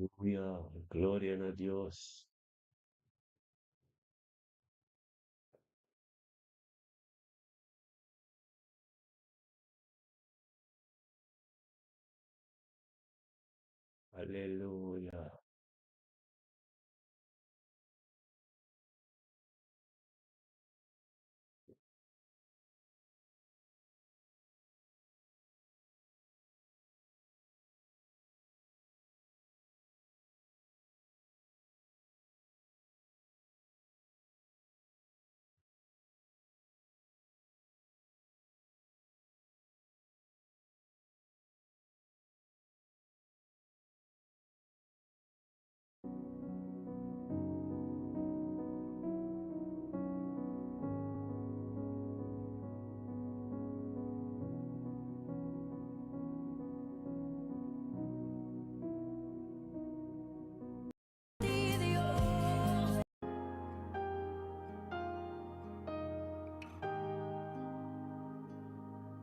Aleluya, gloria na Dios. Aleluya.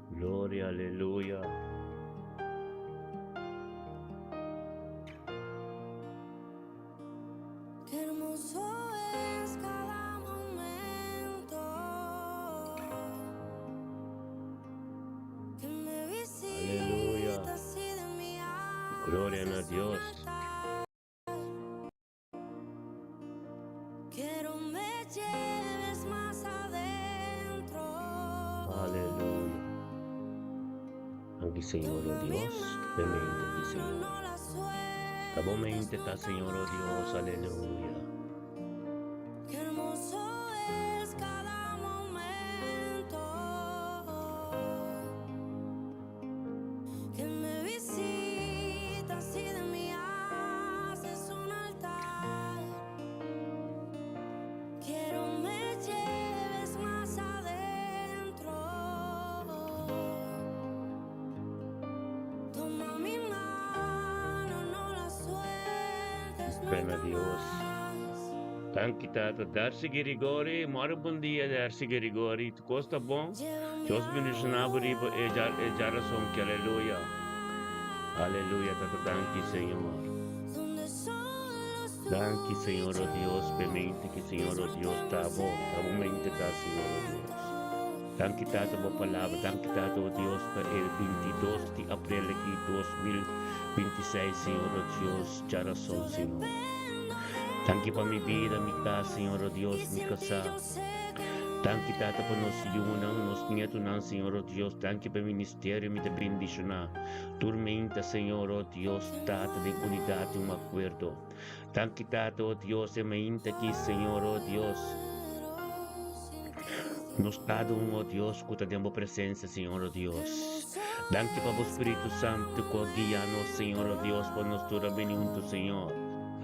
Gloria, aleluya. Qué hermoso es cada momento que me Aleluya. visitas y de mí Gloria na haces un Dios. altar. Quiero me lleves más adentro. Aleluya. Danki Señor, oh Toma mi Dios. Bemente ti, mano, Señor. no la Ta bo sueltes mente ta, nunca Señor, oh Dios. más. Aleluya. Qué hermoso es cada momento que me visitas y de mí haces un altar. Quiero me lleves más adentro. Toma mi mano, no la sueltes Pena nunca Dios. más. Danki Tata. Darcy Grigori, mora bon dia Darcy Grigori. Tu kos ta bon? Llévame Dios a bendiciona bo un riba e jar e jarason ki aleluya. Aleluya Tata danki Señor. donde solo Danki tú y Señor oh Dios yo pe mente ki Señor oh Dios ta disfrutemos bo ta bo mente el ta Señor oh Dios. momento. Danki Tata Qué bo palabra. Danki Tata oh Dios pa e 22 di april aki 2026 Señor oh Dios jarason Yo Señor. dependo de Danki pa tu mi bida, mi kas, amor Señor oh y Dios, mi sin ti kasá. yo sé que Danki Tata pa nos yunan, muero. nos nietunan, Señor oh Dios. Danki pa ministerio mi ta bendishoná. Tur meinta, Señor oh Dios, Que Tata den unidat i un muero, akuerdo. Danki Tata oh Dios e meinta aki, Señor oh Dios. muero sin ti, Nos kada un, oh Dios. Dios, ku ta den bo presensia, Señor oh Qué Dios. hermoso Danki pa bo es Spiritu cada Santu ku a guia nos, Señor oh Dios, pa nos tur a bini huntu, momento Señor.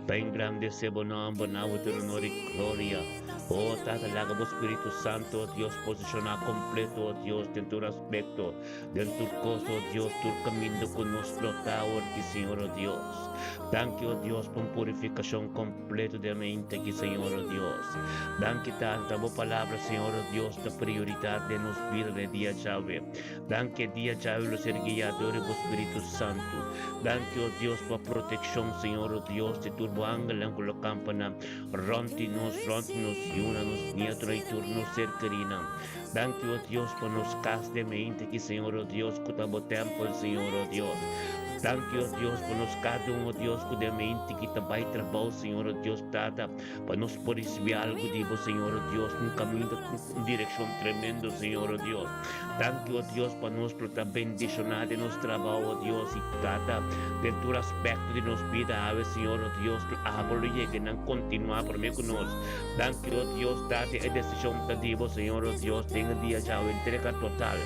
Pa engrandesé bo nòmber, que na bo me tur honor i gloria. visitas y Oh de Tata, mí laga bo Spiritu Santu, haces oh un Dios, posishoná kompleto, oh altar. Dios, den tur aspekto, den tur Quiero kos, oh me Dios, tur kaminda lleves ku nos más lo ta awor aki, Señor, oh Dios. Danki, oh Dios, adentro. pa un purifikashon kompleto den mente aki, Toma Señor, mi oh Dios. Danki, mano, Tata, no ta la bo palabra, Señor, oh Dios, ta sueltes nunca prioridat den nos bida den dia más. djawe. Danki e dia djawe Qué lo ser guiá hermoso dor di bo Spiritu es cada Santu. Danki, oh Dios, pa protekshon, Señor, oh Dios, di tur bo angelnan ku lo kampa na rònt Que di me nos, rònt di nos yunan, nos visitas nietunan y i de tur mí nos ser kerínan. haces Danki, un oh Dios, pa nos kas altar. den mente aki, Señor, oh Dios, ku ta bo tèmpel, Quiero Señor, me oh Dios. lleves Danki, oh más Dios, pa nos kada un, oh Dios, ku den mente ki ta bai trabou, adentro. Señor, oh Dios, Tata, pa nos por risibí Toma algu mi di bo, Señor, oh Dios, un mano, kaminda, no la un direkshon tremendo, sueltes Señor, oh nunca Dios. Danki, oh más. Dios, pa nos lo ta bendishoná den Llévame nos a un trabou, oh Dios, i Tata, den tur aspekto di nos bida, awe, Señor, oh Dios, lo abo lo yega nan kontinuá Qué promé ku hermoso nos. es Danki, oh tú Dios, y Tata, e desishon ta di bo, yo. Señor, oh Dios, den e dia Disfrutemos djawe, entrega el total.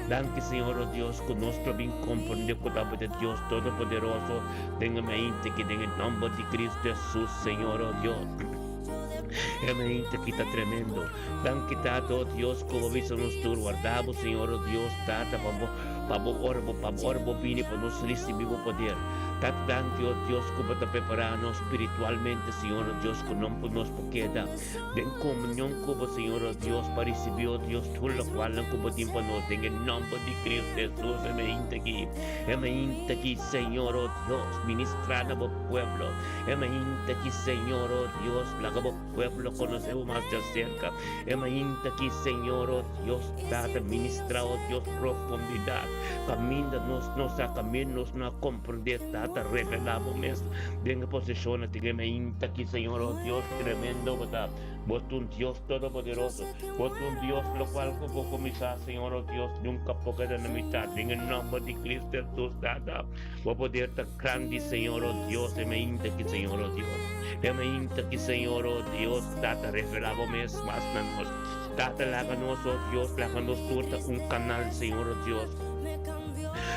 Danki, Señor, oh Dios, ku nos lo bin momento. komprendé ku ta bo ta Dios Todopoderoso den e mente aki, den e nòmber di Cristo Hesus, Señor, oh Dios. Yo E mente dependo aki ta de tu tremendo. Danki, Tata, oh amor Dios, ku y bo sin bisa nos ti tur yo sé warda bo, que Señor, oh Dios, Tata, pa bo, pa bo ora bo, pa bo ora bo muero. bini Llévame pa a nos un risibí bo poder. Tata danki o Dios ku bo ta prepará nos spiritualmente Señor o Dios ku no por nos por keda den komunion ku bo Señor o Dios pa risibí o Dios tur lokualnan ku bo tin pa nos den e nòmber di Cristo Jesus e mainta aki e mainta aki Señor o Dios ministrá na bo pueblo e mainta aki Señor o Dios laga bo pueblo konosé bo mas djaserka e mainta aki Señor o Dios Tata ministrá o Dios profundidat Kaminda nos no sa, kaminda nos no a komprendé, Tata, revelá Bo mes den e posishonnan tin e mainta aki, Señor. O Dios, tremendo Bo ta. Bo ta un Dios todopoderoso. Bo ta un Dios lokual ku Bo kuminsá, Señor, o Dios, nunka por keda na mitat. Den e nòmber di Cristo Hesus, Tata, Bo poder ta grandi, Señor, o Dios, e mainta aki, Señor, o Dios. E mainta aki, Señor, o Dios, Tata, revelá Bo mes mas na nos. Tata, laga nos, oh Dios, laga nos tur ta un kanal, Señor, oh Dios,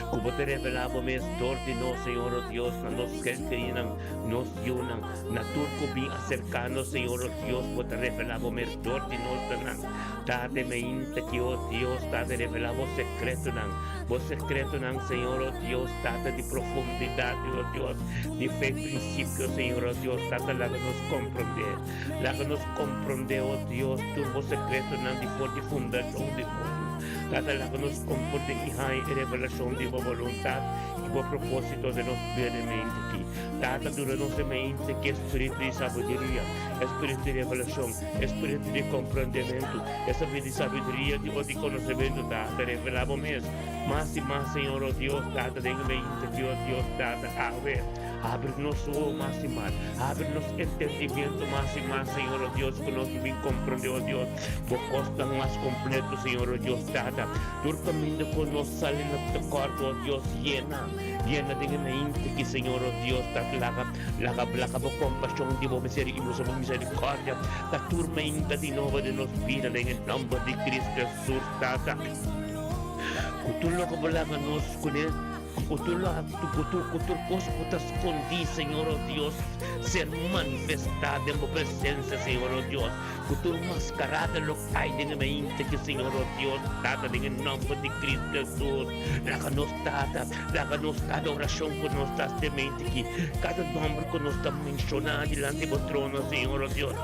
ku Bo ta revelá Bo mes dor di nos, Señor, oh Dios, na nos gentenan, nos yunan, na tur ku bin aserká nos, Señor, oh Dios, Bo ta revelá Bo mes dor di nos na nan. Tata, e mainta ki, oh Dios, Tata, revelá Bo sekretonan, Bo sekretonan, Señor, oh Dios, Tata, di profundidat, oh Dios, di fe prinsipio, Señor, oh Dios, Tata, laga nos komprondé. Laga nos komprondé, o Dios, tur bo sekretonan di for di fundashon di mundu. Tata, laga nos komprondé i haña e revelashon di bo boluntat i bo propósito den nos bida e mente aki. Tata, duna nos e mente ku e spiritu di sabiduria, e spiritu di revelashon, e spiritu di komprondementu, e spiritu di sabiduria di o di konosementu, Tata, revelá bo mes mas i mas, Señor, o Dios, Tata, den e mente aki, o Dios, Tata, awe. Abri nos wowo mas i mas. Abri nos entendimiento mas i mas, Señor, oh Dios, ku nos bin komprendé, oh Dios, bo kosnan mas kompleto, Señor, oh Dios, Tata. Tur kaminda ku nos sali na tekòrt, oh Dios, yena, yena den e mente ki, Señor, oh Dios, Tata, laga, laga, laga bo kompashon di bo miseri i bo miserikòrdia ta tur mainta di nobo den nos bida, den e nòmber di Cristo Hesus, Tata. Ku tur loke bo laga nos kuné. Ku tur lo ku tur ku tur kos ku ta skondí, Señor, o Dios, ser manifestá den bo presensia, Señor, o Dios. Ku tur maskarada lo kai den e mente ki, Señor, o Dios, Tata, den e nòmber di Cristo Hesus. Laga nos, Tata, laga nos kada orashon ku nos ta hasi den mente ki, kada nòmber ku nos ta menshoná dilanti bo trono, Señor, o Dios.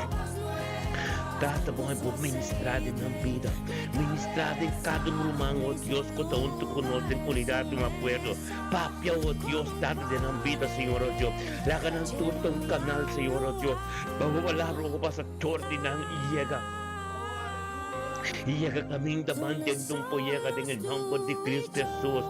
Tata, bo bo ministrá den nan bida. Ministrá den kada un ruman, o Dios, ku ta huntu ku nos den unidat di un akuerdo. Papia, o Dios, Tata, den nan bida, Señor, o Dios. Laga nan tur ta un kanal, Señor, o Dios, pa bo palabra ku pasa dor di nan i yega, i yega kaminda ban den un por yega den e nòmber di Cristo Hesus.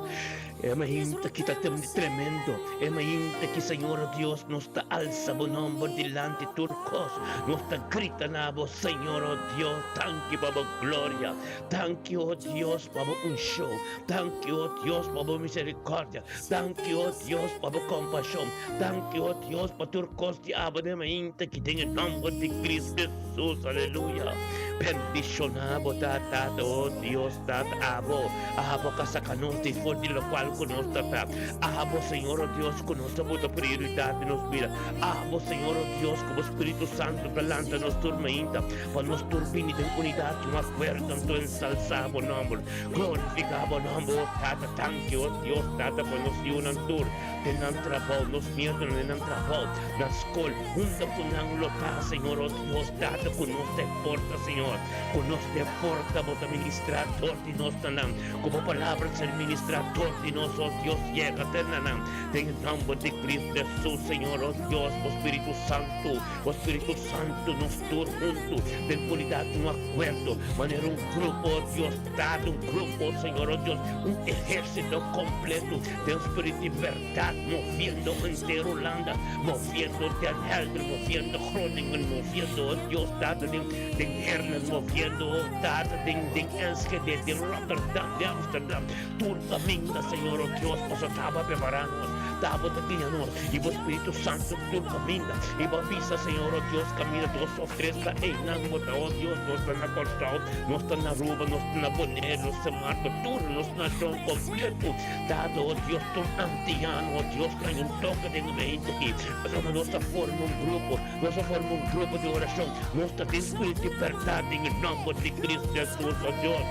E mainta ki ta tremendo, e mainta ki Señor o Dios nos ta alsa bo nomber dilanti tur kos, nos ta grita na bo Señor o Dios, danki pa bo gloria, danki o Dios pa bo unshon, danki o Dios pa bo misericordia, danki o Dios pa bo kompashon, danki o Dios pa tur kos di abo den mainta ki den e nomber di Cristo Jesus, aleluya. Bendishona bo ta Tata o Dios Tata abo. Abo ka saka nos di for di lokual ku nos ta ta. Abo, Señor, o Dios, ku nos ta buta prioridat den nos bida. Abo, Señor, o Dios, ku bo Spiritu Santu ta lanta nos tur mainta pa nos tur bini den unidat i un akuerdo anto ensalsá bo nòmber, glorifiká bo nòmber, o Tata. Danki, o Dios, Tata, pa nos yunan tur den nan trabou, nos nietunan den nan trabou, na skol, hunta ku nan lo ta, Señor, o Dios, Tata, ku nos ta e porta, Señor, ku nos ta e porta, bo ta ministrá dor di nos na nan, ku bo palabra ser ministrá dor di nos, oh Dios, yega te na nan, den e nomber di Cristo Jesus, Señor, oh Dios, bo Spiritu Santu, bo Spiritu Santu, nos tur huntu, den unidad, un akuerdo, manera un grupo, oh Dios, Tata, un grupo, Señor, oh Dios, un ehérsito kompleto den spiritu di bèrdat, moviendo henter Hulanda, moviendo Den Helder, moviendo Groningen, moviendo, oh Dios, Tata, den. Den Heerlen moviendo, oh Tata, den den Enschede, den Rotterdam, den Amsterdam, tur kaminda, Señor, oh Dios, pasobra taba a prepará nos, taba ta guia nos, i bo Spiritu Santu tur kaminda, i bo a bisa, Señor, oh Dios, kaminda dos òf tres ta einan bo ta, oh Dios, nos ta na Kòrsou, nos ta na Aruba, nos ta na Bonaire, nos ta Marco, tur nos nashon kompleto, Tata, oh Dios, tur antiano, oh Dios, trae un toke den e mente aki, pasobra nos ta forma un grupo. Nos a forma un grupo di orashon. Nos ta den spiritu di bèrdat den e nòmber di Cristo Jesus, o Dios.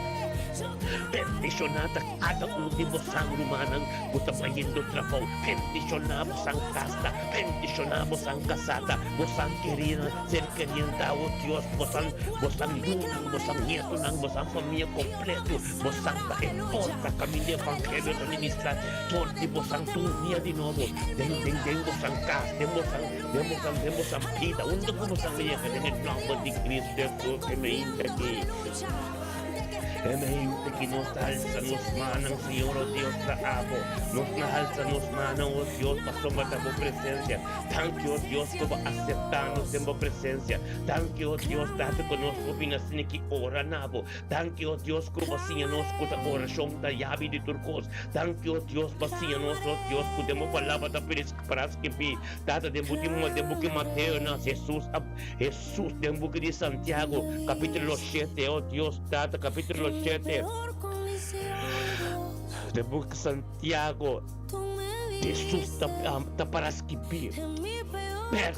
Bendishoná ta kada un di bosan rumannan ku ta bayendo trabou. Bendishoná bosan kasta, bendishoná bosan kasata, bosan kerinan, ser kerinan ta, o Dios, bosan, bosan yunan, bosan nietonan, bosan famia kompleto. Bosan ta e porta kaminda evangelio ta ministrá for di bosan tur dia di nobo den, den, den bosan kas, den bosan, den bosan, den bosan bida, unda ku bosan yega den e nòmber di Cristo Jesus e mainta aki. E mainta aki nos ta halsa nos mannan, Señor, o Dios, ta abo. Nos ta halsa nos mannan, o Dios, pasobra ta bo presencia. Danki, o Dios, ku bo aseptá nos den bo presencia. Danki, o Dios, Tata, ku nos por bini asina aki ora na bo. Danki, o Dios, ku bo siña nos ku ta orashon ta yabi di tur kos. Danki, o Dios, bo siña nos, o Dios, ku den bo palabra ta para skibí. Tata, den buki, den buki Mateo na Jesus a, Jesus, den buki di Santiago, kapítulo shete, o Dios, Tata, kapítulo shete, den buki Santiago, Jesus ta, ta para skibí, Per,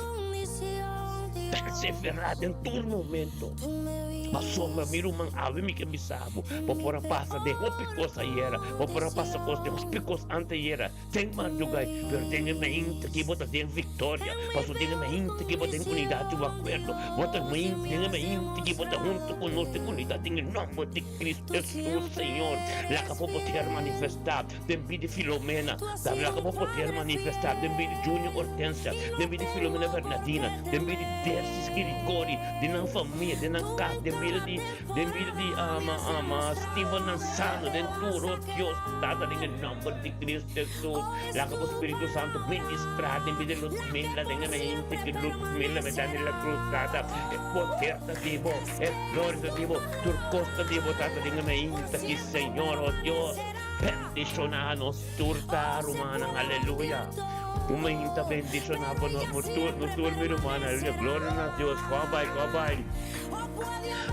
perseverá den tur momento. Pasobra, mi ruman, awe mi ke bisa bo, bo por a pasa den hopi kos ayera, bo por a pasa kos den hopi kos antayera, Den madrugai, pero den e mainta ki bo ta den viktoria, pasobra den e mainta ki bo ta den unidat di un akuerdo, bo ta den e mainta ki bo ta huntu ku nos den unidat den e nòmber di Kristu Hesus, Señor. Laga bo poder manifestá den bida di Filomena, laga bo poder manifestá den bida di Junior Hortensia, den bida di Filomena Bernadina, den bida di Dersis Girigori, den nan famia, den nan kas, den bida di den bida di Steven Manzano, den tur, oh Dios Tata, den e nòmber di Cristo Jesus, laga bo Spiritu Santo ministrá den bida di Luzmila, den e mente di Luzmila mediante la cruz, Tata, e poder ta di bo, e gloria ta di bo, tur kos ta di bo, Tata, den e mente aki, Señor, oh Dios, bendishoná nos tur ta, rumannan, aleluya. Un mente bendishoná pa nos, nos tur, nos tur, mi rumannan, aleluya, gloria na Dios, kò bai, kò bai.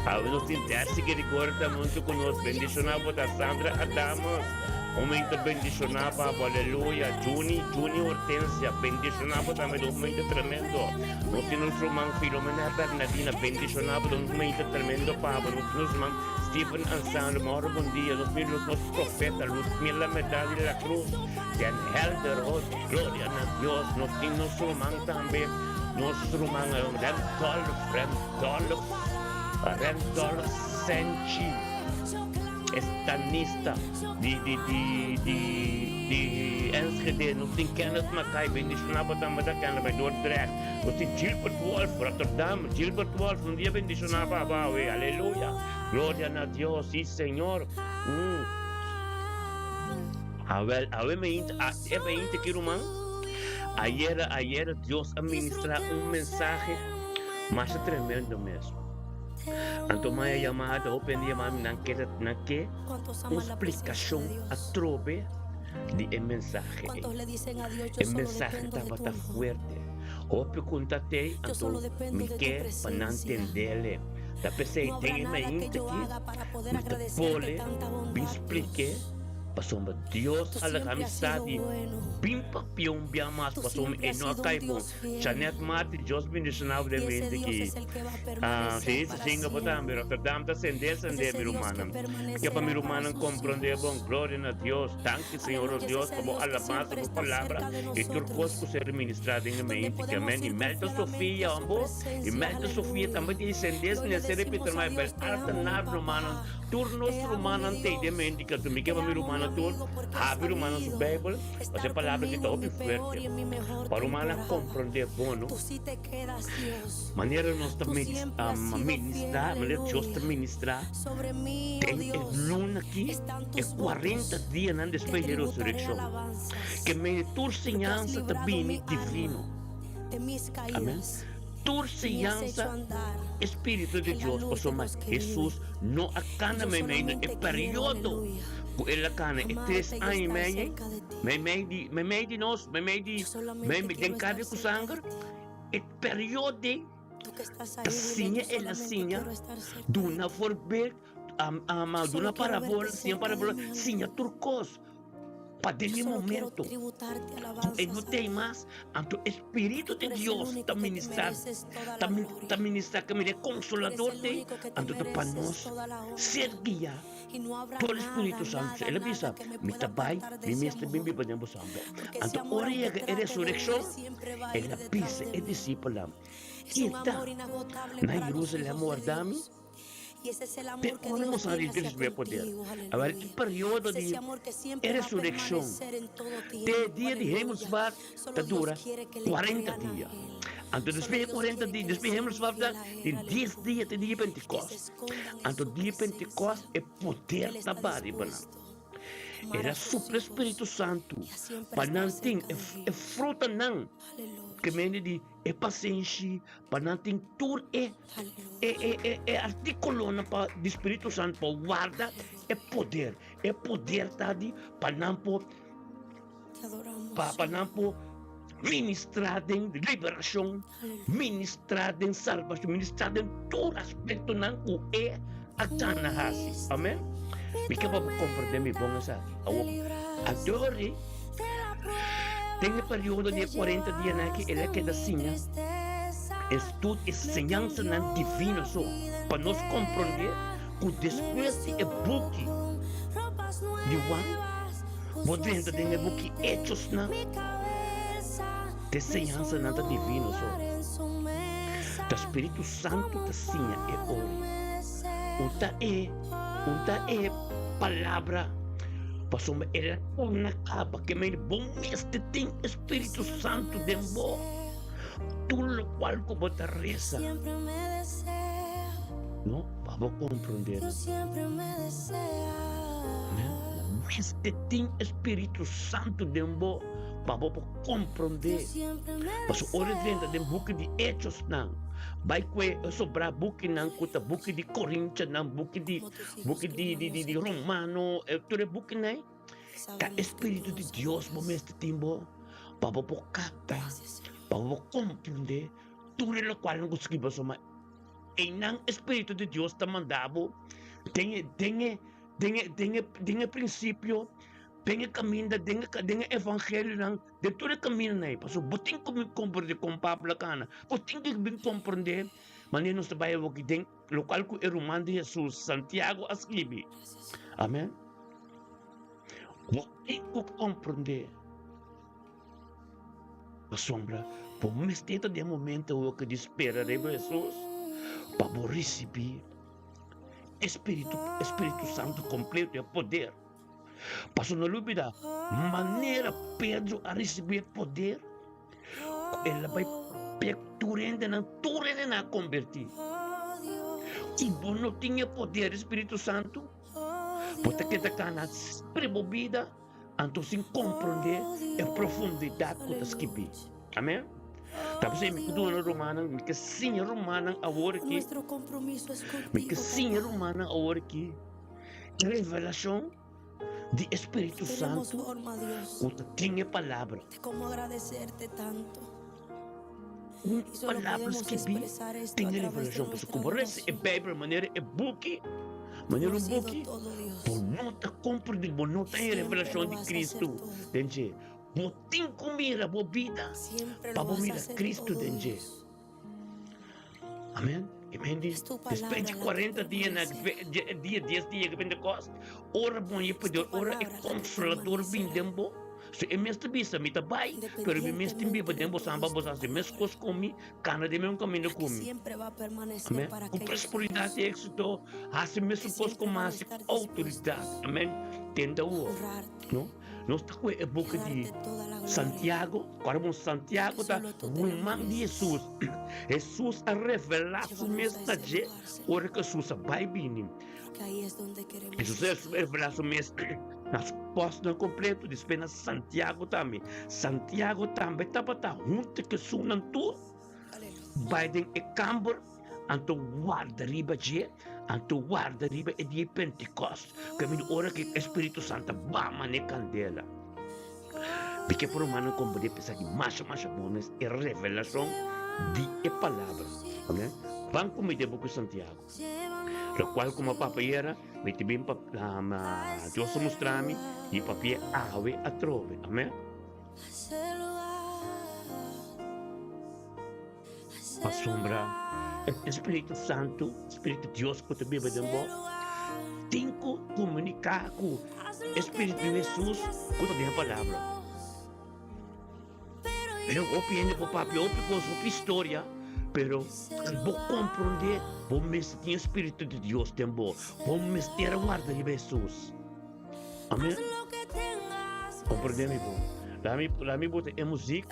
Awe nos tin Dercy Gregorio ta huntu ku nos. Bendishoná bo ta Sandra Adamus. Momento bendishoná pa bo. Aleluya. Juni, Juni Hortensia. Bendishoná bo tambe. Un momento tremendo. Nos tin nos ruman Filomena Bernadina. Bendishoná bo. Un momento tremendo pa bo. Nos tin nos ruman Steven Ansano. Mauro bon dia. Nos tin nos profeta Luzmila Medal de la Cruz. Den Helder. Oh, gloria na Dios. Nos tin nos ruman tambe. Nos ruman Randolph, Randolph, Randolph Senchi, estanista di, di, di, di, di Enschede. Nos tin Kenneth Mackay, bendiciona bo tambe ta Kenneth bij Dordrecht. Nos tin Gilbert Wolf, Rotterdam. Gilbert Wolf, un dia bendiciona pa bo awe. Aleluya. Gloria na Dios. Si, Señor. Mm. Awel, awe me int, a, e me int ki ruman. Ayera, ayera Dios a ministra un mensahe masha tremendo mes. Anto maya yamada, hopi hende yama mi, nan ke, nan ke un splikashon atrobe di e mensahe ei. E mensahe tabata fuerte. Hopi ku ta tei, anto mi ke pa nan tendele. Ta p'esei den e mainta aki mi ta pole bin splik'é. Pasobra Dios a laga mi sa di bin papia un bia mas pasobra e no a kai bon. Janet Martin, Dios bendiciona bo den mente ki. Ah, si, si singa bo tambe. Rotterdam ta sende sende mi rumannan. Mi ke pa mi rumannan comprende bon. Gloria na Dios. Danki Señor nos Dios pa bo alabansa, bo palabra y tur cos cu ser ministra den e mente ki. Amen. Y Melta Sofia, hombo. Y Melta Sofia tambe tin sende sende sende Peter Mike. Altanar rumannan. Tur nos rumannan tei den mente ku mi ke pa mi rumannan tur habri rumannan su Beibel, pasobra e palabra aki ta hopi fuerte pa rumannan komprondé bon no. Manera nos ta ministrá, manera Dios ta ministrá den e luna aki, e kuarenta dianan despues di e resurekshon, ke mei tur siñansa ta bini divino. Amen. Tur siñansa e Spiritu di Dios, pasobra Hesus no a kana meimei na e periodo ku el a kana e tres aña i mei, meimei di, meimei di nos, meimei di, meimei den karni ku sanger, e periodo ei ta siña el a siña duna voorbeeld, duna parabola, siña parabola, siña tur kos. Pa den e momento ku e no t'ei mas, anto e Spiritu di Dios ta ministrá, ta ministrá kaminda e Konsolador t'ei, anto ta pa nos ser guiá dor di Spiritu Santu. El a bisa, Mi ta bai, mi mes ta bin biba den boso hamber. Anto ora yega e resurekshon, el a bisa e disipelnan, Keda na Jerusalèm warda mi. Te ora nos a ricibi e poder. Awel, e periodo di e resureccion te e dia di Hemelsvaart ta dura cuarenta dia. Anto despues di e cuarenta dia, despues di Hemelsvaart ta tin dies dia te dia di Pentecost. Anto dia di Pentecost e poder ta baha riba nan. El a supla e Spiritu Santu pa nan tin e frutanan ke mende di e pasenshi pa nan tin tur e e e e e artíkulonan pa di Spiritu Santu pa warda e poder. E poder ta di pa nan por pa pa nan por ministrá den liberashon, ministrá den salbashon, ministrá den tur aspektonan ku e a gana hasi. Amen. Mi ke pa bo komprendé mi bon esaki. Awor, adori Den e periodo di e kuarenta dianan aki el a keda siña e stud e señansanan divino so pa nos komprondé ku despues di e buki di Juan bo drenta den e buki Hechosnan te señansanan ta divino so. Ta Spiritu Santu ta siña e ori. Un ta e un ta e palabra pasobra el a torna kaba ke mei bo mester tin e Spiritu Santu den bo tur lokual ku bo ta resa no pa bo komprende Amen bo mester tin e Spiritu Santu den bo pa bo por komprende pasobra ora e drenta den buki di Hechosnan bai kue e sobrá bukinan ku ta buki di Korintianan buki di Buki di di di di Romano, e tur e bukinan ei, ta e Spiritu di Dios bo mester tin bo pa bo por kapta, pa bo por komprendé tur e lokualnan ku skibi pasobra einan e Spiritu di Dios ta manda bo den e den e den e den e den e prinsipio, den e kaminda, den e den e evangelionan. Den tur e kamindanan ei, pasobra bo tin ku bin komprendé kon Pablo a kana, bo tin ku bin komprendé manera nos ta bai awoki den lokual ku e ruman di Hesus, Santiago, a skibi. Amen. Bo tin ku komprendé, pasobra bo mester ta den e momento awoki di spera riba Hesus pa bo risibí e Spiritu, e Spiritu Santu kompleto, e poder. Pasobra no lubida manera Pedro a risibí e poder, ku el a bai pek tur hendenan, tur hendenan a kombertí. Si bo no tin e poder di Spiritu Santu, bo ta keda kana semper bo bida anto sin komprondé e profundidat ku ta skibí. Amen. Ta p'esei mi ku duna rumannan, mi ke siña rumannan awor aki, mi ke siña rumannan awor aki. Revelashon di e Spiritu Santu ku ta den e Palabra. Un palabra skibí den e revelashon. Pasobra ku bo resa e Beibel manera e buki, manera un buki, bo no ta komprendé, bo no ta haña revelashon di Kristu den dje. Bo tin ku mira bo bida pa bo mira Kristu den dje. Amen. Amen. Di, despues di 40 dia na dia 10 dia di Pentecost, ora bon ye poder, ora e consolador bin den bo. So e mes ta bisa, mi ta bai, pero mi mes tin biba den bo samba, bo sa hasi mes kos ku mi, kana den mesmo kaminda ku mi. Amen. Ku prosperidad i éxito, hasi mesun kos ku mi hasi ku autoridad. Amen. Tende awor. No? Nos ta kohe e boka di Santiago, ora bon Santiago ta ruman di Hesus. Hesus a revelá su mes na dje ora ku Hesus a bai bini. Hesus a revelá su mes na su apòstelnan kompleto, despues na Santiago tambe. Santiago tambe tabata huntu ku esunnan tur bai den e kamber. Anto warda riba dje, anto warda riba e dia di Pentekost, kaminda ora ku e Spiritu Santu a baha manera kandela. Mi ke por rumannan komprendé p'esaki masha masha bon mes e revelashon di e palabra. Amen. Ban ku mi den buki Santiago. Lokual ku mi a papia era, mi ta bin pa Dios a mustra mi i papia awe atrobe. Amen. Pasobra e Spiritu Santu, Spiritu di Dios ku ta biba den bo, tin ku komuniká ku e Spiritu di Hesus ku ta den e Palabra. Pero hopi hende por papia hopi kos, hopi historia, pero si bo komprondé, bo mester tin e Spiritu di Dios den bo. Bo mester a warda riba Hesus. Amen. Comprende mi bon. Laat mi, laat mi bota e muziek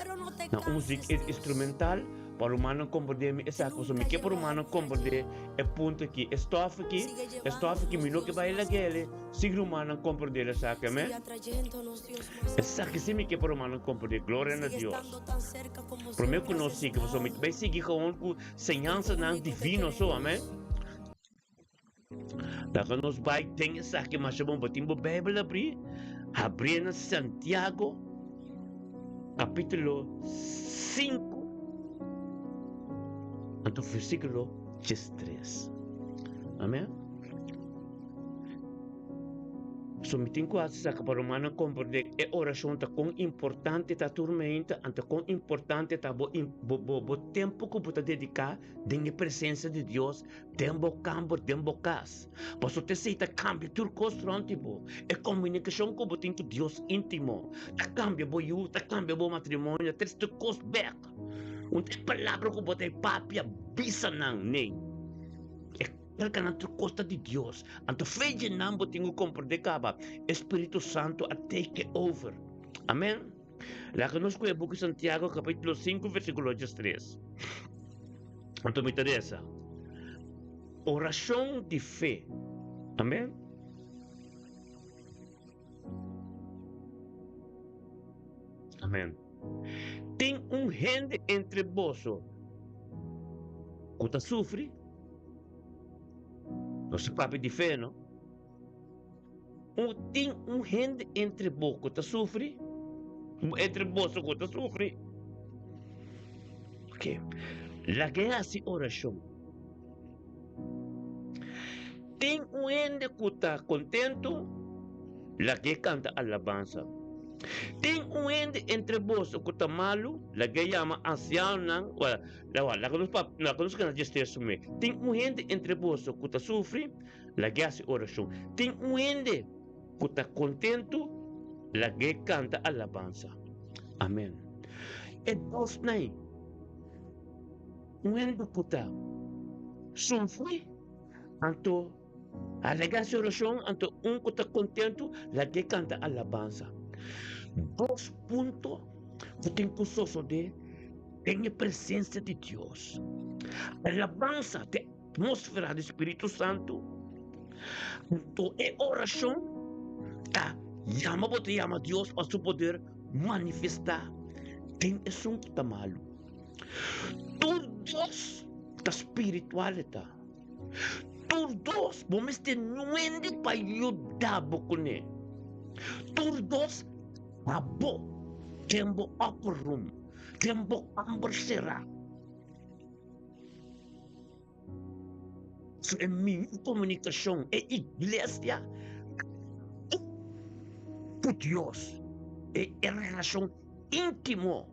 na un muziek instrumental pa rumannan comprende mi esaki. Pasobra mi ke pa rumannan comprende e punto aki. E stof aki, e stof aki mi no ke bai lag'ele sin rumannan comprende esaki. Amen. Esaki si mi ke pa rumannan comprende. Gloria na Dios. Prome ku nos sigui, pasobra mi ta bai sigui gewoon ku señansanan divino so. Amen. Laga nos bai den esaki masha bon. Bo tin bo Bijbel abrí? Habrié na Santiago kapítulo 5 anto versíkulo 13. Amèn. So mi tin ku hasi esaki pa rumannan komprendé e orashon ta kon importante ta tur meinta, anto kon importante ta bo bo bo tempu ku bo ta dediká den e presensia di Dios Den bo kamber, den bo kas. Pasobra esei ta kambia tur kos rònt di bo. E komunikashon ku bo tin ku Dios íntimo ta kambia bo yu, ta kambia bo matrimonio, ta trese tur kos bèk. Un e palabra ku bo ta e papia, bisa nan nei. E karga nan tur kos ta di Dios. Anto fe dje nan bo tin ku komprendé kaba e Spiritu Santu a take over. Amen. Laga nos ku e buki Santiago kapítulo 5 versíkulo 13. Anto mi ta resa. Orashon di fe. Amen. Amen. Tin un hende entre boso ku ta sufri? Nos a papia di fe, no? Un tin un hende entre bo ku ta sufri? Entre boso ku ta sufri? Ok. Laga e hasi orashon. Tin un hende ku ta kontentu? Laga e kanta alabansa. Tin un hende entre boso ku ta malu? Laga e yama ansianonan. Laga nos laga nos keda djes tres promé. Tin un hende entre boso ku ta sufri? Lag'é hasi orashon. Tin un hende ku ta kontentu, lag'é kanta alabansa. Amen. E dosnan ei, un hende ku ta sufri, anto a lag'é hasi orashon, anto un ku ta kontentu, lag'é kanta alabansa. Dos punto ku tin ku sosodé den e presensia di Dios. Alabansa te. Atmósfera di Spiritu Santu. Anto e orashon ta yama bo ta yama Dios pa su poder manifestá den esun ku ta malu. Tur dos ta spiritual e ta. Tur dos bo mester nuende pa yuda bo kuné. Tur dos ta bo den bo upper room, den bo kamber será. Su e mihó komunikashon, e iglesia ku Dios, e relashon íntimo.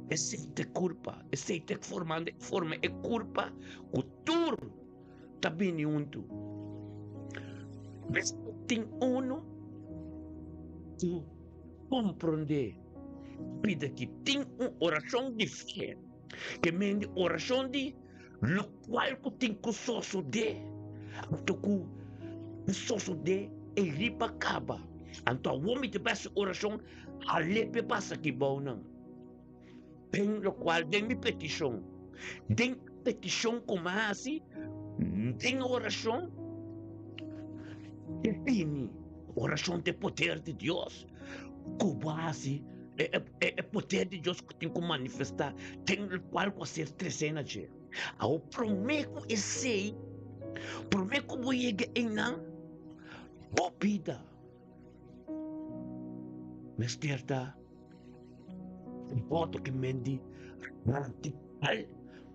Esei ta e kurpa, esei ta formando forma e kurpa ku tur ta bini huntu. Mester tin unu ku komprondé bida ki tin un orashon di fe. Ke men di orashon di lokual ku tin ku sosodé, anto ku sosodé e riba kaba. Anto awor mi ta bai hasi orashon hal'é p'e pasa aki bou nan. Den lokual den mi petishon, den petishon ku mi a hasi den orashon, e bini. Orashon ta e poder di Dios ku bo a hasi. E poder di Dios ku tin ku manifestá den lokual ku a ser tresé na dje. Awor promé ku esei, promé ku bo yega einan, bo bida mester ta un boto ki men di radikal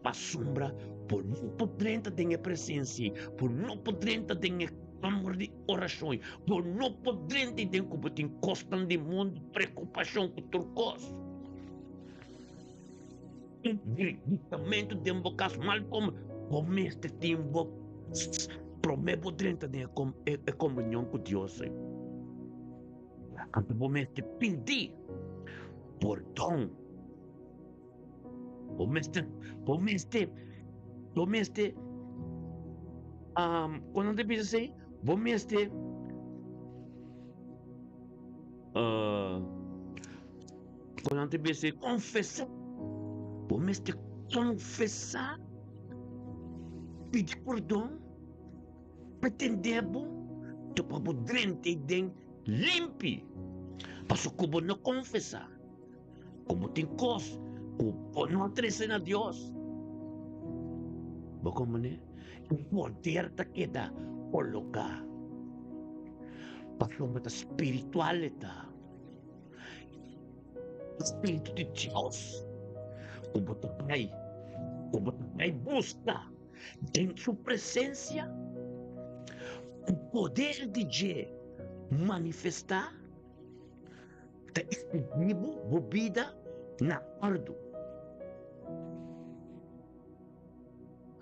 pasobra. Bo no por drenta den e presensia, bo no por drenta den e kamber di orashon, bo no por drenta den ku bo tin kosnan di mundu, preokupashon ku tur kos. Un gritamentu den bo kas mal kom, bo mester tin bo promé bo drenta den e komunion ku Dios. Anto bo mester pidi pordon. Bo mester, bo mester, bo mester, um, kon nan ta bisa esei? Bo mester, uh, kon nan ta bisa esei? Konfesá. Bo mester konfesá, pidi pordon, pretendé bo, te pa bo drenta ei den limpi. Pasobra ku bo no konfesá. Ku bo tin kos ku bo no a trese na Dios, bo komprendé? E poder ta keda koloká pasobra ta spiritual e ta. E spiritu di Dios ku bo ta bai, ku bo ta bai buska den su presensia, ku poder di dje manifestá. Ta escribí bo bo bida na ordu.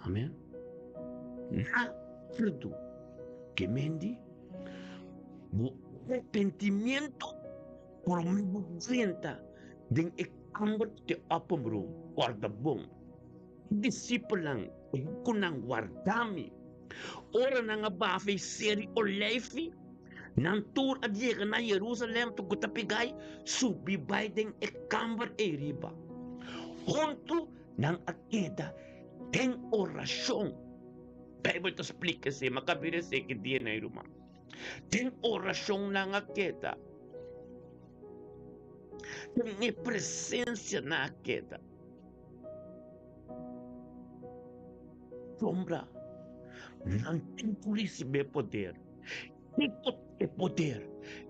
Amen. Na ordu. Ke mendi bo arrepentimiento prome bo drenta den e kamber di openbroom. Warda bon. E disipelnan ku nan warda mi. Ora nan a bafa e seri Oleifi, nan tur a yega na Jerusalem ku ta pigai subi bai den e kamber ei riba. Huntu nan a keda den orashon. Beibel ta splika esei, ma ka bira esei ki dia nei ruman. Den orashon nan a keda. Den e presensia nan a keda. Sombra, nan tin ku risibí e poder. Kiko ta e poder?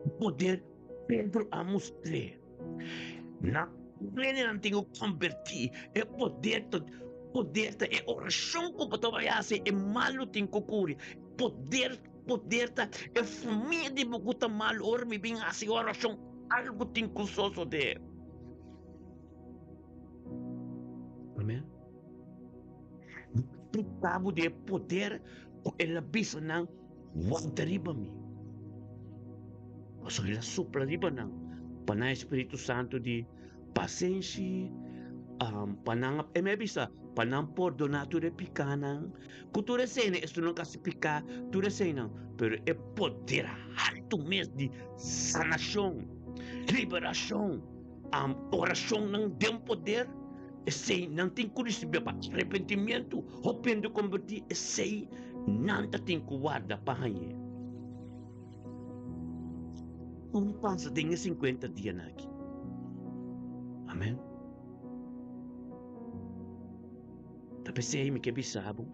E poder Pedro a mustr'é. Nan hende tin ku kombertí. E poder ta poder ta e orashon ku bo ta bai hasi, e malu tin ku kuri. Poder poder ta e famia di bo ku ta malu, ora mi bin hasi orashon, algu tin ku sosodé. Amen. Explica bo di e poder cu el a bisa nan wanta riba mi. Pasobra el a supla riba nan pa nan e Spiritu Santo di pasenshi, um, pa nan, e me bisa, pa nan pordona tur e picanan. Cu tur eseinan, esun nan casi pica, tur eseinan, pero e poder halto mes di sanacion, liberacion, Orashonnan den poder, esei nan tin ku risibí pa arepentimentu, hopi hende kombertí, esei nan ta tin ku warda pa hañ'é. Un pasa den e sinkuenta dianan aki. Amèn. Ta p'esei mi ke bisa bo,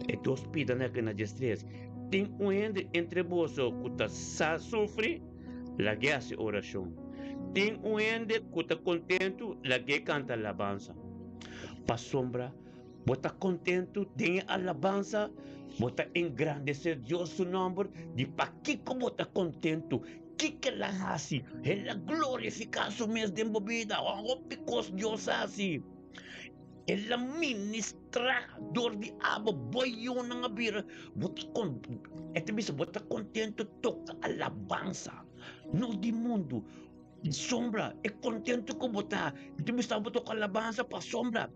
e dos pidanan aki na diestres, tin un hende entre boso ku ta sa sufri, lag'é hasi orashon. Tin un hende ku ta kontentu, lag'é kanta alabansa. Pasobra bo ta kontentu den e alabansa, bo ta engrandesé Dios su nòmber. Di pakiko bo ta kontentu? Kiko el a hasi? El a glorifiká su mes den bo bida. Hopi kos Dios a hasi. El a ministrá dor di abo, bo yunan a bira, bo ta kon, e ta bisa bo ta kontentu toka alabansa, no di mundu. Sombra, e kontentu ku bo ta, e ta bisa bo toka alabansa pasobra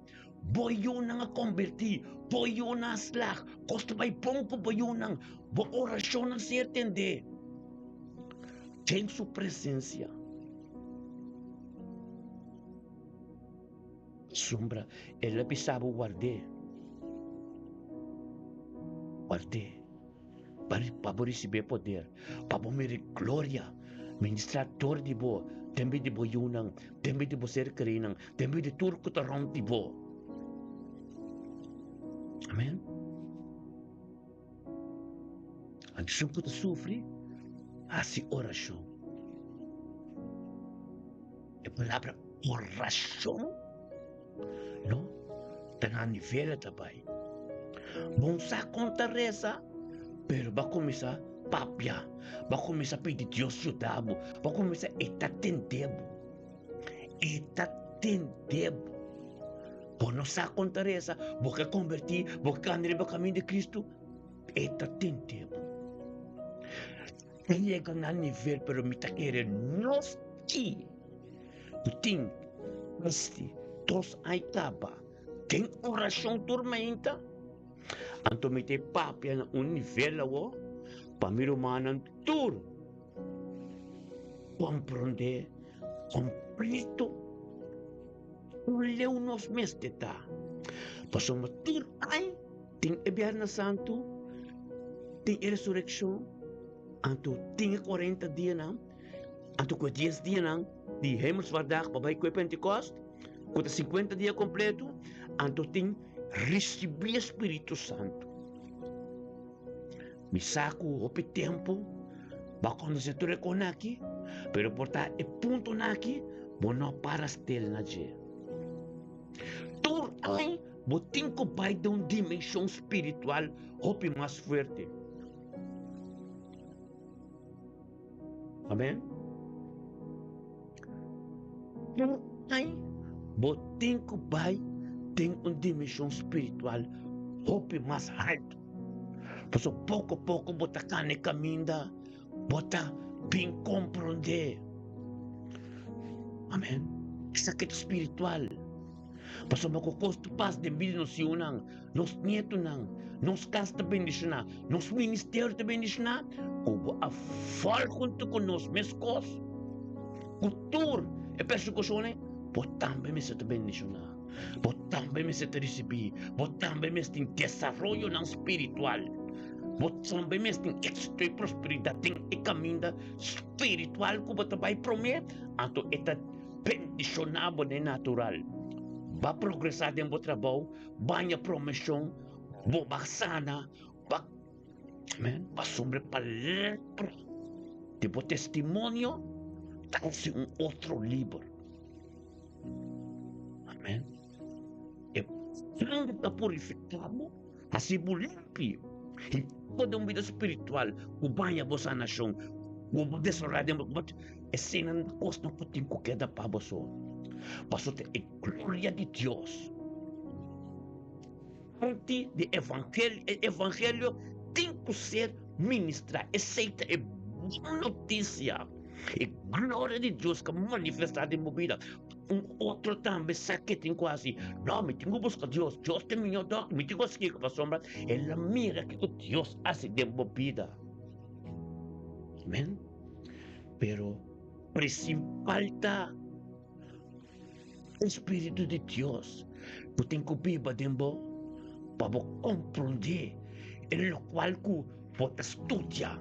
bo yunan a kombertí, bo yunan a slag, kos ta bai bon ku bo yunan, bo orashonnan ser tendé den su presensia. Sombra, el a bisa bo ward'é, ward'é, pa bo risibí e poder, pa bo mira e gloria ministrá dor di bo, den bida di bo yunan, den bida di bo ser kerínan, den bida di tur ku ta rònt di bo. Amèn. Anto esun ku ta sufri, hasi orashon. E palabra orashon no ta na nivel e ta bai. Bon sa kon ta resa, pero bo a kuminsá papia, bo a kuminsá pidi Dios yuda bo, bo a kuminsá e ta tende bo. E ta tende bo. Bo no sa kon ta resa, bo ke kombertí, bo ke kanda riba kaminda di Kristu, e ta tende bo. Ta yega na nivel, pero mi ta kere nos ki ku tin esti dos ai kaba den orashon tur mainta, anto mi ta e papia na un nivel awo pa mi rumannan tur komprondé kompleto kon leu nos mester ta. Pasobra tur ai tin e Biernes Santu, tin e resurekshon, anto tin e kuarenta dianan, anto ku e dies dianan di Hemelsvaartdag pa bai ku e Pentekost, ku ta sinkuenta dia kompleto, anto tin risibí e Spiritu Santu. Mi sa ku hopi tempu bo a konosé tur e kosnan aki, pero por ta e puntonan aki bo no a para stil na dje. Tur aña bo tin ku bai den un dimenshon spiritual hopi mas fuerte. Amen. Tur aña bo tin ku bai den un dimenshon spiritual hopi mas haltu. Pasobra poko poko bo ta kana e kaminda, bo ta bin komprondé. Amen. Esaki ta spiritual. Pasobra ku kos ta pasa den bida di nos yunan, nos nietonan, nos kas ta bendishoná, nos ministerio ta bendishoná, ku bo a fòl huntu ku nos meskos ku tur e persekushonnan, bo tambe mester ta bendishoná, bo tambe mester ta risibí, bo tambe mester tin desaroyonan spiritual, bo tambe mester tin éksito i prosperidat den e kaminda spiritual ku bo ta bai promé, anto e ta bendishoná bo den natural. Bo a progresá den bo trabou, baña promeshon, bo ba sana, ba amen, pasobra e palabra di bo testimonio ta hasi un otro liber. Amen. E sangre ta purifiká bo, hasi bo limpi. I bo den un bida spiritual ku baña bo sanashon, ku bo desaroyá den bo, eseinan ta kosnan ku tin ku keda pa bo so. Pasobra ta e gloria di Dios. Parti di evangelio, e evangelio tin ku ser ministrá. Esei ta e bon notisia. E gloria di Dios ka manifestá den bo bida. Un otro tambe sa ke tin ku hasi. No, mi tin ku buska Dios. Dios ta e mihó dòkter. Mi tin ku hasi kiko pasobra el a mira kiko Dios hasi den bo bida. Amen. Pero prinsipal ta e Spiritu di Dios ku tin ku biba den bo pa bo komprondé e lokual ku bo ta studia.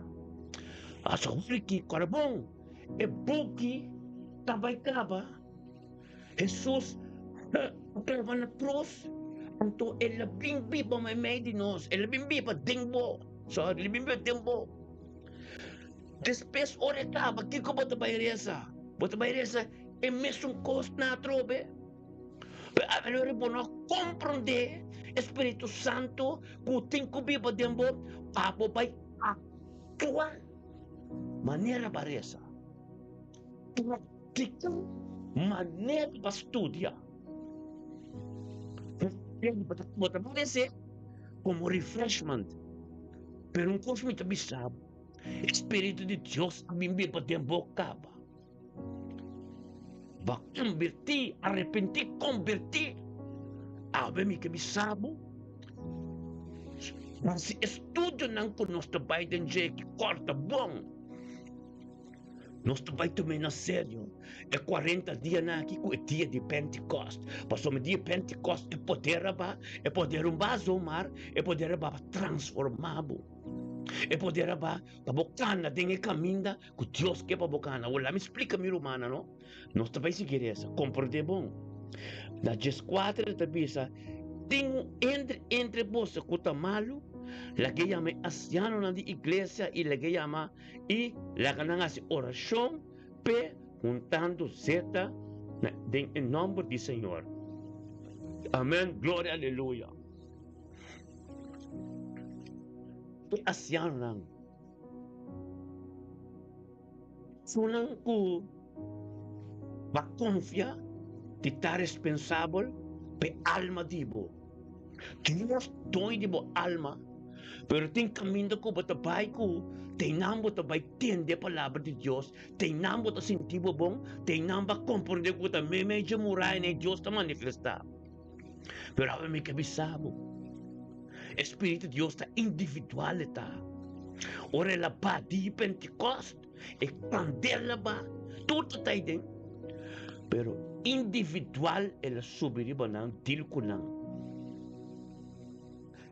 Asegura ki kòrda bon. E buki ta bai kaba. Hesus a kaba na krus, anto el a bin biba meimei di nos, el a bin biba den bo, sorry, el a bin biba den bo. Despues ora e kaba, kiko bo ta bai resa? Bo ta bai resa e mesun kosnan atrobe? Pero alor bo no a komprondé e Spiritu Santu ku tin ku biba den bo pa bo bai aktua. Manera pa resa. Praktika manera pa studia. Bo ta parese komo refreshment, pero un kos mi ta bisa bo, e Spiritu di Dios a bin biba den bo kaba. Bo a kombertí, arepentí, kombertí. Awe mi ke bisa bo, si estudionan ku nos ta bai den dje ki kòrta bon, nos ta bai tum'é na serio e kuarenta dianan aki ku e dia di Pentikòst. Pasobra dia di Pentikòst e poder a ba, e poder un ba zomar, e poder a ba pa transformá bo. E poder a ba pa bo kana den e kaminda Ku Dios ke pa bo gana. Awor laat mi splika mi rumannan no. Nos ta bai sigui resa. Komprendé bon. Na dieskuater e ta bisa, Tin un hende entre boso ku ta malu, laga e yama e ansianonan di iglesia i laga e yama i laga nan hasi orashon p'e huntando zeta na den e nòmber di Señor. Amèn, gloria, aleluya. E asianonan. Esunnan ku ba konfia di ta respensabel pa e alma di bo. Dios doño di bo alma, pero tin kaminda ku bo ta bai ku teinan bo ta bai tende e palabra di Dios, teinan bo ta sinti bo bon, teinan bo a komprende ku ta meimei dje muraya nei Dios ta manifestá. Pero awe mi ke bisa bo, e Spiritu di Dios ta individual e ta. Ora el a ba di Pentekost, e kandela ba, tur ta ta aden. Pero individual el a subi riba nan, deal ku nan.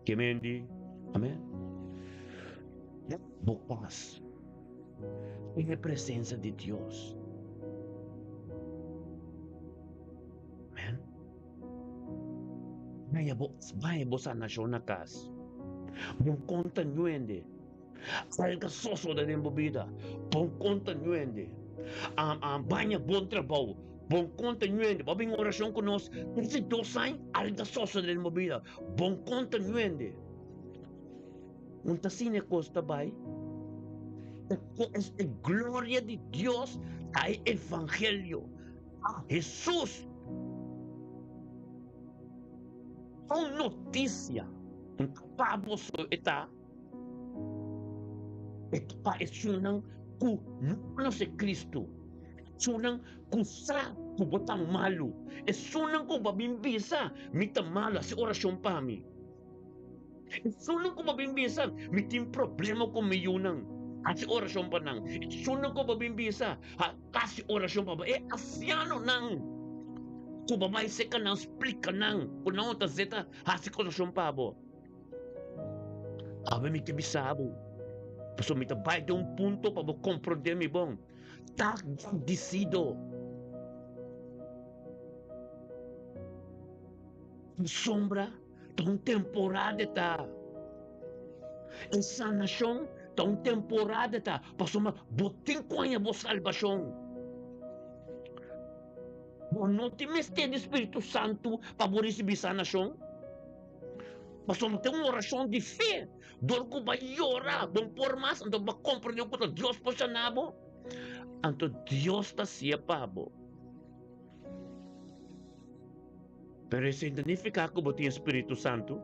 Ke men di, amen. Bo pas den e presensia di Dios. Amen. Baña bo, baña bo sanashon na kas. Bon konta ñuende. Alga soso den bo bida. Bon konta ñuende. Um, um, baña bon trabou. Bon konta ñuende. Bo bin orashon ku nos. Trese dos aña, alga soso den bo bida. Bon konta ñuende. Un ta asina e kos ta bai. E gloria di Dios ta e evangelio. Hesus! Un notisia pa boso e ta, e ta pa esunnan ku no konosé Kristu, esunnan ku sa ku bo ta malu, esunnan ku bo a bin bisa, Mi ta malu, hasi orashon pa mi. Esunnan ku bo bin bisa, Mi tin problema ku mi yunan, hasi orashon pa nan. Esunnan ku bo bin bisa, hasi orashon pa bo. E ansianonan ku bo bai seka nan, splika nan ku nan no ta zeta hasi orashon pa bo. Awe mi ta bisa bo, pasobra mi ta bai den un punto pa bo komprondé mi bon. Ta disido. Sombra. Ta un temporada e ta. E sanashon ta un temporada e ta, pasobra bo tin ku haña bo salbashon. Bo no tin mester di Spiritu Santu pa bo risibí sanashon. Pasobra tin un orashon di fe, dor ku bo a yora, bo no por mas, anto bo a komprendé ku ta Dios por sana bo, anto Dios ta hasié pa bo. Pero esei ta nifiká ku bo tin e spiritu santu?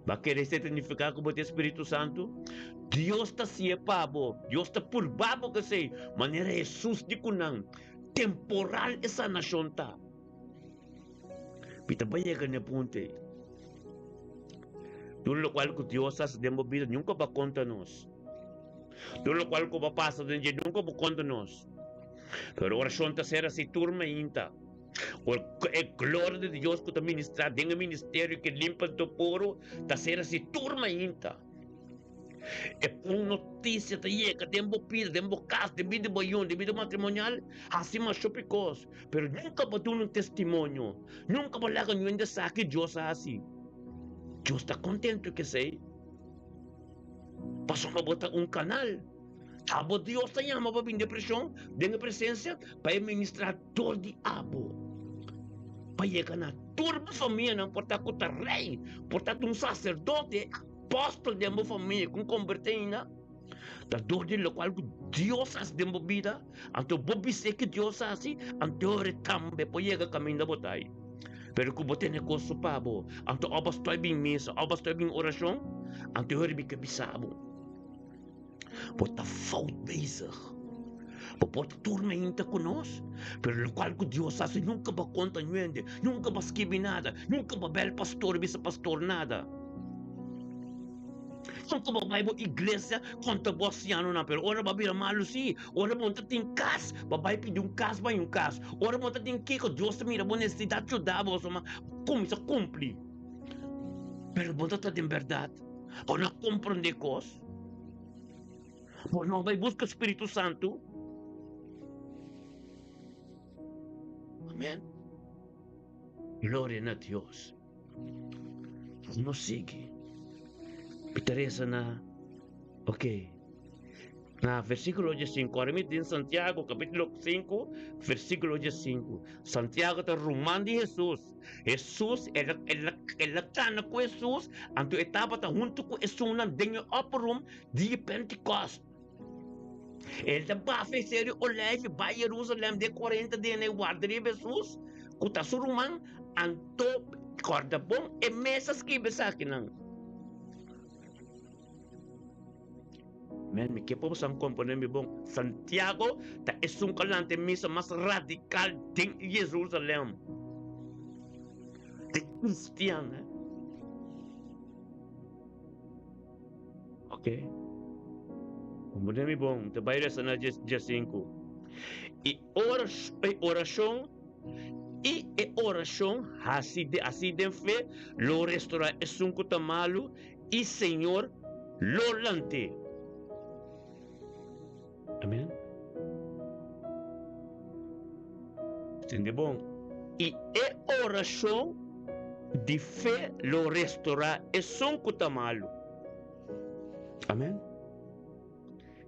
Bo a kere esei ta nifiká ku bo tin e spiritu santu? Dios ta si'e pa bo. Dios ta purba bo ku esei. Manera Hesus di ku nan, temporal e sanashon ta. Mi ta bai yega na e punto ei. Tur lokual ku Dios hasi den bo bida nunka bo a konta nos. Tur lokual ku bo a pasa den dje nunka bo konta nos. Pero orashon ta ser hasi tur mainta. E gloria di Dios ku ta ministrá den e ministerio ke limpa anto puru ta ser hasi tur mainta. E bon notisia ta yega den bo bida, den bo kas, den bida di bo yun, den bida matrimonial, hasi masha hopi kos, pero nunka bo duna un testimonio, nunka bo laga niun hende sa ke Dios a hasi. Dios ta kontentu ku esei, pasobra bo ta un kanal. Abo Dios ta yama pa bin den preshon, den e presensia, pa e ministrá dor di abo, pa yega na tur bo famianan, por ta ku ta rei, por ta un saserdote, apòstel den bo famia ku kombertí ainda, ta dor di lokual ku Dios hasi den bo bida, anto bo bis'é ke Dios hasi, anto e tambe por yega kaminda bo ta ei. Pero ku bo tene kos su pa bo, anto abo stoi bin misa, abo stoi bin orashon, anto e hora mi ke bisa bo. Bo ta fout bezig. Bo por ta tur mainta ku nos, pero lokual ku Dios hasi nunka bo a konta ñuende, nunka bo a skibi nada, nunka bo a bel pastor bisa pastor nada. Nunka bo a bai bo iglesia konta bo asianonan, pero ora bo a bira malu si, ora bo no ta tin kas, bo a bai pidi un kas bai un kas. Ora bo no ta tin kiko, Dios ta mira bo nesesidat yuda bo, pasobra bo kuminsá kumpli. Pero bo no ta den bèrdat, bo no a komprondé kos. Bo no bai buska Spiritu Santu. Amen. Gloria na Dios. No sigui. Mi ta reza na, ok. Na versíkulo diesinku, ora mi den Santiago kapítulo sinku, versíkulo diesinku, Santiago ta ruman di Hesus. Hesus, el a, el a, el a kana ku Hesus, anto e tabata huntu ku esunnan den e upper room di Pentekost. El ta bafa e seru Olijf bai Jerusalem den kuarenta dia na e warda riba Hesus, ku ta su ruman, anto kòrda bon, e mes a skibi esakinan. Men, mi ke pa boso komprende mi bon. Santiago ta esun ku a lanta e misa mas radikal den Jerusalem. De kristian, eh. Ok. Komprende mi bon. Mi ta bai resa na diesinku. I ora, e orashon, i e orashon hasi de hasi den fe lo restorá esun ku ta malu i Señor lo lant'é. Amen. Tende bon. I e orashon di fe lo restorá esun ku ta malu. Amen.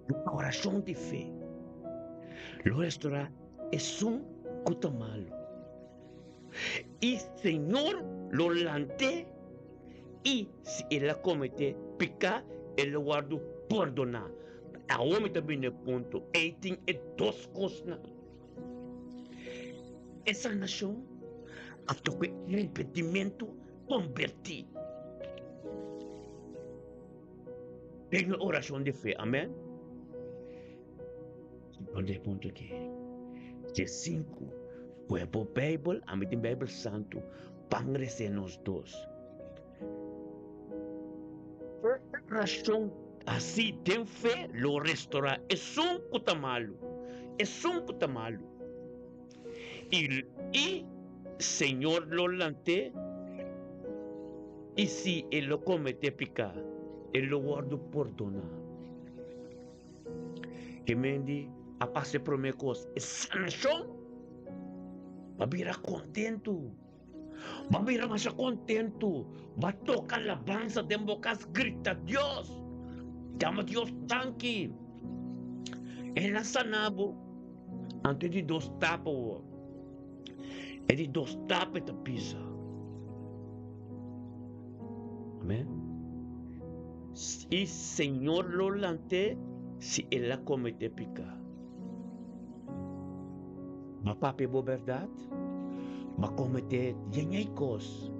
E orashon di fe lo restorá esun ku ta malu. I Señor lo lant'é, i si el a kometé piká, el lo wòrdu pordoná. Awor mi ta bini e punto, ei tin e dos kosnan, e sanashon anto ku e arepentimentu kombertí den e orashon di fe. Amèn. Por e punto aki, diesinku, ku e bo Beibel, ami tin Beibel Santu, ban resé nos dos. Orashon hasi den fe lo restorá esun ku ta malu, esun ku ta malu. I, i Señor lo lant'é, i si e lo kometé piká, e lo wòrdu pordoná. Ke mendi a pasa e promé kos, e sanashon. Bo a bira kontentu. Bo a bira masha kontentu. Bo a toka alabansa den bo kas, grita Dios, yama Dios danki. El a sana bo. Anto e di dos tapa awor. E di dos tapa e ta bisa. Amen. I Señor lo lant'é si el a kometé piká. Bo papia bo bèrdat, bo a kometé yeñei kos,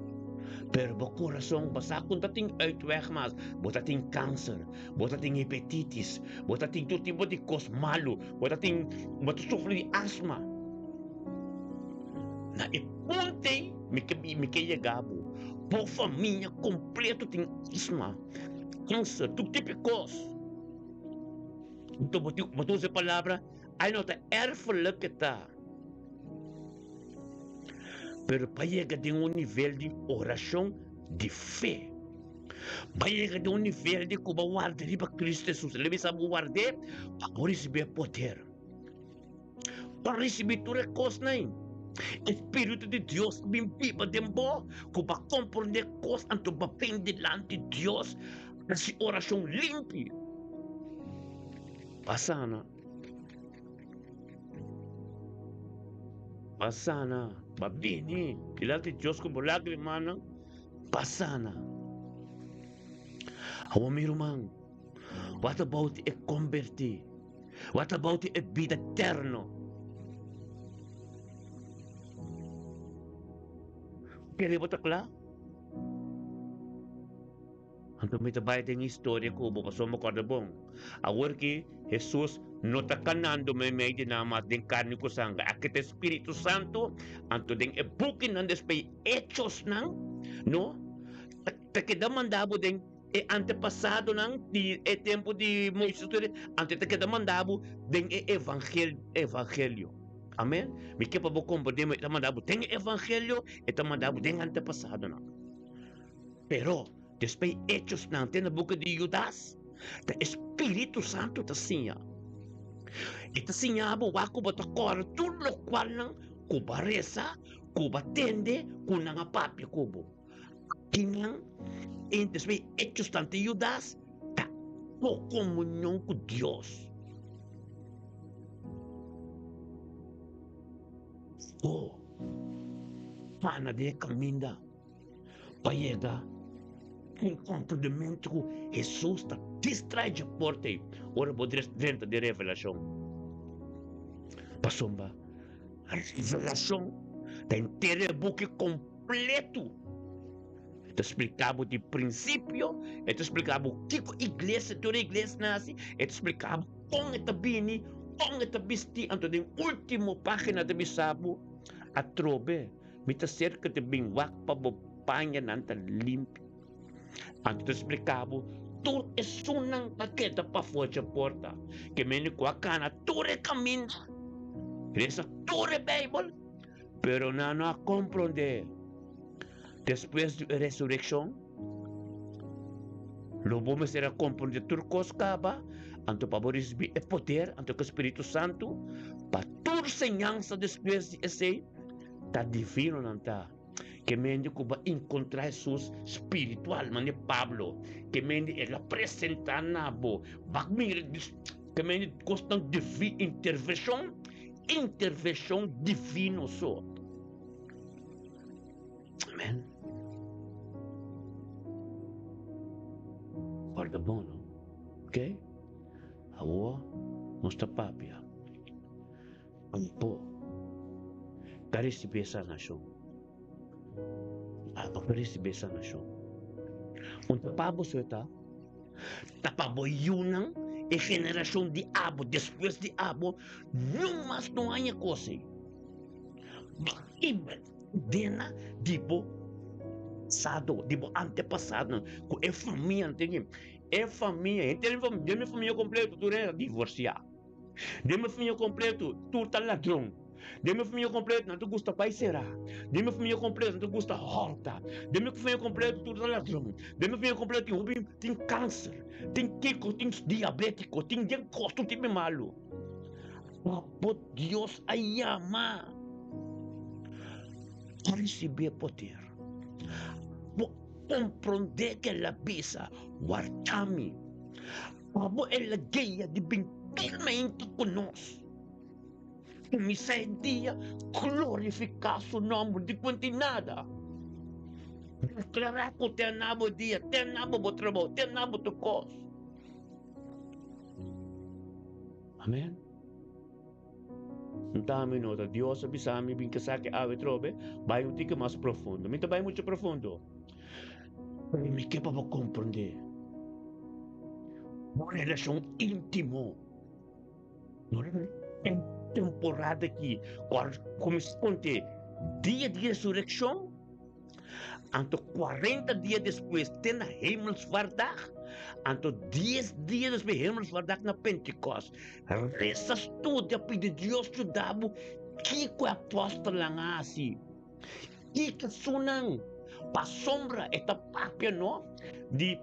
pero bo kurason bo sa ku no ta tin uitweg mas, bo ta tin kanser, bo ta tin hepatitis, bo ta tin tur tipo di kos malu, bo ta tin, bo ta sufri di asma. Na e punto ei mi ke mi ke yega bo. Bo famia kompleto tin asma, kanser, tur tipo di kos. Anto bo tin bo ta usa e palabra, ai no ta erfelijk ke ta. Pero pa yega den un nivel di orashon di fe, pa yega den un nivel di ku bo a warda riba Kristu Hesus, el a bisa bo ward'é pa bo risibí e poder. Pa risibí tur e kosnan, e Spiritu di Dios a bin biba den bo, ku bo a komprondé kos, anto bo a bin dilanti Dios hasi orashon limpi pa sana. Pa sana. Bo a bini dilanti Dios ku bo lágrimanan pa sana. Awor mi ruman, what about e kombertí? What about e bida eterno? Kere bo ta kla? Anto mi ta bai den historia ku bo, pasobra mi kòrda bon. Awor ki Hesus no ta kanando meimei di nan mas den karni ku sanger, aki ta e Spiritu Santu. Anto den e bukinan despues Hechosnan, no, ta keda manda bo den E antepasadonan di e tempu di Moises tur anto e ta keda manda bo den e evangel evangelio. Amen. Mi ke pa bo komprende mi e ta manda bo den e evangelio, e ta manda bo den antepasadonan. Pero despues Hechosnan te na boka di Judas, ta e Spiritu Santu ta siña. E ta siña bo wak ku bo ta kòrda tur lokualnan ku bo a resa, ku bo a tende, ku nan a papia ku bo. Kinan i despues Hechos tante Judas ta ko komunion ku Dios. Bo pana den e kaminda pa yega un komprendementu ku Hesus ta distrae dje porta ei ora bo drenta den Revelashon. Pasobra Revelashon ta henter e buki kompletu. E ta splika bo di prinsipio, e ta splika bo kiko iglesia, tur iglesia nasi, e ta splika bo kon e ta bini, kon e ta bisti, anto den ultimo pagina ta bisa bo, Atrobe mi ta serka di bin wak pa bo pañanan ta limpi. Anto ta splika bo tur esunnan ta keda pafó dje porta, ke mende ku a kana tur e kaminda, resa tur e Beibel, pero nan no a komprondé. Despues di e resurekshon, lo bo mester a komprondé tur kos kaba, anto pa bo risibí e poder, anto ku e Spiritu Santu, pa tur señansa despues di esei ta divino nan ta. Ke mende ku bo a enkontrá Hesus spiritual, manera Pablo, ke mende el a presentá na bo, bak mira, ke mende kosnan divi, intervenshon, intervenshon divino so. Amen. Guarda bon, no? Ok? Awor nos ta papia. Ampo ta recibi e sanacion. Abo ta recibi e sanacion. Un ta pa bo so e ta. Ta pa bo yunan, e generacion di abo despues di abo, niun mas no haña cos ei. Ba dena di bo pasado, di bo antepasadonan, cu e famianan tin. E famia, henter den mi famia completo tur hende ta divorcia. Den mi famia completo tur ta ladron. Den mi famia completo nan ta gusta bai sera. Den mi famia completo nan ta gusta horta. Den mi famia completo tur ta ladron. Den mi famia completo tin hopi tin cancer, tin kiko, tin diabetico, tin den cos tur tipo di malo. Abo Dios a yama pa ricibi e poder. Bo comprende ke el a bisa, Warda mi. Abo el a guia di bin turmento ku nos. Kuminsá e dia glorifiká su nòmber di kuanti nada. Deklará ku te na bo dia, te na bo bo trabou, te na bo tur kos. Amen. Nta mi nota Dios a bisa mi bin kasá ke awe trobe, bai un tiki mas profundo. Mi ta bai mucho profundo. Pero mi ke pa bo komprondé. Bo relashon íntimo. No e temporada aki, kuminsá konté dia di resurekshon. Anto 40 dia despues te na Hemelsvaartdag, anto 10 dia despues Hemelsvaartdag na Pentekost. Resa, studia, pidi Dios yuda bo kiko e apòstelnan a hasi. Kiko esunnan pasobra e ta papia no di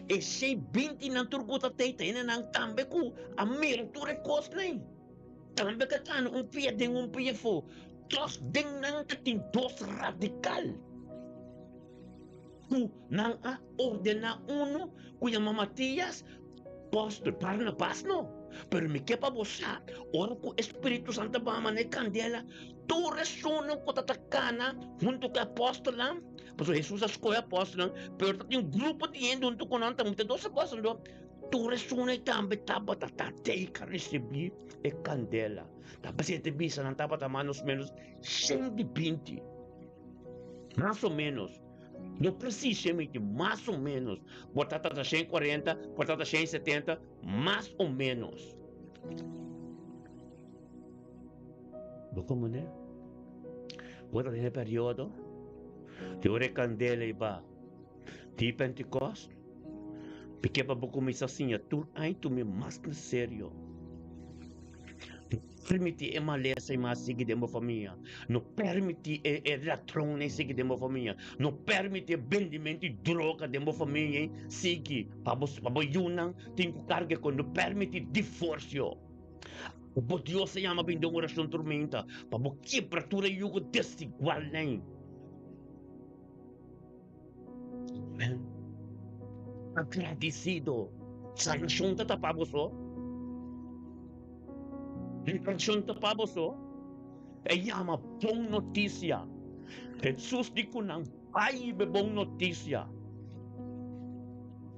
e shei bintinan tur ku ta tei ta hendenan tambe ku a mira tur e kosnan. Tambe ta kana un pia den un pia afó. Tòg den nan ta tin dos radikal ku nan a ordená unu ku yama Matias, apòstel Barnabas no. Pero mi ke pa bo sa, ora ku e spiritu santu a baha manera e kandela, tur esunnan ku ta ta kana huntu ku e apòstelnan, pasobra Hesus a skohe apòstelnan, pero ta tin un grupo di hende huntu ku nan, ta mete dos apòstel anto Tur esun ei tambe tabata ta tei ka risibí e kandela. Ta presente bisa nan tabata manos menos 120. Mas o menos. No precisamente, mas o menos. Por ta ta 140, por ta ta 170, mas o menos. Bo komo ne? Bo ta den e periodo di ora e kandela ei ba. Di Pentekost, mi ke pa bo kuminsá siña tur aña tuma mas na serio. No permití e malesa i mas sigui den bo famia. No permití e e ladronnan sigui den bo famia. No permití e bendimentu di droga den bo famia sigui pa bo pa bo yunan tin ku karga ku. No permití divorsio. Bo Dios a yama bin den un orashon turmenta pa bo kibra tur e yugo desigualnan. Amen. Agradecido. Salvacion ta tapa boso. Liberacion ta pa boso. E yama bon notisia. Hesus di ku nan, Bai be bon notisia.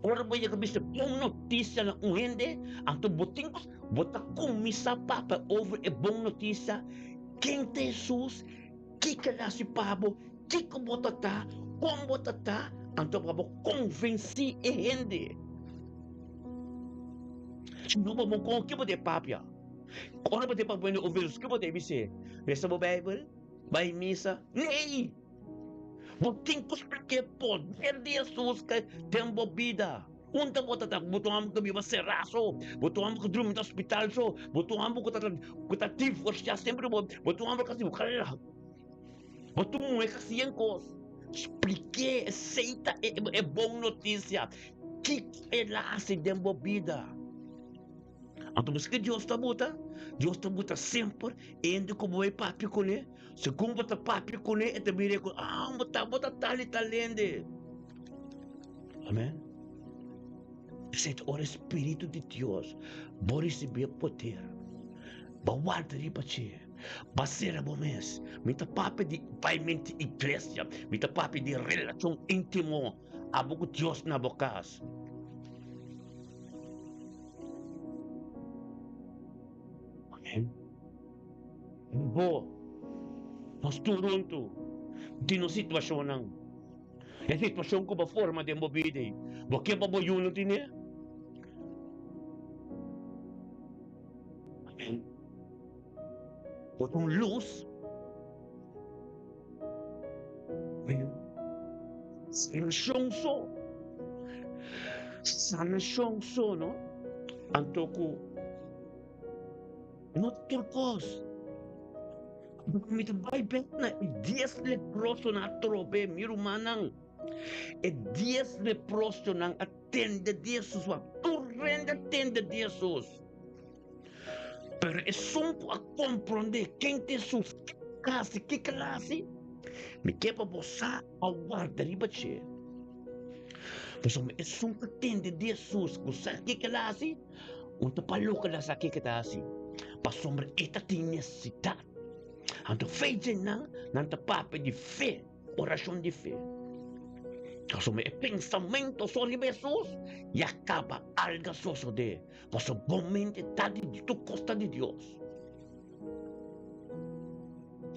Ora bo yega bisa bon notisia na un hende, anto bo tin ku bo ta kuminsá papia over e bon notisia, ken ta Hesus, kiko el hasi pa bo, kiko bo ta ta, kon bo ta ta, anto pa bo konvensí e hende. Si no bo bon kon ke bo ta papia? Ora bo ta papia over Hesus, ke bo ta bis'é? Lesa bo Beibel? Bai misa? Nee! Bo tin ku splika e poder di Hesus ke den bo bida. Unda bo ta ta? Bo ta un homber ku biba será so? Bo ta un homber ku drumi na hospital so? Bo ta un homber ku ta ku ta divorsiá semper? Bo bo ta un homber ku hasi Bo ta un muhé ku hasi yen kos? Splik'é esei ta e e bon notisia. Kiko el a hasi den bo bida? Anto bo sa ke Dios ta buta? Dios ta buta semper hende ku bo bai papia kuné. Segun bo ta papia kuné, e ta bira ku, ah, bo ta, bo ta tal i tal hende. Amen. Esei ta ora e Spiritu di Dios bo risibí e poder. Bo warda riba dje. Bo sera bo mes. Mi ta papia di bai menti iglesia. Mi ta papia di relashon íntimo abo ku Dios na bo kas. Amen. Bo, nos tur huntu, tin nos situashonnan. E situashon ku bo forma den bo bida ei, bo ke pa bo yunan tine? Amen. Bo ta un lus. Amen. Sanashon so. Sanashon so, no? Anto ku. No tur kos. Mi ta bai bek na e dies leprosonan atrobe, mi rumannan. E dies leprosonan a tende di Hesus, wak, tur rende a tende di Hesus. Pero esun ku a komprondé ken ta Hesus, kiko el a hasi, kiko el a hasi, mi ke pa bo sa a warda riba dje. Pasobra esun ku a tende di Hesus, ku sa kiko el a hasi, Un ta pa loke nan sa kiko ta hasi, pasobra e ta tin nesesidat. Anto fe dje nan, nan ta papia di fe, orashon di fe. Pasobra e pensamentu so riba Hesus ya kaba alga sosodé, pasobra bo mente ta di tur kos ta di Dios.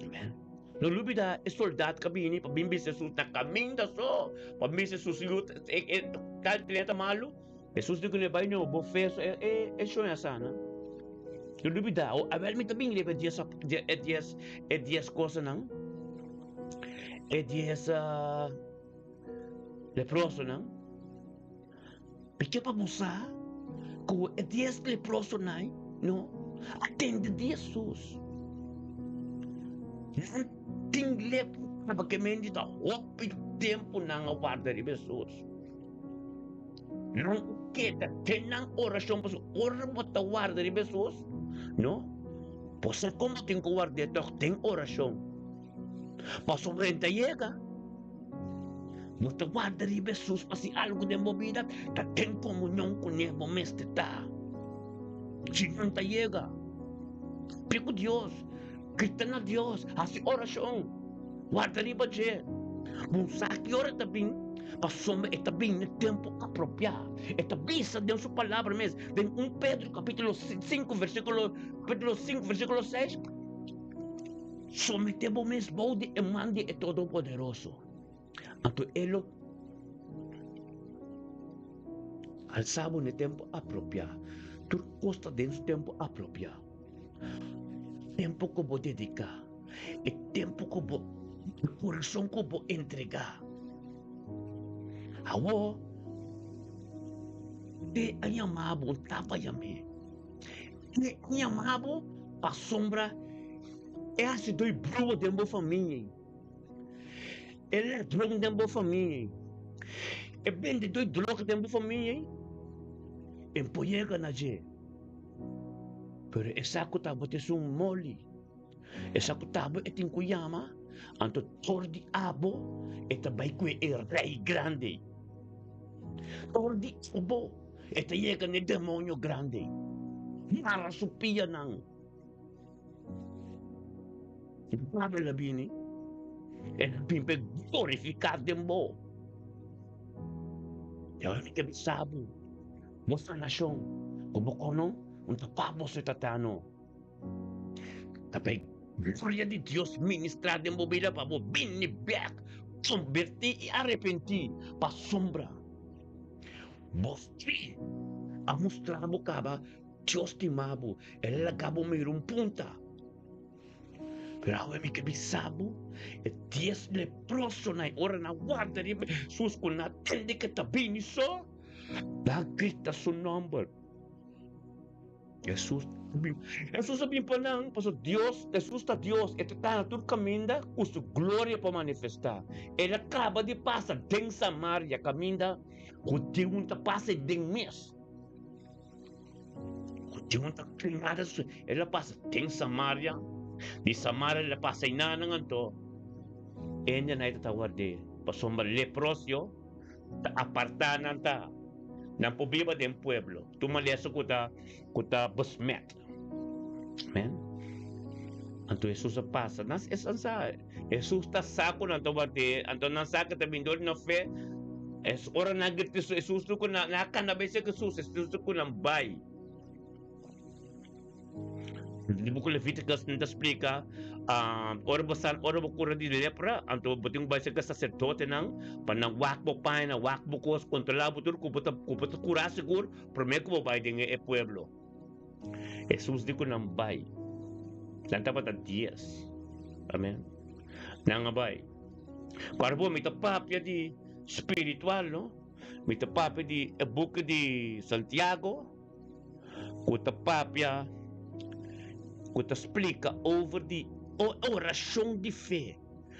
Amen. No lubida e soldat ka bini pa bin bisa Hesus na kaminda so, pa bin bisa Hesus yu e tal ta malu. Hesus di kuné, Bai no, bo fe so e e shoña sana. No lubidá, o awel mi ta bin riba e dies e dies e dies kosanan, e dies leprosonan. Mi ke pa bo sa ku e dies leprosonan no a tende di Hesus. Nan tin lepra kaba ke men di ta hopi tempu nan a warda riba Hesus. Nan keda den nan orashon pasobra ora bo ta warda riba Hesus, no, bo sa kon bo tin ku ward'é tòg den orashon. Pasobra e ta yega, bo ta warda riba Hesus pa si algu den bo bida ta den komunion kuné bo mester ta. Si nan ta yega, pia ku Dios, grita na Dios, hasi orashon, warda riba dje. Bo sa ki ora e ta bin, pasobra e ta bin na tempu apropiá. E ta bisa den su palabra mes, den un Pedro kapítulo sinku versíkulo kapítulo sinku versíkulo seis, Someté bo mes bou di e man di e Todopoderoso, anto e lo alsa bo na e tempu apropiá. Tur kos ta den su tempu apropiá. Tempu ku bo dediká. E tempu ku bo e kurason ku bo entregá. Awor, te a yama bo, un tapa yam'é. Te a yama bo pasobra e hasi doi bruha den bo famia. E ladron den bo famia. E bendedó di droga den bo famia. E por yega na dje. Pero e sa ku tabata esun moli. E sa ku tabo e tin ku yama, anto tor di abo e ta bai kue e rei grandi. Tor di abo e ta yega na e demonio grandi. Mara su pianan. E Pablo a bini, el a bin pa e glorifiká den bo. I awor mi ta bisa bo, bo sanashon ku bo kono no ta pa bo so e ta ta no. Ta pa e gloria di Dios ministrá den bo bida pa bo bini bèk, kombertí i arepentí pasobra bo fe a mustra bo kaba Dios stima bo, el a laga bo mira un punta. Pero awe mi ke bisa bo, e dies leprosonan e ora nan warda riba Hesus ku nan a tende ke ta bini so, nan a grita su nòmber. Hesus Hesus a bin pa nan pasobra Dios, Hesus ta Dios, e ta kana tur kaminda ku su gloria pa manifestá. El a kaba di pasa den Samaria kaminda ku diun ta pasa den mes. Dios ta nada su el a pasa den Samaria di Samaria el a pasa enanan anto hende nan ta ward'é pasobra leprosio ta apartá nan ta nan por biba den pueblo tur malesa ku ta ku ta besmet amen anto Hesus a pasa nan sa Hesus ta sa ku nan ta ward'é anto nan sa ku ta bini dor di nan fe Es ora nan grita su Hesus ku nan a kanda bai serka Hesus, Hesus ku nan bai. Di buku Levíticus nan ta splika, ora bo san, ora bo kura di lepra, anto bo tin ku bai serka saserdotenan pa nan wak bo paña, wak bo kos, kontrolá bo tur ku bo ta ku bo ta kurá sigur promé ku bo bai den e pueblo. Hesus di ku nan bai. Nan tabata dies. Amen. Nan a bai. Para bo mi ta papia di spiritual no, mi ta papia di e buki di Santiago ku ta papia ku ta splika over di orashon di fe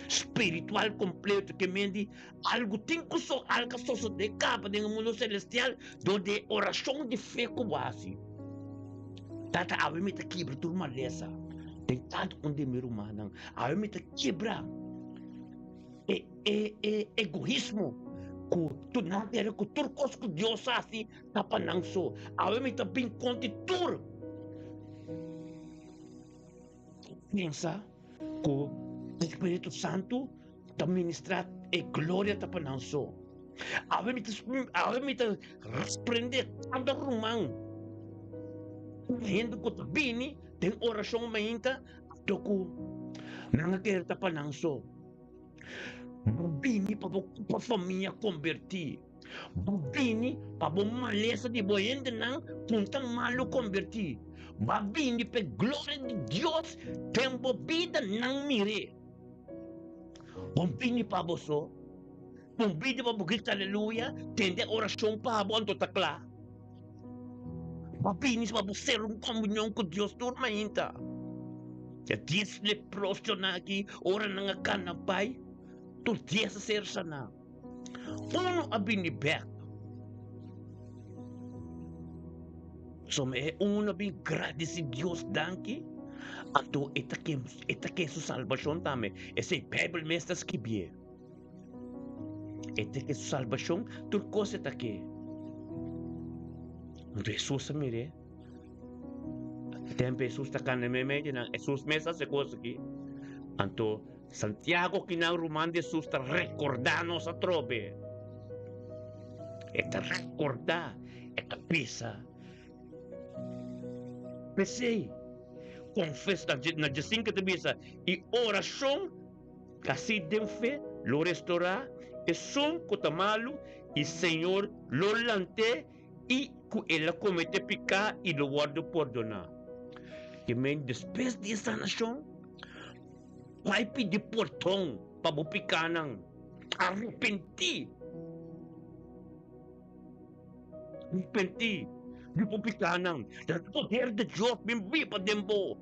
spiritual kompleto ke men di algu tin ku so algu a sosode kaba den e mundo selestial dor di e orashon di fe ku bo hasi. Tata awe mi ta kibra tur malesa den kada un di mi rumannan awe mi ta kibra e e e egoismo ku tur nan kere ku tur kos ku Dios hasi ta pa nan so. Awe mi ta bin kontra tur pensa ku e Spiritu Santu ta ministra e gloria ta pa nan so. Awe mi ta awe mi ta reprende kada ruman hende ku ta bini den orashon mainta anto ku nan a kere ta pa nan so. Bo bini pa bo pa famia kombertí. Bo bini pa bo malesa di bo hendenan ku ta malu kombertí. Bo a bini pa e gloria di Dios den bo bida nan mir'é. Bo bini pa bo so. Bo bini pa bo grita aleluya, tende orashon pa bo anto ta kla. Bo bini pa bo sera un komunion ku Dios tur mainta. E dies leprosonan aki ora nan a kana bai, tur dies a ser saná. Unu a bini bèk. Pasobra e unu a bin gradisí Dios danki, anto e ta ke e ta ke su salbashon tambe. Esei Beibel mes ta skibié. E ta ke su salbashon, tur kos e ta ke. Anto Hesus a mir'é. Tempu Hesus ta kanda meimei di nan, Hesus mes a hasi kos aki. Anto Santiago kinan ruman di Hesus ta rekordá nos atrobe. E ta rekordá, e ta bisa, P'esei, konfes, na djesinku e ta bisa, i orashon Kasi den fe lo restorá esun ku ta malu i Señor lo lant'é i ku el a kometé piká i lo wòrdu pordoná. Ke men despues di e sanashon, bai pidi pordon pa bo pikánan, arepentí, arepentí di bo pikánan, den poder di Dios bin biba den bo.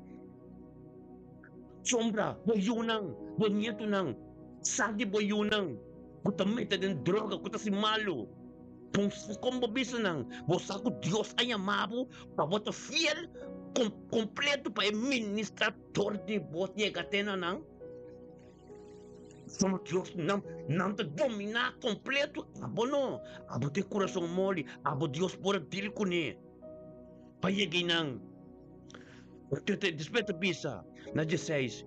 Sombra bo yunan, bo nietunan, sa di bo yunan ku ta mete den droga, ku ta hasi malu. Pensa kon bo bisa nan, bo sa ku Dios a yama bo pa bo ta fiel kompleto pa e ministra dor di bo yega te na nan. Sombra Dios nan, nan ta dominá kompleto, abo no, abo tin kurason moli, abo Dios por a dil kuné pa yega einan. Despues ta bisa na dieseis.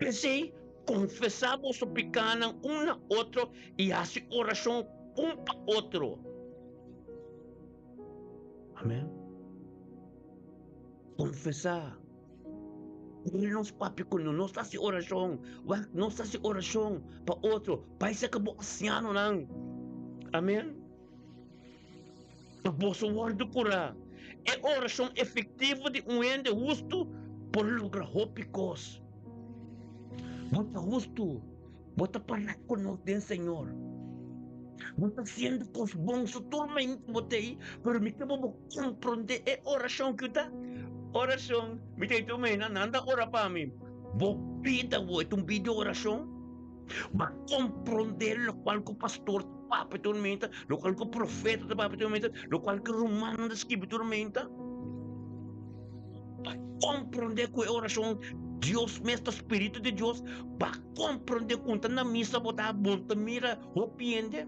P'esei, konfesá boso pikánan un na otro i hasi orashon un pa otro. Amèn. Konfesá. Ora nos papia ku nos, nos ta hasi orashon. Wak, nos ta hasi orashon pa otro. Bai saka bo ansianonan. Amèn. Pa boso wòrdu kurá. E orashon efektivo di un hende hustu por logra hopi kos. Bo ta hustu, bo ta pará ku nos den Señor. Bo ta hasiendo kos bon, so tur mainta bo ta ei, pero mi ke bo bo komprondé e orashon ku ta orashon. Mi ta tur mainta, nan ta ora pa mi. Bo bida bo e ta un bida di orashon. Bo a komprondé lokual ku pastor ta papia tur menta, lokual ku profeta ta papia tur menta, lokual ku rumannan ta skibi tur menta. Bo a komprondé ku e orashon Dios mes ta spiritu di Dios. Bo a komprondé ku ta na misa bo ta bon ta mira hopi hende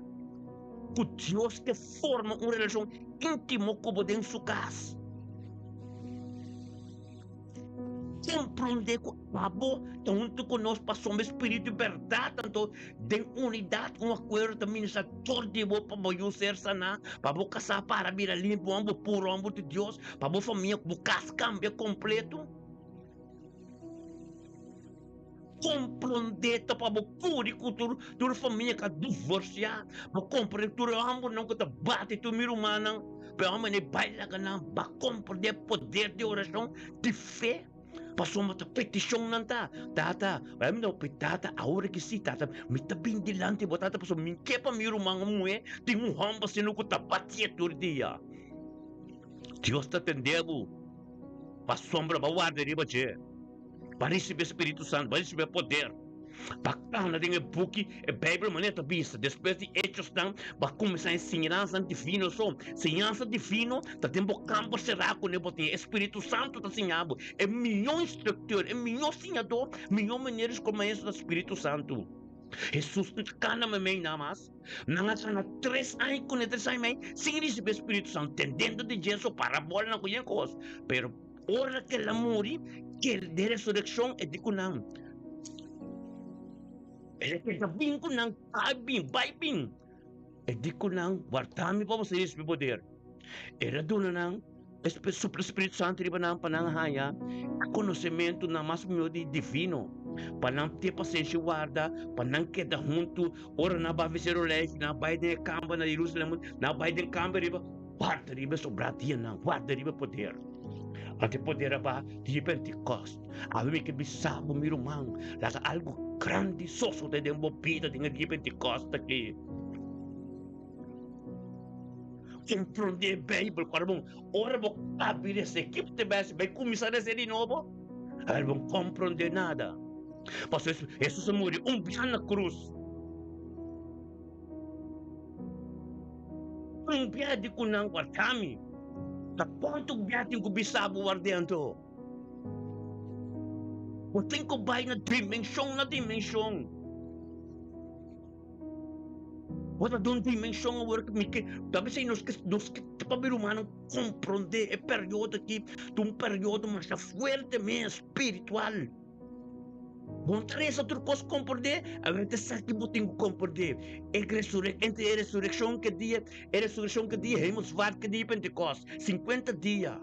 ku Dios ke forma un relashon íntimo ku bo den su kas. Komprondé ku abo ta huntu ku nos pasobra e spiritu di bèrdat, anto den unidat un akuerdo ta ministrá dor di bo pa bo yu ser saná, pa bo kasá para bira limpu, amo puru, amo di Dios, pa bo famia, bo kas kambia kompleto. Komprondé ta pa bo kuri ku tur tur famia ka divorsiá, bo komprondé tur e hòmbernan ku ta bati tur mi rumannan, pa e hòmbernan ei bai laga nan, bo a komprondé poder di orashon di fe, pasobra ta petishon nan ta, Tata, bai mi ta pidi Tata awor ki si Tata, mi ta bin dilanti bo Tata pasobra mi ke pa mi ruman muhé tin un hòmber asina ku ta batié tur dia. Dios ta tende bo, pasobra bo a warda riba dje. Pa risibi e Spiritu Santu, pa risibi e poder, pa kana den e buki, e Beibel manera ta bisa, despues di Hechosnan, bo a kuminsá e siñansanan divino. So, siñansa divino ta den bo kamber será kuné bo tin e Spiritu Santu ta siña bo. E mihó instruktor, e mihó siñadó, mihó manera di skol maestro ta Spiritu Santu. Hesus no ta kana meimei nada mas. Nan a kana tres aña kuné, tres aña i mei, sin risibi e Spiritu Santu, tendendo di dje so parabolnan ku yen kos. Pero Ora ku el a muri, kel den resurekshon e di ku nan, El a keda bin ku nan, bai bin, bai bin. E di ku nan, Warda mi pa boso risibi poder. El a duna nan e supla Spiritu Santu riba nan pa nan haña e konosementu nan mas mihó di divino, pa nan tin pasenshi warda, pa nan keda huntu ora nan bai vense roleshi, nan bai den e kamber na Jerusalem, nan bai den kamber riba, warda riba e sobrá dianan, warda riba e poder. Ante poder a baha dia Pentecost. Awe mi ke bisa bo, mi ruman, laga algu grandi sosode den bo bida den e dia Pentecost aki. Komprondé e Beibel ku ora bon. Ora bo abi resa e kiko te bes bai kuminsá resa di nobo, awor bo no komprondé nada. Pasobra Hesus a muri un bia na krus. Un bia di ku nan warda mi. Ta kuantu bia tin ku bisa bo ward'é anto? Bo tin ku bai na dimenshon na dimenshon. Bo ta den un dimenshon awor ku mi ke ta bisa nos ke nos ke pa mi rumannan komprondé e periodo aki ta un periodo masha fuerte mes spiritual. Bo no ta resa tur kos komprondé, awor ta sa ki bo tin ku komprondé. E resurek, entre e resurekshon ke dia, e resurekshon ke dia, Hemelsvaart ke dia Pentekost, sinkuenta dia.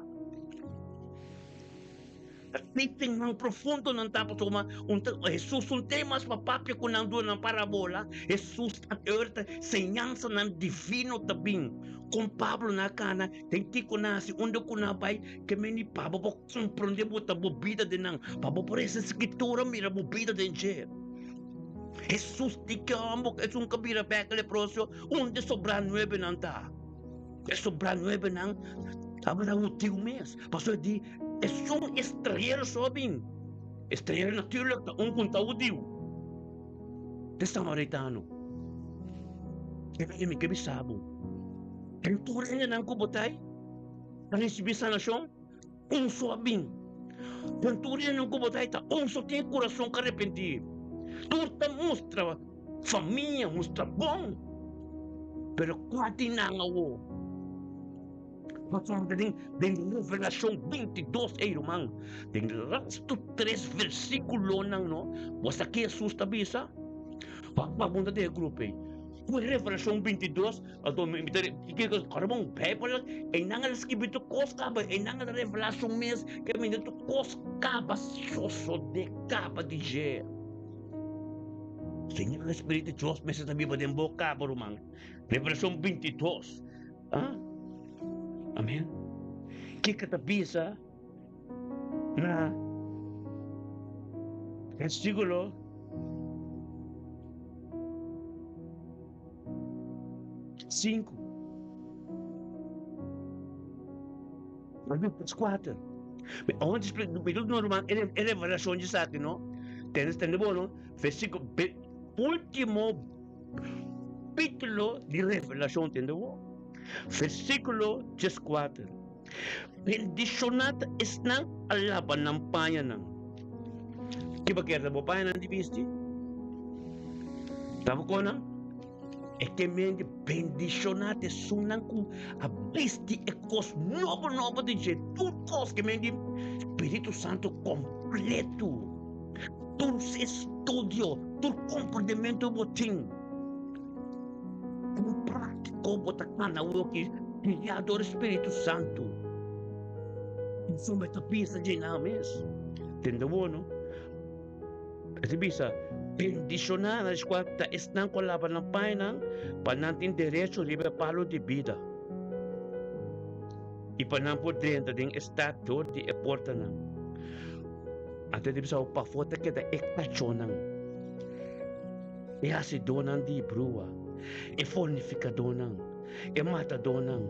Meetingnan profundo nan ta pasobra un ta Hesus un te mas pa papia ku nan duna nan parabola, Hesus ta eur ta señansanan divino ta bin. Kon Pablo na kana den kiko nan hasi, unda ku nan bai, ke meni pa bo por Komprondé bo ta bo bida den nan, pa bo por hesa Skritura mira bo bida den dje. Hesus di ke hòmber ku esun ka bira bèk leproso, unda e sobrá nuebenan ta? E sobrá nuebenan tabata hudiu mes, pasobra e di, Esun estranhero so a bin. Estranhero naturlik ta un ku no ta hudiu, ta e samaritano. Mi ke bisa bo, den tur hendenan ku bo ta ei, ta risibí sanashon. Un so a bin. Den tur hendenan ku bo ta ta un so tin e kurason ku arepentí. Tur ta mustra famia, mustra bon, pero kua di nan awor? Pasobra den den Revelashon bintidos, ey ruman, den lastu tres versikulonan no, bo sa ke Hesus ta bisa? Wak pa bo ta den e grupo ey. Ku Revelashon bintidos, anto mi ta kiko ora bo un Beibel, eynan a skibi tur kos kaba, eynan a revelá su mes ke mende tur kos kaba sosodé kaba di dje. Señor Espíritu Dios mester ta biba den bo kaba ruman. Revelashon bintidos. Ah? Amen. Kiko ta bisa na versíkulo 5? Kuater. Onde normal e revelashon di esaki no? Tende tende bo no? Versíkulo último Kapítulo di Revelashon tende awor, versíkulo dieskuater, Bendishoná ta esnan ku a laba nan pañanan. Ki bo kier ta bo pañanan di bisti? Ta bo konan? E ke mente bendishoná ta esunnan ku a bisti e kos nobo nobo di dje, tur kos ke men di Spiritu Santu kompletu. Tur estudio, tur komprendementu bo tin. Kon práktiko bo ta kana awoki guiá dor e Spiritu Santu. Pasobra e ta bisa dje nan mes. Tende bo no? E ta bisa, Bendishoná nan eskual ta esnan ku a laba nan pañanan, pa nan tin derecho riba e palu di bida, i pa nan por drenta den e stat dor di e portanan. Anto e ta bisa bo pafó ta keda e kachónan, e hasidónan di brua, e fornifikadónan, e matadónan,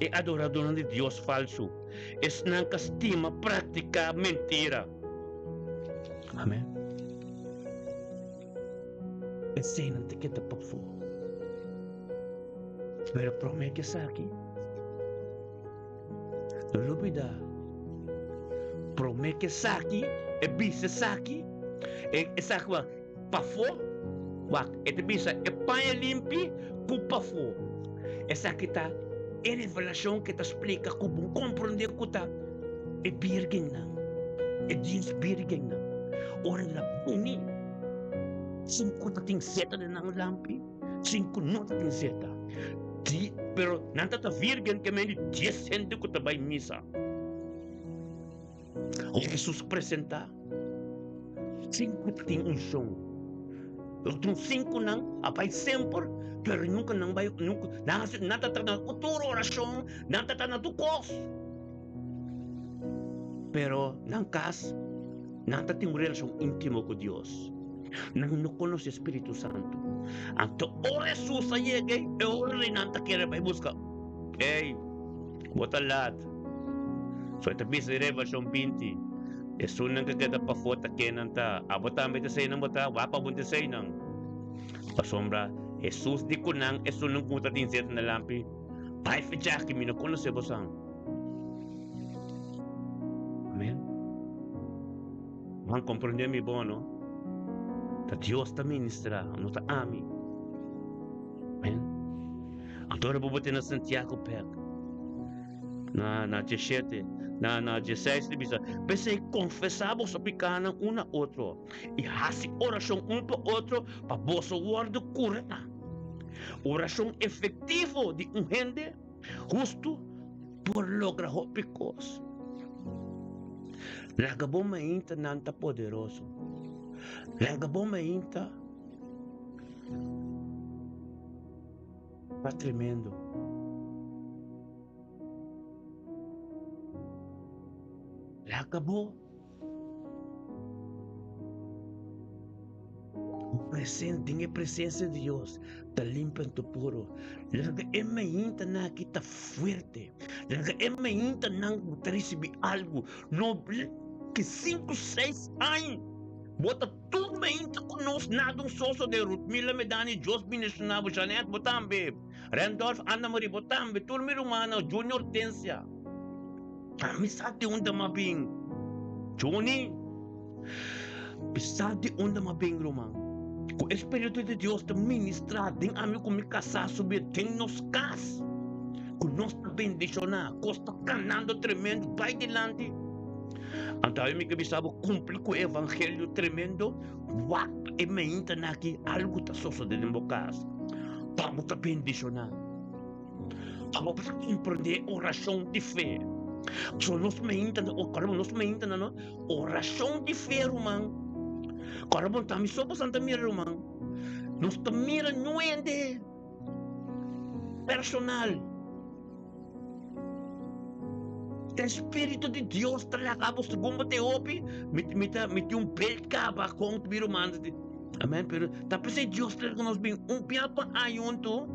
e adoradónan di dios falsu, esnan ka stima praktiká mentira. Amèn. Eseinan ta keda pafó. Pero promé ku esaki. No lubida, prome ke esaki, e bisa esaki, e esaki wak pafó, wak e ta bisa e paña limpi ku pafó. Esaki ta e revelashon ke ta splika ku bo komprondé ku ta e birgennan, e dies birgennan. Ora el a bini, sin ku ta tin seta den nan lampi. Sin ku no ta tin seta. Di, pero nan ta ta virgen ke men di dies hende ku ta bai misa. Ora Hesus presentá, sin ku ta tin unshon. Otro sinkunan a bai semper, pero nunka nan bai, nunka, nan hasi, nan ta ta na tur orashon, nan ta ta na tur kos. Pero nan kas, nan ta tin un relashon íntimo ku Dios. Nan no konosé Spiritu Santu. Anto ora Hesus a yega ei, e ora ei nan ta kere bai buska. Ey, bo ta lat. So e ta bisa den Revelashon 20, Esunnan ku keda pafó ta ken nan ta. Abo tambe ta eseinan bo ta? Wak pa bo ta eseinan. Pasobra Hesus di ku nan, Esunnan ku ta tin seta na lampi, bai fecha aki, mi no konosé bosan. Amen. Bo a komprendé mi bon, no? Ta Dios ta ministrá, no ta ami. Amen. Anto ora bo bo te na Santiago bek, na na diesshete, na na diesseis ta bisa, P'esei konfesá boso pikánan un na otro i hasi orashon un pa otro pa boso wòrdu kurá. Orashon efektivo di un hende Hustu por logra hopi kos. Laga bo mainta nan ta poderoso. Laga bo mainta ta tremendo. Laga bo Presen den e presensia di Dios ta limpi anto puro. Laga e maintanan aki ta fuerte. Laga e maintanan ku ta risibí algu. No ke sinku seis aña bo ta tur mainta ku nos nada un soso de Rutmila Medani Dios bendiciona bo Janet bo tambe Randolph Ana Marie bo tambe tur mi rumannan Junior Hortensia. Ami sa di unda m'a bin. Johnny, Mi sa di unda m'a bin, ruman. Ku e Spiritu di Dios ta ministrá den ami ku mi kasá subi den nos kas. Ku nos ta bendishoná, kos ta kanando tremendo, bai dilanti. Anto awe mi ke bisa bo kumpli ku e evangelio tremendo, wak e meintanan aki algu ta sosodé den bo kas. Pa bo ta bendishoná. Pa bo por komprendé orashon di fe. So nos meintanan, ora nos meintanan no, orashon di fe ruman. Ora bo ta mi so bo santa mira ruman. Nos ta mira nuende personal. E Spiritu di Dios ta laga bo segun bo te hopi, mi, mi ta, mi tin un beeld kaba kon mi ruman. Amen, pero ta p'esei Dios ta laga nos bin un bia pa aña huntu.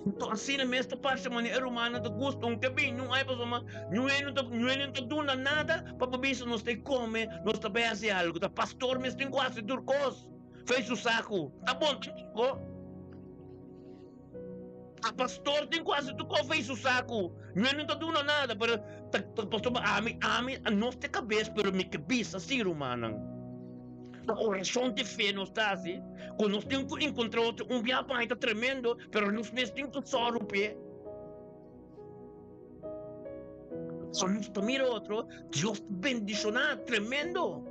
Anto asina mes ta parse manera e rumannan ta gusta un ke bin nun ai pasobra ñu'e no ta ñu'e no ta duna nada pa bo bisa nos ta kome, nos ta bai hasi algu. Ta pastor mes tin ku hasi tur kos. Fei su saku. Ta bon tampoco. A pastor tin ku hasi tur kos fei su saku. Ñu'e no ta duna nada, pero ta ta pasobra ami ami nos ta e kabes pero mi ke bisa si rumannan. Ta orashon di fe nos ta hasi ku nos tin ku enkontra otro un bia pa ta tremendo pero nos mes tin ku sòru p'e. So nos ta mira otro, Dios ta bendishoná tremendo.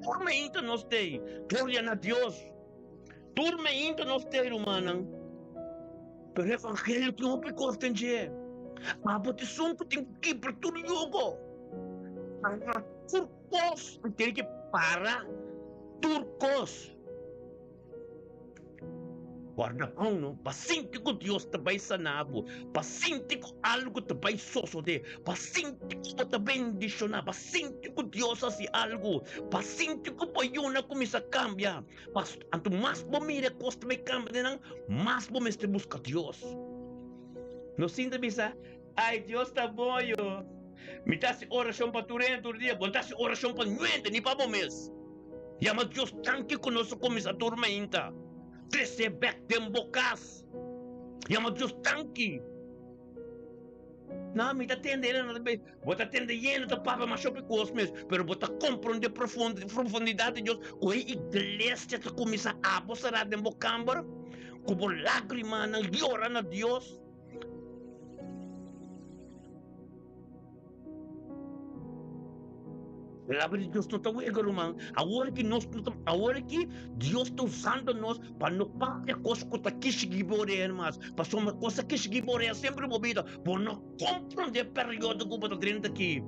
Tur meinta nos tei, gloria na Dios. Tur meinta nos tei, rumannan. Pero evangelio tin hopi kos den dje. Abo ta esun ku tin ku kibra tur yugo. Para tur kos. Tin ke para tur kos. Guarda bon no, pa sinti ku Dios ta bai sana bo, pa sinti ku algu ta bai sosodé, pa sinti ku bo ta bendishoná, pa sinti ku Dios hasi algu, pa sinti ku bo yuna kuminsá kambia. Anto mas bo mira e kos ta bai kambia den nan, mas bo mester buska Dios. No sinta bisa, Ai, Dios ta bon yo. Mi ta hasi orashon pa tur hende tur dia. Bo no ta hasi orashon pa nuente ni pa bo mes. Yama Dios tanki ku nos a kuminsá tur mainta. Tres'é bèk den bo kas. Yama Dios tanki. No, mi ta tende hende nan ta be, bo ta tende yendo ta papia masha hopi kos mes, pero bo ta komprondé profundidat di Dios ku e iglesia ta kuminsá abo será den bo kamber ku bo lágrimanan yora na Dios. Palabra di Dios no ta wega, ruman. Awor ki nos no ta, awor ki Dios ta usando nos pa no papia kos ku ta kishigi bo oreha mas. Pasobra kos ta kishigi bo oreha semper bo bida. Bo no komprondé periodo ku bo ta drenta aki.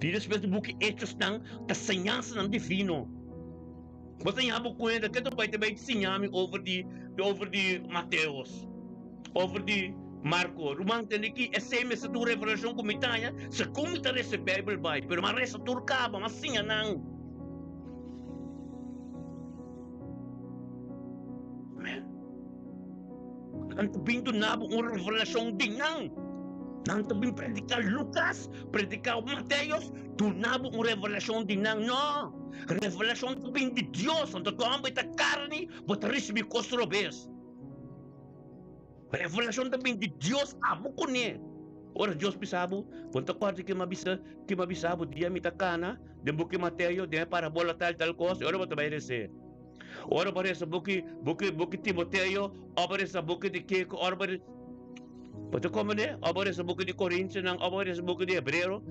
Di despues di buki Hechosnan ta señansanan divino. Bo ta ña bo kuenta ke ta bai ta bai siña mi over di over di Mateos, over di Marko. Ruman tende ki esei mester ta un revelashon ku mi taña segun mi ta resa Beibel bai, pero mi a resa tur kaba, mi a siña nan. Amen. Nan ta bin duna bo un revelashon di nan. Nan ta bin prediká Lukas, prediká Mateos, duna bo un revelashon di nan. No! Revelashon ta bin di Dios. Anto ku homber ta karni, bo ta risibí kos robes. Revelashon ta bin di Dios, abo kuné. Ora Dios bisa bo, bo no ta kòrda ke mi a bisa, ke mi a bisa bo dia mi ta kana den buki Mateo, den e parabola tal tal kos, e ora bo ta bai resé. Ora bo resa buki, buki, buki Timoteo, ora bo resa buki di Kiko, ora bo Bo ta komprende? Ora bo resa buki di Korintionan, ora bo resa buki di Hebreo,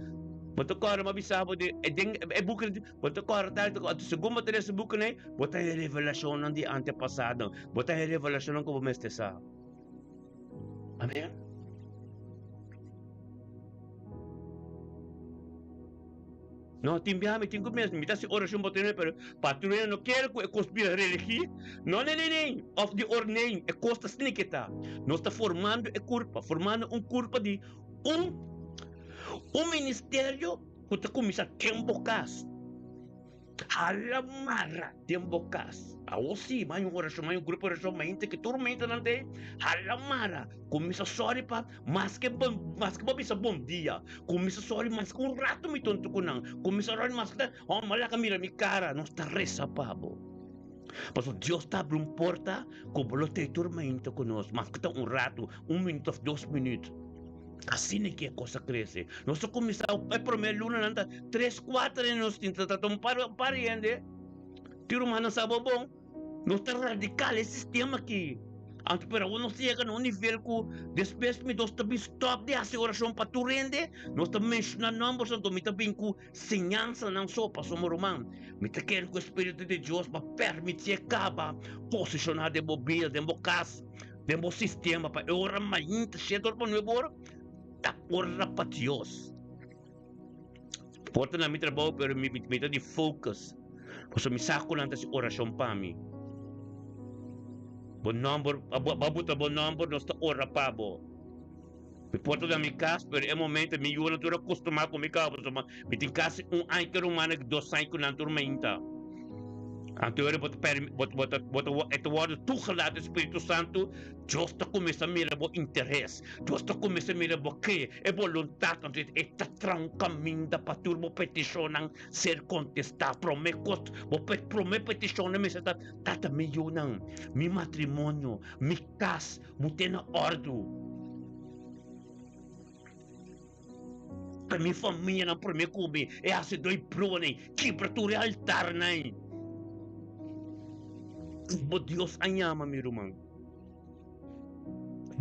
bo ta kòrda mi a bisa bo di e den e buki bo ta kòrda tal tal kos. Segun bo ta resa buki nei, bo ta haña revelashonnan di antepasadonan, bo ta haña revelashonnan ku bo mester sa. Amen. No, tin biaha mi tin ku mes, mi ta hasi orashon pa tur hende, pero pa tur hende no kere ku e kos bira religi. No, nee, nee, nee, òf di ornei, e kos ta asina ke ta. Nos ta formando e kurpa, formando un kurpa di un un ministerio ku ta kuminsá den bo kas. Hala mara den bo kas. Awor sí, bai un orashon, bai un grupo di orashon, mainta ke tur maintanan ta ei, hala mara, kuminsá sòri pa Maske bo maske bo bisa bon dia, kuminsa sori maske un rato mi tonto ku nan, kuminsa rori maske ta, oh malaka mira mi kara, nos ta resa pa bo. Pasobra Dios ta abri un porta ku bo lo tei tur mainta ku nos, maske ta un rato, un minuut of dos minuut. Asina ke e kos a krese. Nos a kuminsá e promé lunanan ta tres kuater hende nos tin, ta ta un par hende. Tin rumannan sa bo bon. Nos ta radical e sistema aki. Anto pero awor nos ta yega na un nivel ku despues mi nos ta bin stop di hasi orashon pa tur hende, nos ta menshona nombernan anto mi ta bin ku siñansanan so pasobra ruman mi ta kere ku e Spiritu di Dios pa permitié kaba posishoná den bo bida, den bo kas, den bo sistema pa e ora mainta shete ora pa nuebe ora ta ora pa Dios. Por ta na mi trabou pero mi mi ta di focus pasobra mi sa ku nan ta hasi orashon pa mi. Bo nòmber bo a buta bo nòmber nos ta ora pa bo. Mi por ta na mi kas pero e momento mi yunan tur a kustumá ku mi kaba pasobra mi tin kasi un aña ku rumannan ki dos aña ku nan tur mainta. Anto ora bo ta pèrdè bo bo ta bo ta e ta wòrdu toegelaten Spiritu Santu Dios ta kuminsá mira bo interes. Dios ta kuminsá mira bo ke e boluntat, anto e ta traha un kaminda pa tur bo petishonnan ser kontestá. Promé kos, bo promé petishonnan mester ta, Tata, mi yunan, mi matrimonio, mi kas, bo ten na òrdu. Pa mi famianan promé ku mi, e hasi doi bruanan, kibra tur e altarnan. Bo Dios a yama mi ruman.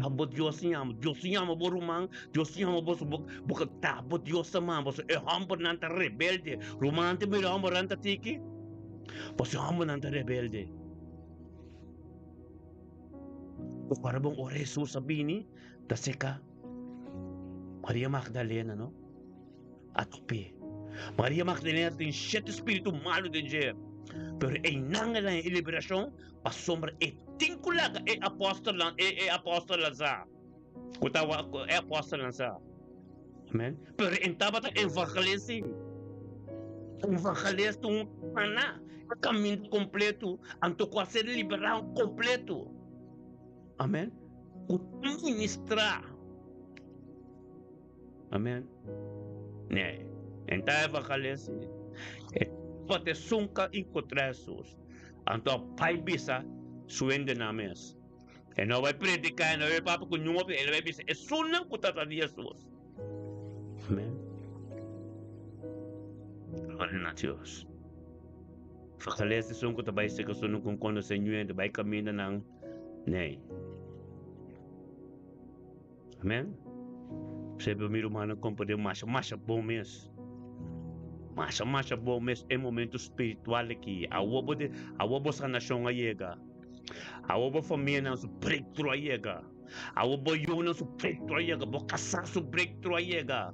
Abo Dios yama, Dios yama bo ruman, Dios yama boso, bo, bo ka ta bo Dios ta mama boso. E hombernan ta rebelde. Ruman ta mira hombernan ta tiki. Boso hombernan ta rebelde. Ora bon ora Jesus a bini, ta seka Maria Magdalena, no? A top'é. Maria Magdalena tin shete spiritu malu den dje, pero einan el haña e liberashon pasobra e tin ku laga e apòstelnan, e e apòstelnan sa ku ta e apòstelnan sa. Amen. Pero e tabata evangelist sí. Evangelist un kana e kaminda kompletu, anto ku a ser liberá kompletu. Amen. Ku ta ministrá. Amen. Nee. En ta evangelist. E tabata esun ka encontra Jesus. Anto a bai bisa su hendenan mes. E no bai predica, e no bai papia cu niun otro, e bai bisa esunnan cu ta tras di Jesus. Amen. Gloria na Dios. Evangelist esun cu ta bai seca esunnan cu conoce niun hende, bai caminda nan. Nee. Amen. P'esei mi rumannan komprendé masha masha bon mes. Masha masha bon mes e momento spiritual aki. Awor bo awor bo sanashon a yega. Awor bo famianan su breakthrough a yega. Awor bo yunan su breakthrough a yega. Bo kasá su breakthrough a yega.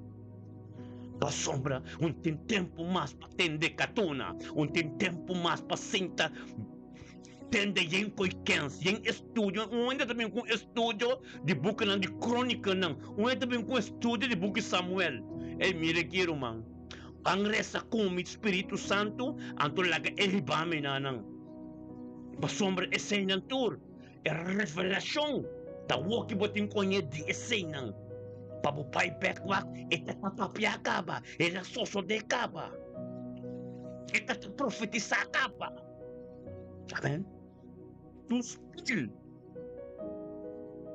Pasobra un tin tempu mas pa tende katuna. Un tin tempu mas pa sinta. Tende yen koe kens, yen estudio, un hende ta bin ku un estudio di bukinan di Krónikanan, un hende ta bin ku un estudio di buki Samuel. Ey, mira aki, ruman, ban resa ku mi Spiritu Santu, anto laga e hiba mi na nan. Pasobra eseinan tur, e revelashon ta woki bo tin koñe di eseinan, pa bo bai bèk wak e ta ta papia kaba, el a sosodé kaba, e ta ta profetisá kaba. Amen. Un stil.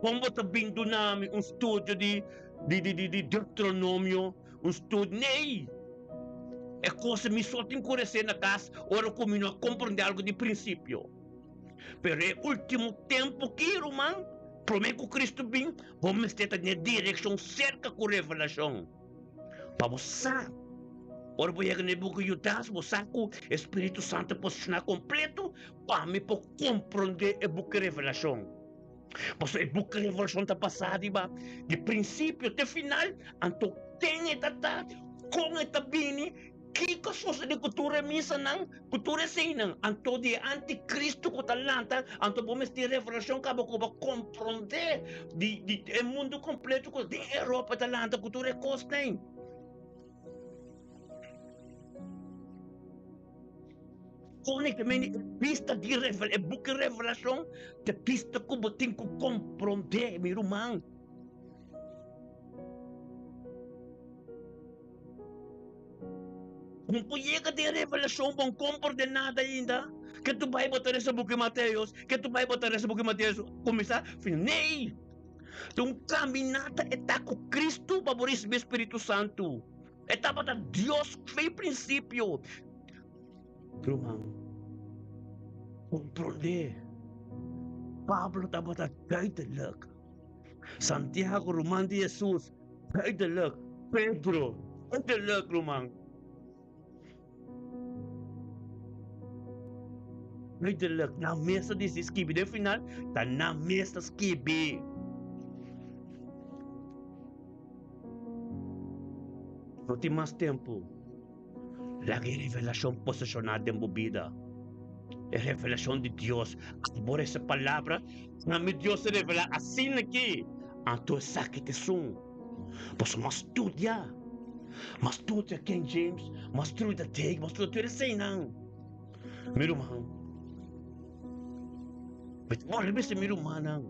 Kon bo ta bin duna mi un studio di di di di di Deuteronomio, un studio? Nee! E cosa mi so tin ku resé na kas ora ku mi no a komprendé algu di prinsipio. Pero e ultimo tempu ki, ruman, promé ku Kristu bin, bo mester ta den e direkshon serka ku revelashon. Pa bo sa, ora bo yega na e buki Judas, bo sa ku e Spiritu Santu a posishoná kompleto pa mi por komprondé e buki Revelashon. Pasobra e buki Revelashon ta basá riba di prinsipio te final, anto ken e ta ta, kon e ta bini, kiko a sosodé ku tur e misanan, ku tur eseinan. Anto di e antikristu ku ta lanta, anto bo mester revelashon kaba ku bo komprondé di di e mundu kompleto ku den Europa ta lanta ku tur e kosnan. Únikamente e bista di revel e buki Revelashon ta bista ku bo tin ku komprondé, mi ruman. Bo por yega den revelashon, bo no komprende nada ainda. Ke tu bai bo ta resa buki Mateos, ke tu bai bo ta resa buki Mateos, kuminsá fin. Nee! Ta un kaminata e ta ku Kristu pa bo risibí Spiritu Santu. E tabata Dios fei prinsipio. Ruman, Komprondé, Pablo tabata duidelijk. Santiago, ruman di Hesus, duidelijk. Pedro, duidelijk, ruman. Duidelijk, nan mes ta disi skibi. Den final, ta nan mes ta skibi. No tin mas tempu. Laga e revelashon poseshoná den bo bida. E revelashon di Dios. Abo resa palabra, ami Dios a revelá asina aki. Anto esaki ta esun. Pasobra mas studia, mas studia King James, mas studia Dake, mas studia tur eseinan. Mi ruman, mi ta bolbe bisa mi rumannan.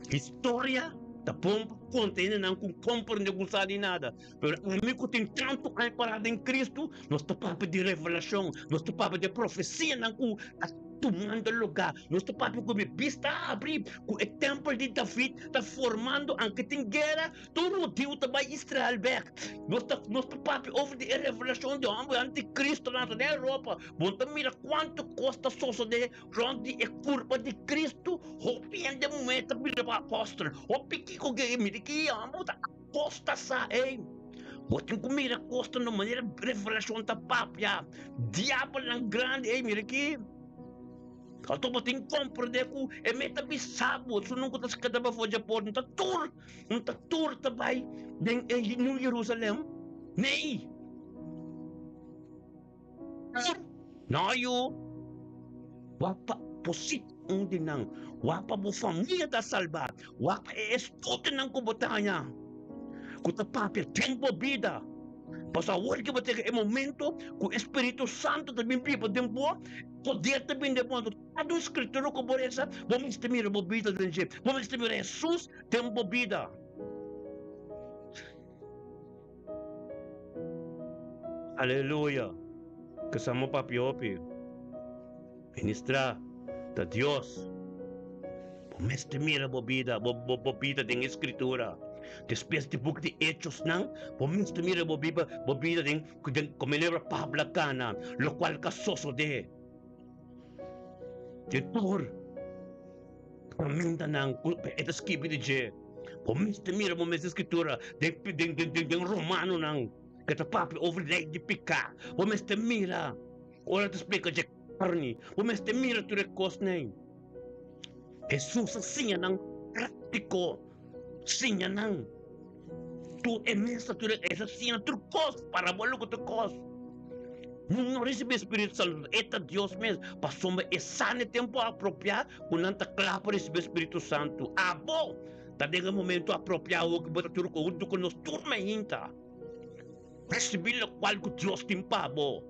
Historia ta bon pa konta hendenan ku komprende ku sa di nada, pero ami ku tin tantu aña pará den Kristu, nos ta papia di revelashon, nos ta papia di profesianan ku ta tumando lugá, nos ta papia ku mi bista a habrí, ku e tèmpel di David ta formando, anke tin guera, tur hudiu ta bai Israel bèk. Nos ta nos ta papia over di e revelashon di hòmber antikristonan ta den Europa. Bo ta mira kuantu kos ta sosodé Rond di e kurpa di Kristu, hopi hende muhé ta bira pa apòstel. Hopi kiko ke mira ki yama bo ta apostasa ei. Bo tin ku mira kos ta na manera Revelashon ta papia. Diabelnan grandi ei mira ki. Anto bo tin komprendé ku e mei ta bisa bo su nunka ta keda pafó dje port. No ta tur, no ta tur ta bai den e New Jerusalem. Nee. No yu, wak pa bo sit un di nan, wak pa bo famia ta salbá, wak pa e estudinan ku bo ta haña ku ta papia den bo bida. Pasobra awor ke bo ta yega e momento ku e Spiritu Santu ta bin biba den bo, poder ta bin den bo. Anto kada un skritura ku bo resa, bo mester mira bo bida den dje, bo mester mira Hesus den bo bida. Aleluya! Kesamo papia hopi. Ministra ta Dios. Bo mester mira bo bida, bo bo bida den e Skritura. Despues di buk di Hechosnan, bo mester mira bo biba, bo bida den den komo Pablo a kana, lokual ka sosodé. Di tur kamindanan ku e ta skibi di dje. Bo mester mira bo mes Skritura den den den den Romanonan ku ta papia over lei di piká. Bo mester mira ora ta splika dje karni. Bo mester mira tur e kosnan. Hesus a siña nan práktiko, siña nan tur e mes ta tur e siña tur kos, parabola ku tur kos. Nan no risibí Spiritu Santu, e ta Dios mes, pasobra e sa na e tempu apropiá ku nan ta kla pa risibí Spiritu Santu. Abo ta den e momentu apropiá awo ku bo ta tur huntu ku nos tur mainta risibí lokual ku Dios tin pa bo.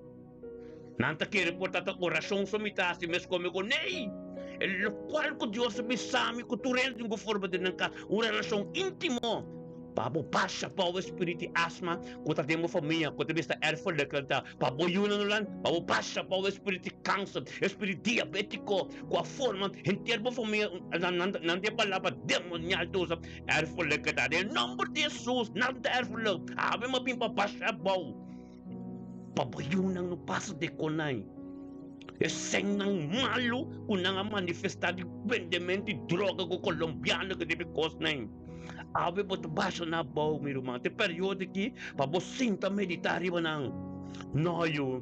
Nan ta kere por ta ta orashon so mi ta hasi mes kome ku nei. E lokual ku Dios a bisa mi ku tur hende tin ku forma den nan kas un relashon íntimo. Pa bo basha bou e spirit di asma ku ta den bo famia ku ta bisa erfelijk nan ta pa bo yunan nan pa bo basha bou e spirit di kanser e spirit diabetiko ku a forma henter bo famia nan nan nan tin e palabra demonial ta usa erfelijk ta den nomber di Jesus nan ta erfelijk awe mi a bin pa basha bou. Pa bo yunan no pasa de konai e sennan malu ku nan a manifestá di bendemento di droga ku kolombiano ku debe kosnan. Awe bo ta basha na abou, mi ruman. Te periodo aki pa bo sinta meditá riba nan. No, yu.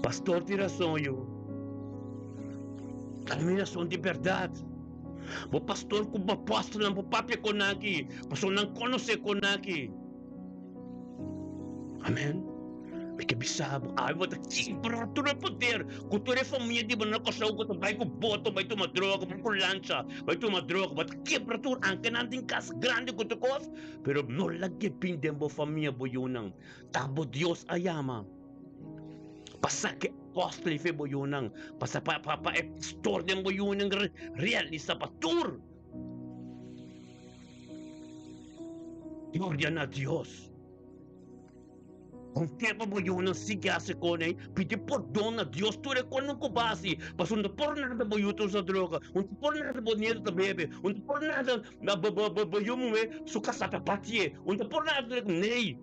Pastor tin rason, yu. Ta mi rason di bèrdat. Bo pastor ku bo apòstelnan por papia kon aki, pasobra nan konosé kon aki. Amen. Mi ke bisa bo, awe bo ta kibra tur e poder ku tur e famia di bo na Kòrsou ku ta bai ku boto bai tuma droga, bai ku lancha bai tuma droga. Bo ta kibra tur, anke nan tin kas grandi ku tur kos, pero no lag'e bin den bo famia, bo yunan. Ta bo Dios a yama pa saka e apòstel i fe bo yunan, pa pa e pastor den bo yunan realisa pa tur. Gloria na Dios. Konfia pa bo yunan sigui hasi kon ei, pidi pordon na Dios tur e konnan ku bo hasi, pasobra no ta por nada bo yu ta usa droga, no ta por nada bo nieto ta bebe, no ta por nada bo yu muhé su kasá ta batié, no ta por nada tur e kon. Nee,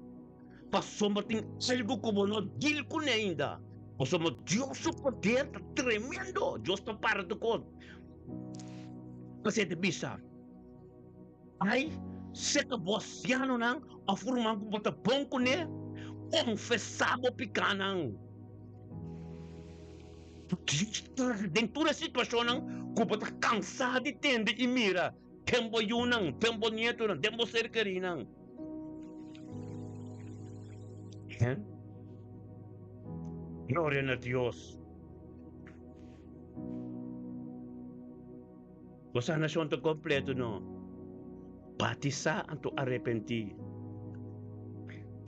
pasobra tin algu ku bo no deal kuné ainda. Pasobra Dios su poder ta tremendo. Dios ta para tur kos. P'esei ta bisa, Ai, seka bo asianonan òf ruman ku bo ta bon kuné, konfesá bo pikánan. Den tur e situashonnan ku bo ta kansá di tende i mira den bo yunan, den bo nietonan, den bo ser kerínan. Gloria na Dios. Bo sanashon ta kompleto no. Batisá anto arepentí.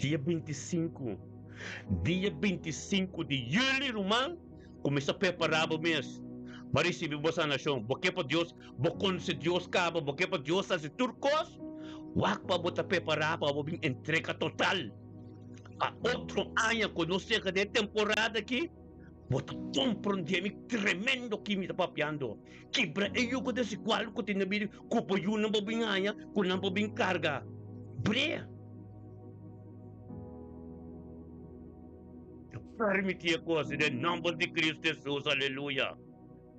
Dia 25, dia 25 di yüli ruman, kuminsá prepará bo mes pa risibí bo sanashon. Bo ke pa Dios, bo konosé Dios kaba, bo ke pa Dios hasi tur kos, wak pa bo ta prepará pa bo bin entrega total pa otro aña ku nos yega den e temporada aki. Bo ta komprondé mi tremendo ki mi ta papiando. Kibra e yugo desigual ku tin na bida ku bo yunan por bin haña, ku nan por bin karga. Brea. No permití e kos den nòmber di Kristu Hesus. Aleluya.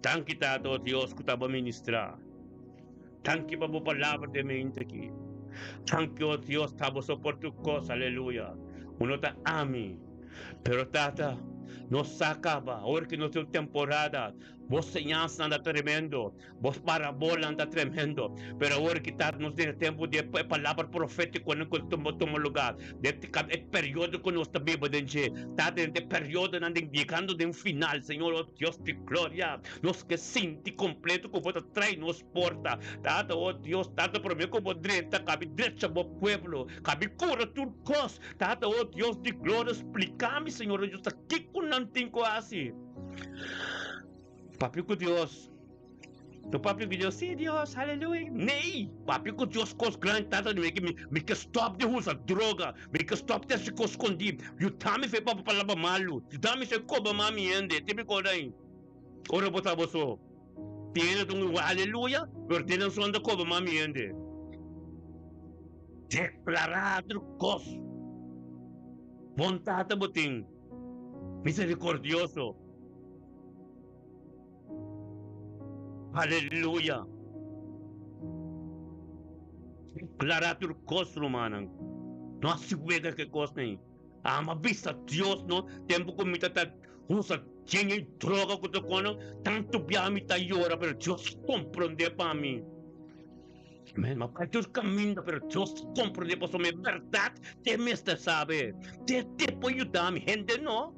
Danki Tata, o Dios, ku ta bo ministrá. Danki pa bo palabra den mente aki. Danki, o Dios, ta bo soporta tur kos. Aleluya. Uno ta ami. Pero Tata, nos sa kaba, ora ku nos tin un temporada, bo señasnan ta tremendo, bo parabolan ta tremendo. Pero awor ki Tata nos den e tempu di e palabra profétikonan ku ta tuma lugá, den e periodo ku nos ta biba den dje, Tata, den e periodonan den yegando den final, Señor, o Dios di gloria, nos ke sinti kompleto ku bo ta trae nos porta. Tata, o Dios, Tata, promé ku bo drenta, kabi drecha bo pueblo, kabi kura tur kos. Tata, o Dios di gloria, splika mi, Señor, o Dios, ta kiko nan tin ku hasi. Papia ku Dios. No papia ku Dios, sí, Dios, aleluya. Nee, papia ku Dios kos grandi, Tata, mi ke, mi ke stop di usa droga, mi ke stop di hasi kos skondí. Yuda mi fe papia palabra malu, yuda mi fe koba mami hende. Te mi korda ain. Ora bo ta bo so. Tiene ta un aleluya, pero tiene son ta koba mami hende. Deklará tur kos. Bon Tata bo tin, miserikordioso. Aleluya! Deklará tur kos, rumannan. No hasi wega ku e kosnan ei. Ama bisa Dios no, tempu ku mi ta ta usa djen e droga ku ta kono, tantu bia mi ta yora, pero Dios komprondé pa mi. Amen. Ma bai tur kaminda, pero Dios ta komprondé pasobra mi e bèrdat te mester sabe. Te te por yuda mi, hende no.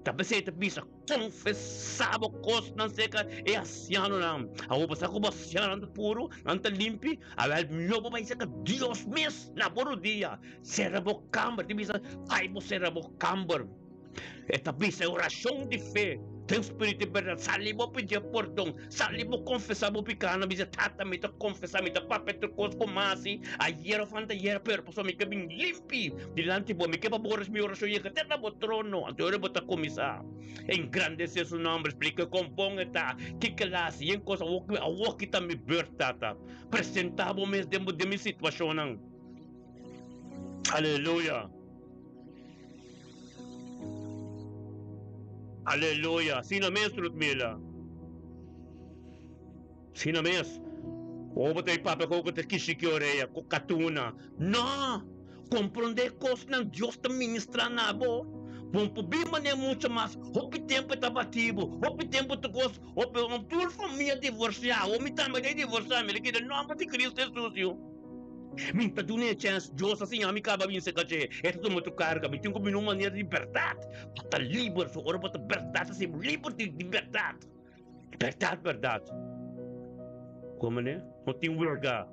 Ta p'esei ta bisa, konfesá bo kosnan serka e ansianonan. Awor bo sa ku bo ansianonan ta puru, nan ta limpi, awèl mihó bo bai serka Dios mes na bo rudia. Sera bo kamber, ta bisa, bai bo sera bo kamber. E ta bisa e orashon di fe den spiritu i bèrdat. Sali bo pidié pordon, sali bo konfesá bo pikánan, bisa, Tata, mi ta konfesá, mi ta papia tur kos ku mi a hasi ayer òf anteayer, pero pasobra mi ke bin limpi dilanti bo, mi ke pa bo mi orashon yega te na bo trono. Anto ora bo ta kuminsá engrandesé su nòmber, splika kon bon e ta, kiko el a hasi, yen kos. Awor ki ta mi bùrt, Tata, presentá bo mes den bo den mi situashonnan. Aleluya! Aleluya! Asina mes, Ludmila. Asina mes. Ora bo ta e papia ku ta kishi ki orea, ku katuna. No! Komprondé kosnan Dios ta ministrá na bo. Bo no por bin manera mucha mas. Hopi tempu e ta bati bo. Hopi tempu tur kos. Hopi, tur famia divorsiá. Awor mi tambe ta divorsiá. Mi ta kere nòmber di Cristo Hesus, yu. Mi ta duna e chèns. Dios a siña mi kaba bin serka dje. E ta tuma tur karga. Mi tin ku bini un manera di bèrdat pa ta liber. So ora bo ta bèrdat ta siña bo liber di bèrdat. Bèrdat, bèrdat. Komo ne? No tin wega.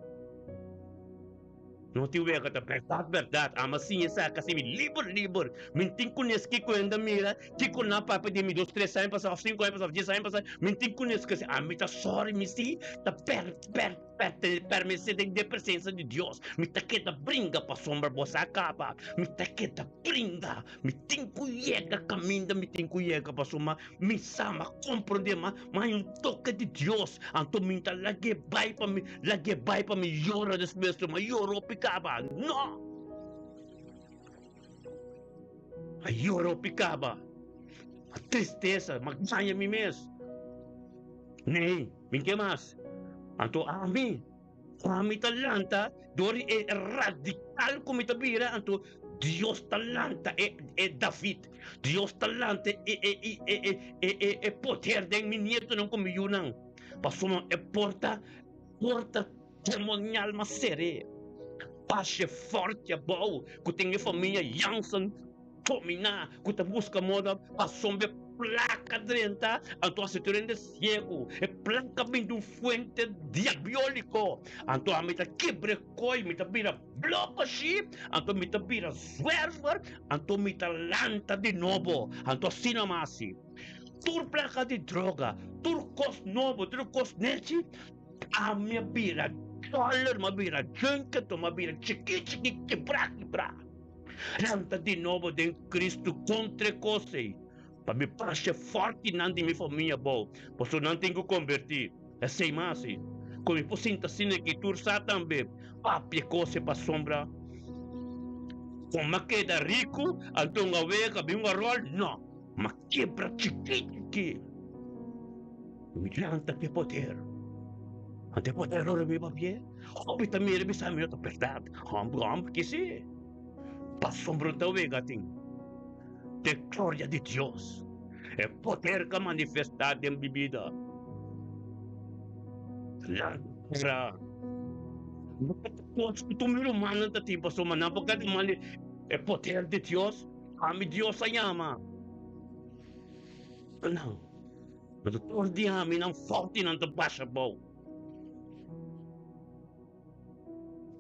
No tin wega. Ta bèrdat, bèrdat. Ama siña esaki hasi mi liber, liber. Mi tin kunes kiko hende a mira, kiko nan papia di mi dos, tres aña pasá òf sinku aña pasá òf dies aña pasá. Mi tin kunes kese. Ami ta sòri mi si ta bèr, bèr. Permesé den e presensia di Dios. Mi ta keda bringa pasobra bo sa kaba. Mi ta keda bringa. Mi tin ku yega kaminda mi tin ku yega pasobra mi sa, mi a komprondé ma mi hay un toke di Dios. Anto mi ta lag'é bai pa mi lag'é bai pa mi yora despues. Mi a yora hopi kaba. No! A yora hopi kaba. Tristesa, m'a gaña mi mes. Nee, mi ke mas. Anto ami, ami ta lanta dor di e radical ku mi ta bira, anto Dios ta lanta e e David. Dios ta lanta e e e e e e e e poder den mi nietonan ku mi yunan. Pasobra e porta, porta demonial mas ser'é. Pashe forte abou ku tin e famia Jansen dominá ku ta buska moda pa sombe plaka drenta, anto hasi tur hende siegu. E plaka bin di un fuente diabióliko. Anto ami ta kibra e koi, mi ta bira bloko shi, anto mi ta bira zwerver, anto mi ta lanta di nobo. Anto asina mi a hasi. Tur plaka di droga, tur kos nobo, tur kos nechi, ami a bira dòler, mi a bira junkie, anto mi a bira chikí chikí, kibrá kibrá. Lanta di nobo den Cristo contra e cos ei, pa mi pasha fortinan di mi famia abou, pasobra nan tin cu converti. Esei mas ei, cu mi por sinta asina aki tur sa tambe, papia e cos ei pasobra con m'a keda ricu, anto un awega bin un arol? No, m'a kebra chiki chiki. Mi lanta cu e poder. Anto e poder ora mi papia, hopi ta mira mi sa mi no ta berdad. Homber, homber kisi. Pasobra ta wega tin e gloria di Dios, e poder ka manifesta den mi bida. Lanta. No ta kos ku tur mi rumannan ta tin pasobra nan por keda manda e poder di Dios, ami Dios a yama. Nan, no ta tur dia mi nan forti nan ta basha abou.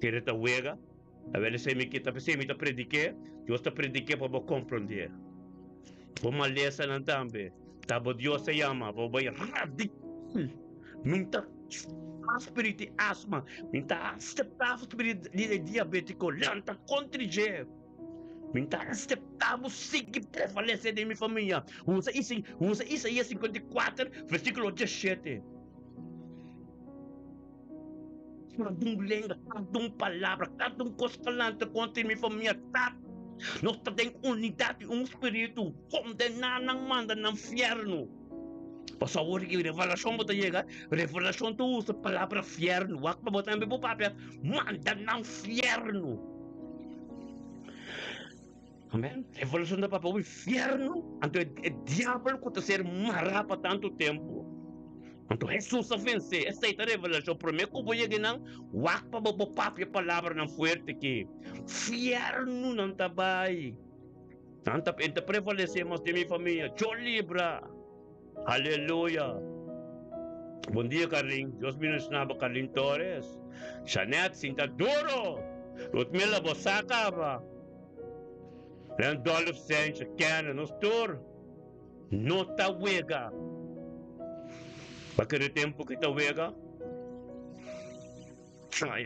Kere ta wega, awel esei mi kita p'esei mi ta predik'é, Dios ta predik'é pa bo komprondé. Bo malesanan tambe, ta bo Dios a yama pa bo bai radikal. Mi ta spirit di asma, mi ta aseptá spirit di diabétiko, lanta kontra dje. Mi ta aseptá bo sigui prevalesé den mi famia. Usa usa Isaías 54, versíkulo 17. Kada un lenga, kada un palabra, kada un kos ta lanta kontra mi famia ta nos ta den unidat di un spiritu, kondená nan manda nan fièrnu. Pasobra awor ki revelashon bo ta yega, revelashon ta usa palabra fièrnu. Wak pa bo tambe bo papia, manda nan fièrnu. Amen. Revelashon ta papia hopi fièrnu, anto e diabel ku ta ser mará pa tantu tempu. Anto Hesus a vensé. Esei ta revelashon. Promé ku bo yega einan, wak pa bo bo papia palabranan fuerte ki fièrnu nan ta bai. Nan ta e ta prevalesé mas den mi famia. Djo libra! Aleluya! Bon dia Carlin. Dios bendiciona bo Carlin Torres. Shanette sinta duro! Ludmila bo sa kaba. Randolph Sanchez, Kenner, nos tur. No ta wega. Pa kere tempu ki ta wega?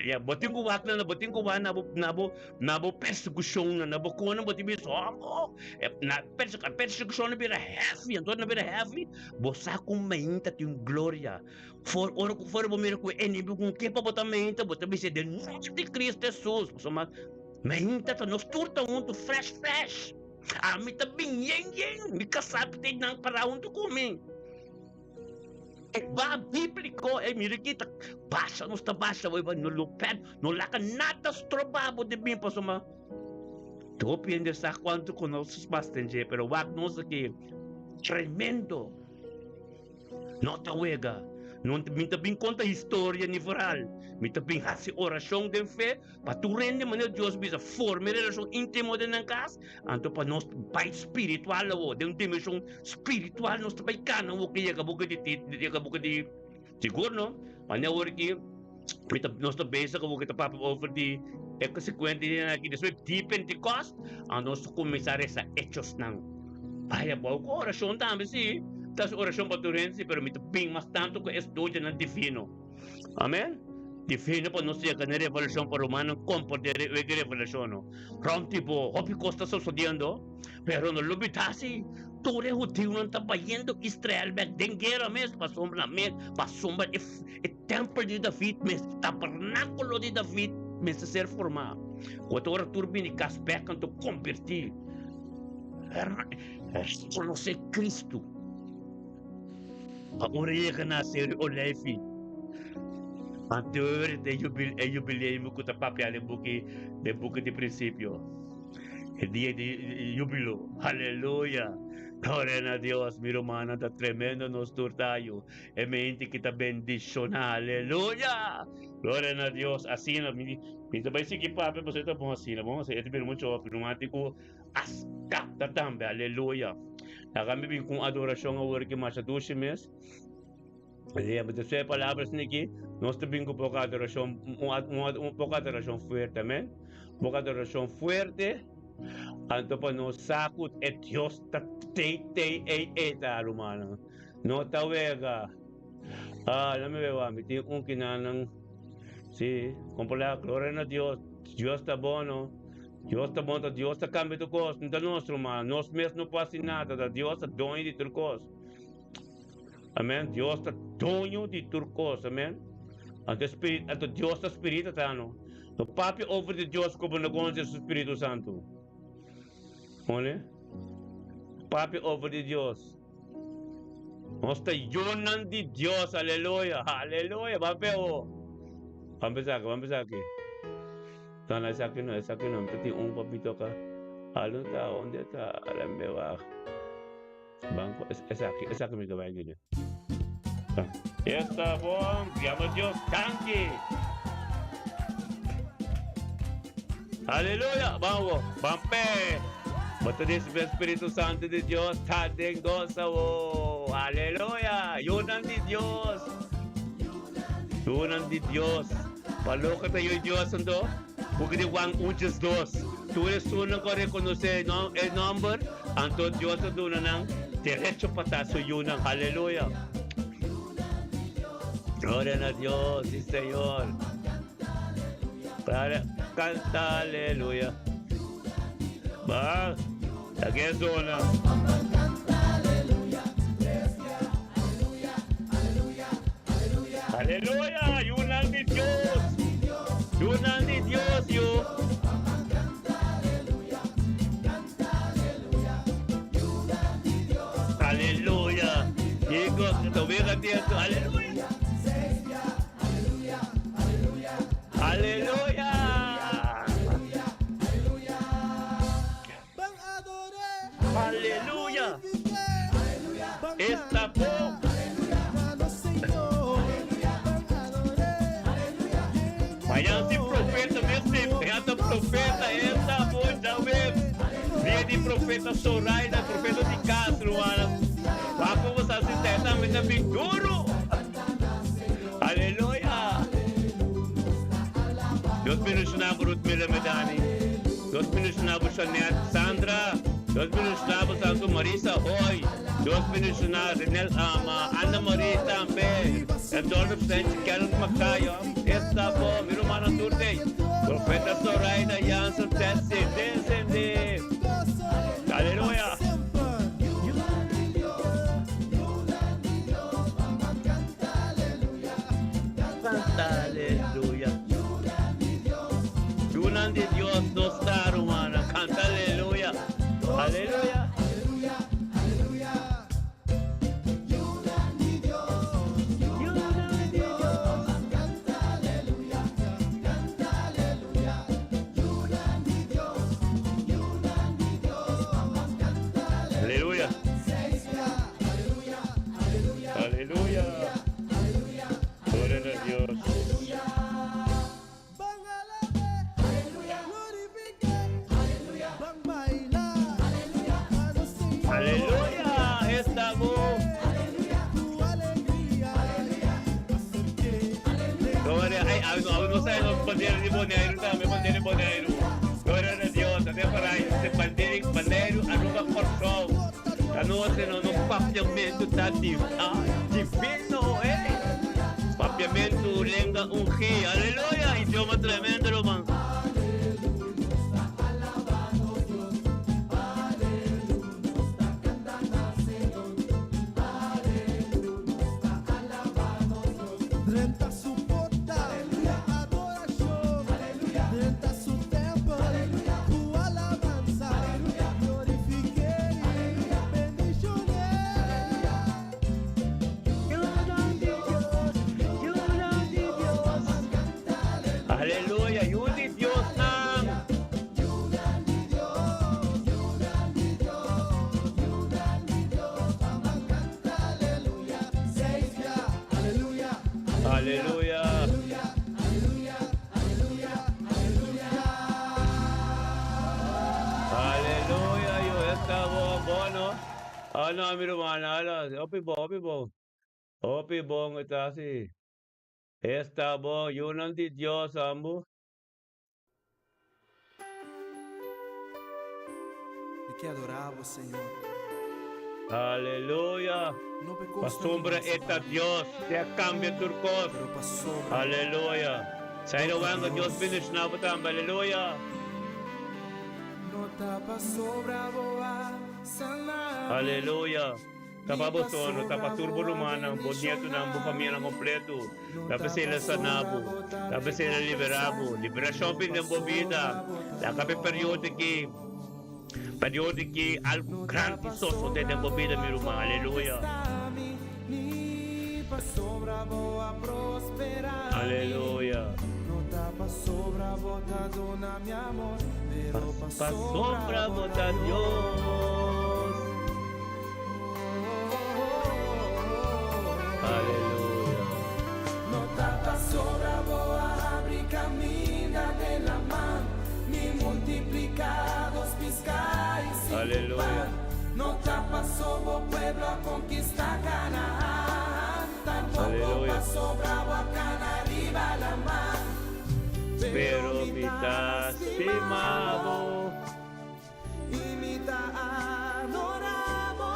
Ya, bo tin ku wak na, bo tin ku wak na bo, na bo, na bo persekushon, na bo kona, bo tin bisa, oh, na perse, persekushon na bira heavy, anto na bira heavy, bo sa ku mainta tin gloria. For, ora ku for bo mira ku e enemigo ku ke pa bo ta mainta, bo ta bisa den nomber di Cristo Jesus. Pasobra mainta ta nos tur ta huntu fresh fresh. Ami ta bin yen yen, mi kasá ta nan pará huntu ku mi. E ba bíbliko, e mira aki ta basha, nos ta basha, bo no lo pèt, no laga nada stroba bo di bin pasobra hopi hende sa kuantu ku nos mas den dje, pero wak nos aki, tremendo. No ta wega. No, mi ta bin konta historia ni verhal. Mi ta bin hasi orashon den fe pa tur hende manera Dios bisa forma e relashon íntimo den nan kas, anto pa nos bai spiritual awo, den un dimenshon spiritual nos ta bai kana awo ke yega boka di ti, yega boka di sigur no. Manera awor aki mi ta nos ta bezig awo ke ta papia over di e konsekuensia di aki despues di Pentekost, anto nos ta kuminsá resa Hechosnan. Bai abou ku orashon tambe si, ta hasi orashon pa tur hende si, pero mi ta bin mas tantu ku e studionan divino. Amen. Divino pa nos yega na revelashon pa rumannan komprende e revelashon no. Rònt di bo hopi kos ta sosodiendo, pero no lubidá si tur e hudiunan ta bayendo Israel bèk den guera mes pasobra nan mes pasobra e e tèmpel di David mes, tabernákulo di David mester ser formá. Ku ora tur bini kas bèk anto kombertí. Rekonosé Kristu. Pa ora yega na Seru Oleifi, anterior di e jubileum ku ta papia den buki den buki di prinsipio, e dia di jubilo. Aleluya! Gloria na Dios! Mi rumannan, ta tremendo nos tur ta ayu. E mente ki ta bendishoná. Aleluya! Gloria na Dios! Asina mi mi ta bai sigui papia pasobra e ta bon asina. Bon asina, e ta bira muchu hopi. Ruman tin ku a skapta tambe. Aleluya! Laga mi bin ku un adorashon awor ki masha dushi mes. Lea, mi ta sue palabra asina aki, nos ta bin ku poko adorashon, un poko adorashon fuerte, amen. Poko adorashon fuerte, anto pa nos sa ku e Dios ta tei tei ei ei ta, rumannan. No ta wega. Ah, la mi wega, mi tin un kinanan. Sí, kompola, gloria na Dios. Dios ta bono. Dios ta bon, ta Dios ta kambia tur kos. No ta nos, ruman. Nos mes no por hasi nada. Ta Dios ta doño di tur kos. Amen. Dios ta doño di tur kos. Amen. Anto spirit, anto Dios ta spirito ta no. No papia over di Dios ku bo no konoce su Spiritu Santu. Hone? Papia over di Dios. Nos ta yunan di Dios, aleluya, aleluya. Ban pe awo. Ban pensá aki, ban pensá aki. No, no, esaki no, esaki no. Mi ta tin un papito acá. Aldo ta, onde ta? Alambe wak. Banco, esaki, esaki mi ta bai gine. Esta bon, yama Dios danki. Aleluya, vamos, ban pe. Bo ta recibi e Spiritu Santo di Dios, ta den gosa wo. Aleluya, yunan di Dios. Yunan di Dios. Pa loke ta yu Dios anto? Buki di Juan un djes dos. Tur esunnan ku a rekonosé e nòmber, anto Dios a duna nan derecho pa ta su yunan. Aleluya! Gloria na Dios, si Señor. Gloria, kanta aleluya. Ba, ta ke zona. Aleluya, yunan di Dios. Yunan di Dios, yu. Aleluya. Kiko, ta wega tiempo. Aleluya. Aleluya. Aleluya! Esta bon! Mañan si profeta mester esta profeta esta bon djawe dia di profeta Zoraida profeta di cas rumannan wak como sa si ta tambe ta bin duro Aleluya! Dios bendiciona bo Ruth Miller Medani. Dios bendiciona bo Shanette Sandra. Dios bendiciona bo Santo Marisa Hoy. Dios bendiciona Renel Ama, Anna Marie tambe. Eduardo French, Kenneth Macayo. Esta bo, mi rumannan tur dey. Profeta Zoraida Jansen Tessy, desende. Aleluya! Canta aleluya. Yunan di Dios nos ta rumannan. Canta aleluya. Aleluya. Aleluya. Aleluya. Gloria na Dios. Aleluya. Esta bo. Gloria. Ay, awe no, awe no sa no bandera di Boneiru tambe, bandera di Boneiru. Gloria na Dios. Ate por ahí, bandera, Boneiru, Aruba, Kòrsou. Ta nos no nos papiamentu ta divino, eh. Papiamentu lenga ungí. Aleluya. Idioma tremendo, ruman. Drenta su porta, adoracion. Drenta su tempel, cu alabanza. Glorifique. Aleluya, yu di Diosnan. Aleluya. Aleluya, yu esta bon, bon no. Ah no, mi ruman, ah no, hopi bon, hopi bon. Hopi bon e ta si. Esta bon, yunan di Dios ambu. Mi ke adorá bo, Señor. Aleluya. No p'e kosnan ku Pasobra nos e ta ta, Dios, te a kambia tur kos. pero pasobra Aleluya. Sai bo lo ta wenga Dios Dios. bendishoná bo tambe. Aleluya. No ta pasobra bo a sana mi. Aleluya. Ta pa bo so, no ta pa tur bo rumannan, bo nietonan, bo famianan kompleto. Ta p'esei el a sana bo. Ta p'esei el a liberá bo. Liberashon bin den bo bida. Laga p'e periodo aki, periodo aki algu grandi sosodé den bo bida, mi ruman. Aleluya. Aleluya. Pasobra bo ta Dios. Aleluya. No ta pasobra bo a habri caminda den laman, ni multiplica dos pisca y cinco Aleluya. pan. No ta paso bo pueblo a conquista Canaan, tampoco Aleluya. pasobra bo a cana riba laman. Pero mi ta stima bo. Y mi ta adorá bo.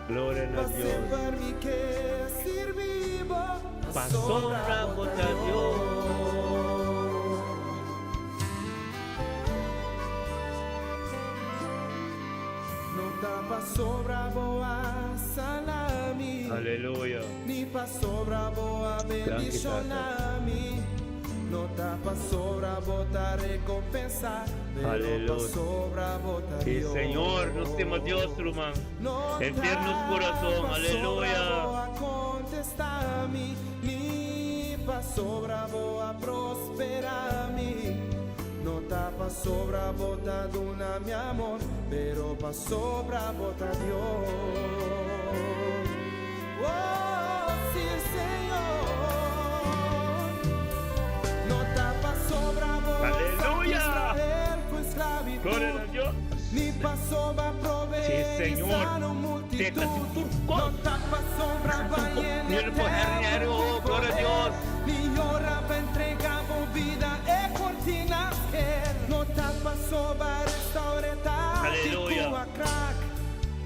Gloria na Pa Dios. semper mi ke sirbi bo. Pasobra bo ta Dios. No ta pasobra bo a sana mi. Aleluya. Ni pasobra bo a Danki, Tata. bendishoná mi. No ta pasobra bo ta recompensá, pero Aleluya. pasobra bo ta Sí, Dios. Señor, nos stima Dios, ruman. No Henter ta nos corazón, pasobra aleluya. bo a contestá mi, ni pasobra bo a prosperá mi. No ta pasobra bo ta duna mi amor, pero pasobra bo ta Dios. Oh, sí, Señor. No ta pasobra bo a Aleluya. Israel ku esclavitud. Gloria a Dios. Ni pasobra proveé Sí, Señor. sana un Te multitud. ta tur kos. No ta pasobra bo a Ni el poder ni el oh, gloria a Dios. Ni ora bo a entregá bo bida e cortina sker. No ta pasobra restaurá Aleluya. ku a krak.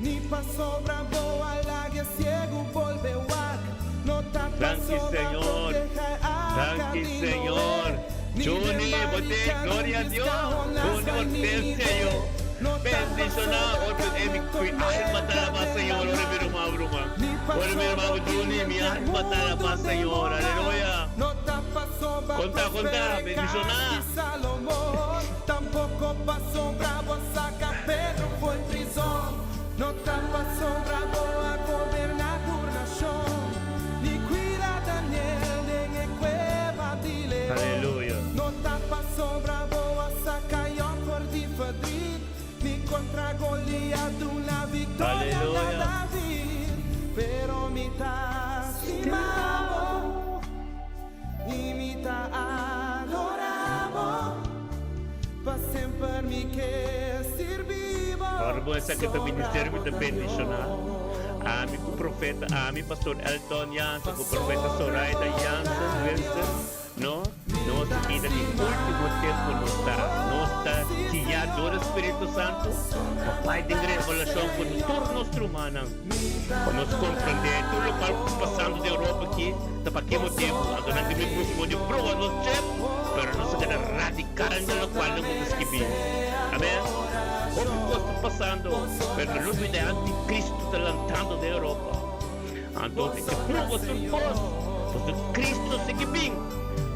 Ni pasobra bo a laga ciego bolbe wak. No ta Danki, pasobra Señor. protehá Danki, arka di Señor. Noé. Ni Juni, den bote, barika gloria a Dios. pisca Jonás Juni, pa bote, Nínive. Señor. No ta Bendicionado, pasobra ora mi cambia alma ta alabá, tormenta Señor. den Ora mi la ruman, ruman. Ni Ora mi pasobra ruman, Juni, mi den alma ta alabá, mundo Señor. demora. Aleluya. No ta pasobra Conta, conta, prospera bendicioná. di Salomón. Tampoco pasobra bo a saca Pedro fo'i prizon. No ta pasobra bo a goberná tur nashon. Ni cuida Daniel den e cueva di leon. Aleluya. No ta pasobra bo a saca Job for di verdriet. Ni contra Goliat duna victoria na Aleluya. David. Pero mi ta stima bo. Y mi ta adorá bo. Pa semper mi ke sirbi bo. Ora bo esaki ta ministerio mi ta bendishoná. Ami ku profeta, ami pastor Elton Jansen ku profeta Zoraida Jansen Wilson, no, nos ta bida di ultimo tempo nos ta, nos ta guiá dor e Spiritu Santu pa bai den revelashon ku tur nos rumannan, pa nos komprendé tur lokual ku ta pasando den Europa aki ta pa ki motibu. Anto nan tin mi busca di proba nos chep, pero nos a keda radical den lokual nan ku ta skibí. Amen. Hopi kos ta pasando, pero no lubida e anticristo ta lantando den Europa. Anto e ke proba tur kos, pasobra Cristo sigui bin,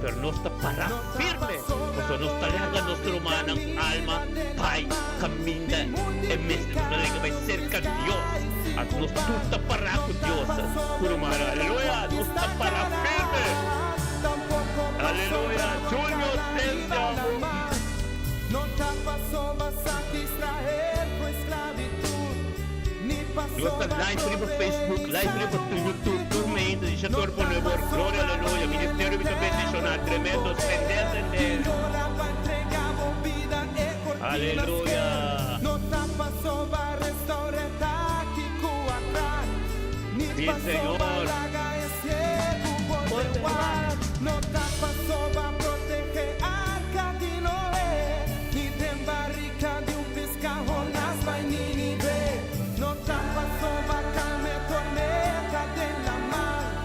pero nos ta para firme, pasobra nos ta laga nos rumannan ku alma bai kaminda e mester, nos ta laga bai serka Dios. Anto nos tur ta para ku Dios, ku rumannan. Aleluya! Nos ta para firme. Aleluya! Junior te. Nos ta live riba Facebook, live riba YouTube, tur meinta di Shator por Nuevo Gloria Aleluya. Ministerio mi ta bendiciona, tremendo, sende, sende. Aleluya. Sí, Señor.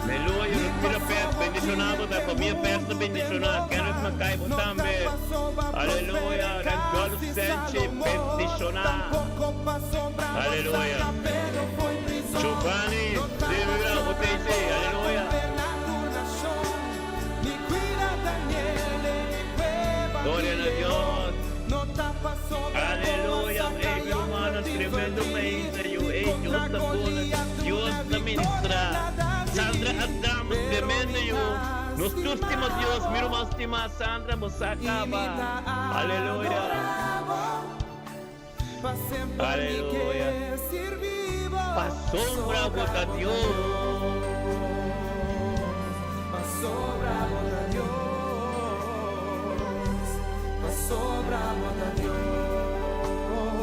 Aleluya, nos mira Pers bendicioná bo ta, famia Pers ta bendicioná, Kenneth Mackay bo tambe, aleluya, Randolph Senchi bendicioná, aleluya, Giovanni Rivera bo ta ese, aleluya. Gloria na Dios. Aleluya. Ey, mi rumannan, tremendo mainta yu. Ey, Dios ta bon. Dios ta ministra. Sandra Adams, tremendo yu. Nos tur stima Dios. Mi ruman stima Sandra, bo sa caba. Aleluya. Aleluya. Pasobra bo ta Dios.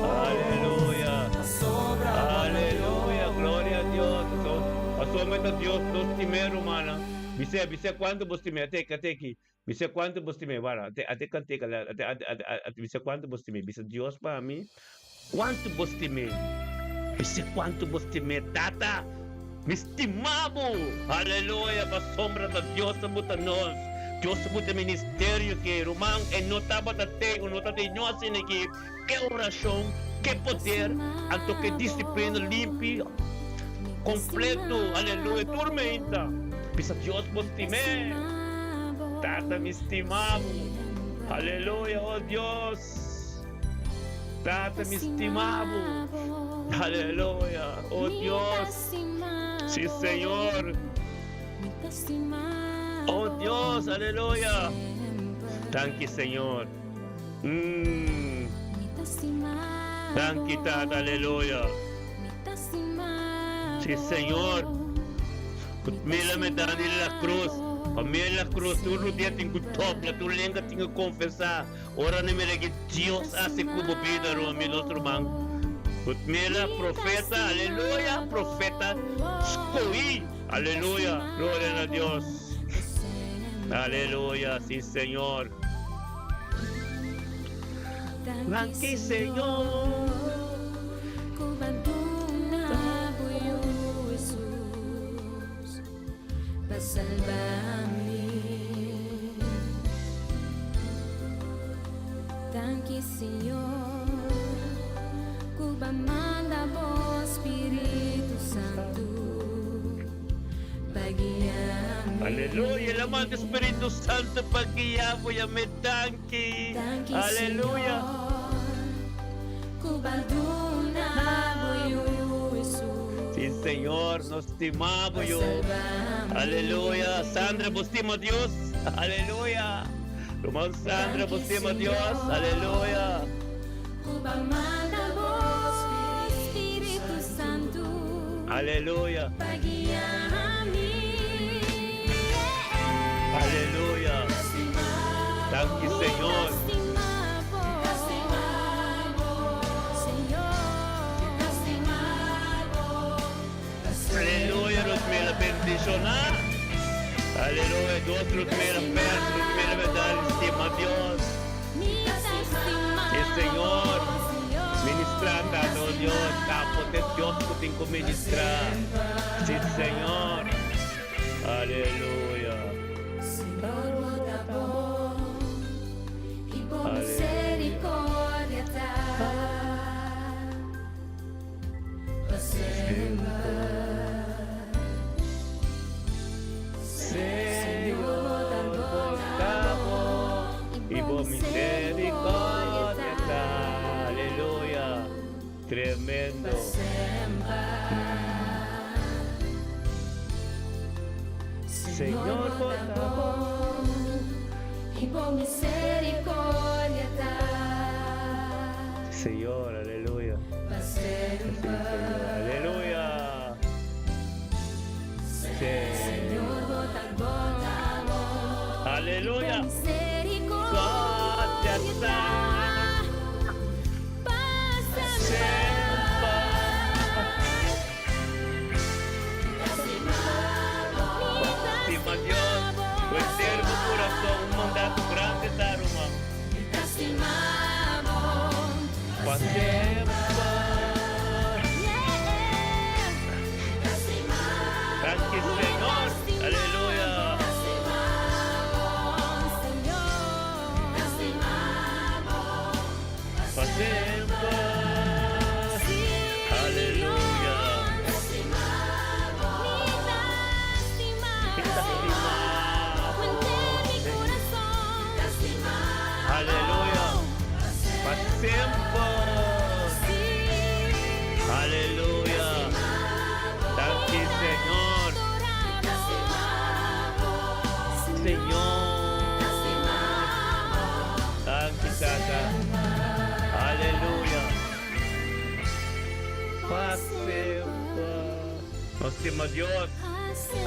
Aleluya. Aleluya. Gloria a Dios. Pasobra ta Dios nos stim'é, rumannan. Bis'é, bis'é cuanto bo stim'é. Ate, ate aki. Bisa cuanto bo stim'é. Wara, ate, ate cantica la, ate, ate, ate, ate, bisa cuanto bo stim'é. Bisa Dios pa mi, cuanto bo stim'é. Bisa cuanto bo stim'é. Tata, mi stima bo! Aleluya! Pasobra ta Dios ta buta nos. Dios ta buta e ministerio aki. Ruman, e no tabata te, o no ta te no asina aki. Ke oracion, ke poder, anto ke disciplina limpi, completo. Aleluya! Tur meinta. Bisa Dios bo stim'é. Tata mi stima bo. Aleluya, oh Dios. Tata mi stima bo. Aleluya, oh Dios. Si Señor. Oh Dios, aleluya. Danki Señor. Mm. Danki Tata, aleluya. Si Señor. Mila me dani la cruz. Pa mi la cruz tur rudia tin ku dobla, tur lenga tin ku confesá. Ora ni mira ki Dios hace ku bo bida, ruman mi nos ruman. Mira profeta, aleluya, profeta skohí, aleluya, gloria na Dios. Aleluya, sí Señor. Danki Señor. Aleluya, el a manda Spiritu Santo pa guia bo, yam'é danki. Aleluya. Sí, Señor, nos stima bo yo. Aleluya. Sandra, bo stima Dios. Aleluya. Ruman Sandra, bo stima Dios. Aleluya. Aleluya. Aleluya. Danki, Señor. Aleluya, Rosmela bendiciona. Aleluya, Dios Rosmela pers, Rosmela verdad, estima Dios. Sí, Señor. Ministra, Tata, oh Dios, capo de Dios ku tin ku ministra. Sí, Señor. Aleluya. Señor, bo ta bon i bo misericordia ta pa semper. Señor, bo ta bon i bo misericordia ta. Aleluya. Tremendo. Señor, bo ta bon i bo misericordia ta Señor, aleluya. pa Sí, semper. Señor, aleluya. semper. Aleluya. Danki Señor. Señor. Danki Tata. Aleluya. Pa semper. Nos stima Dios.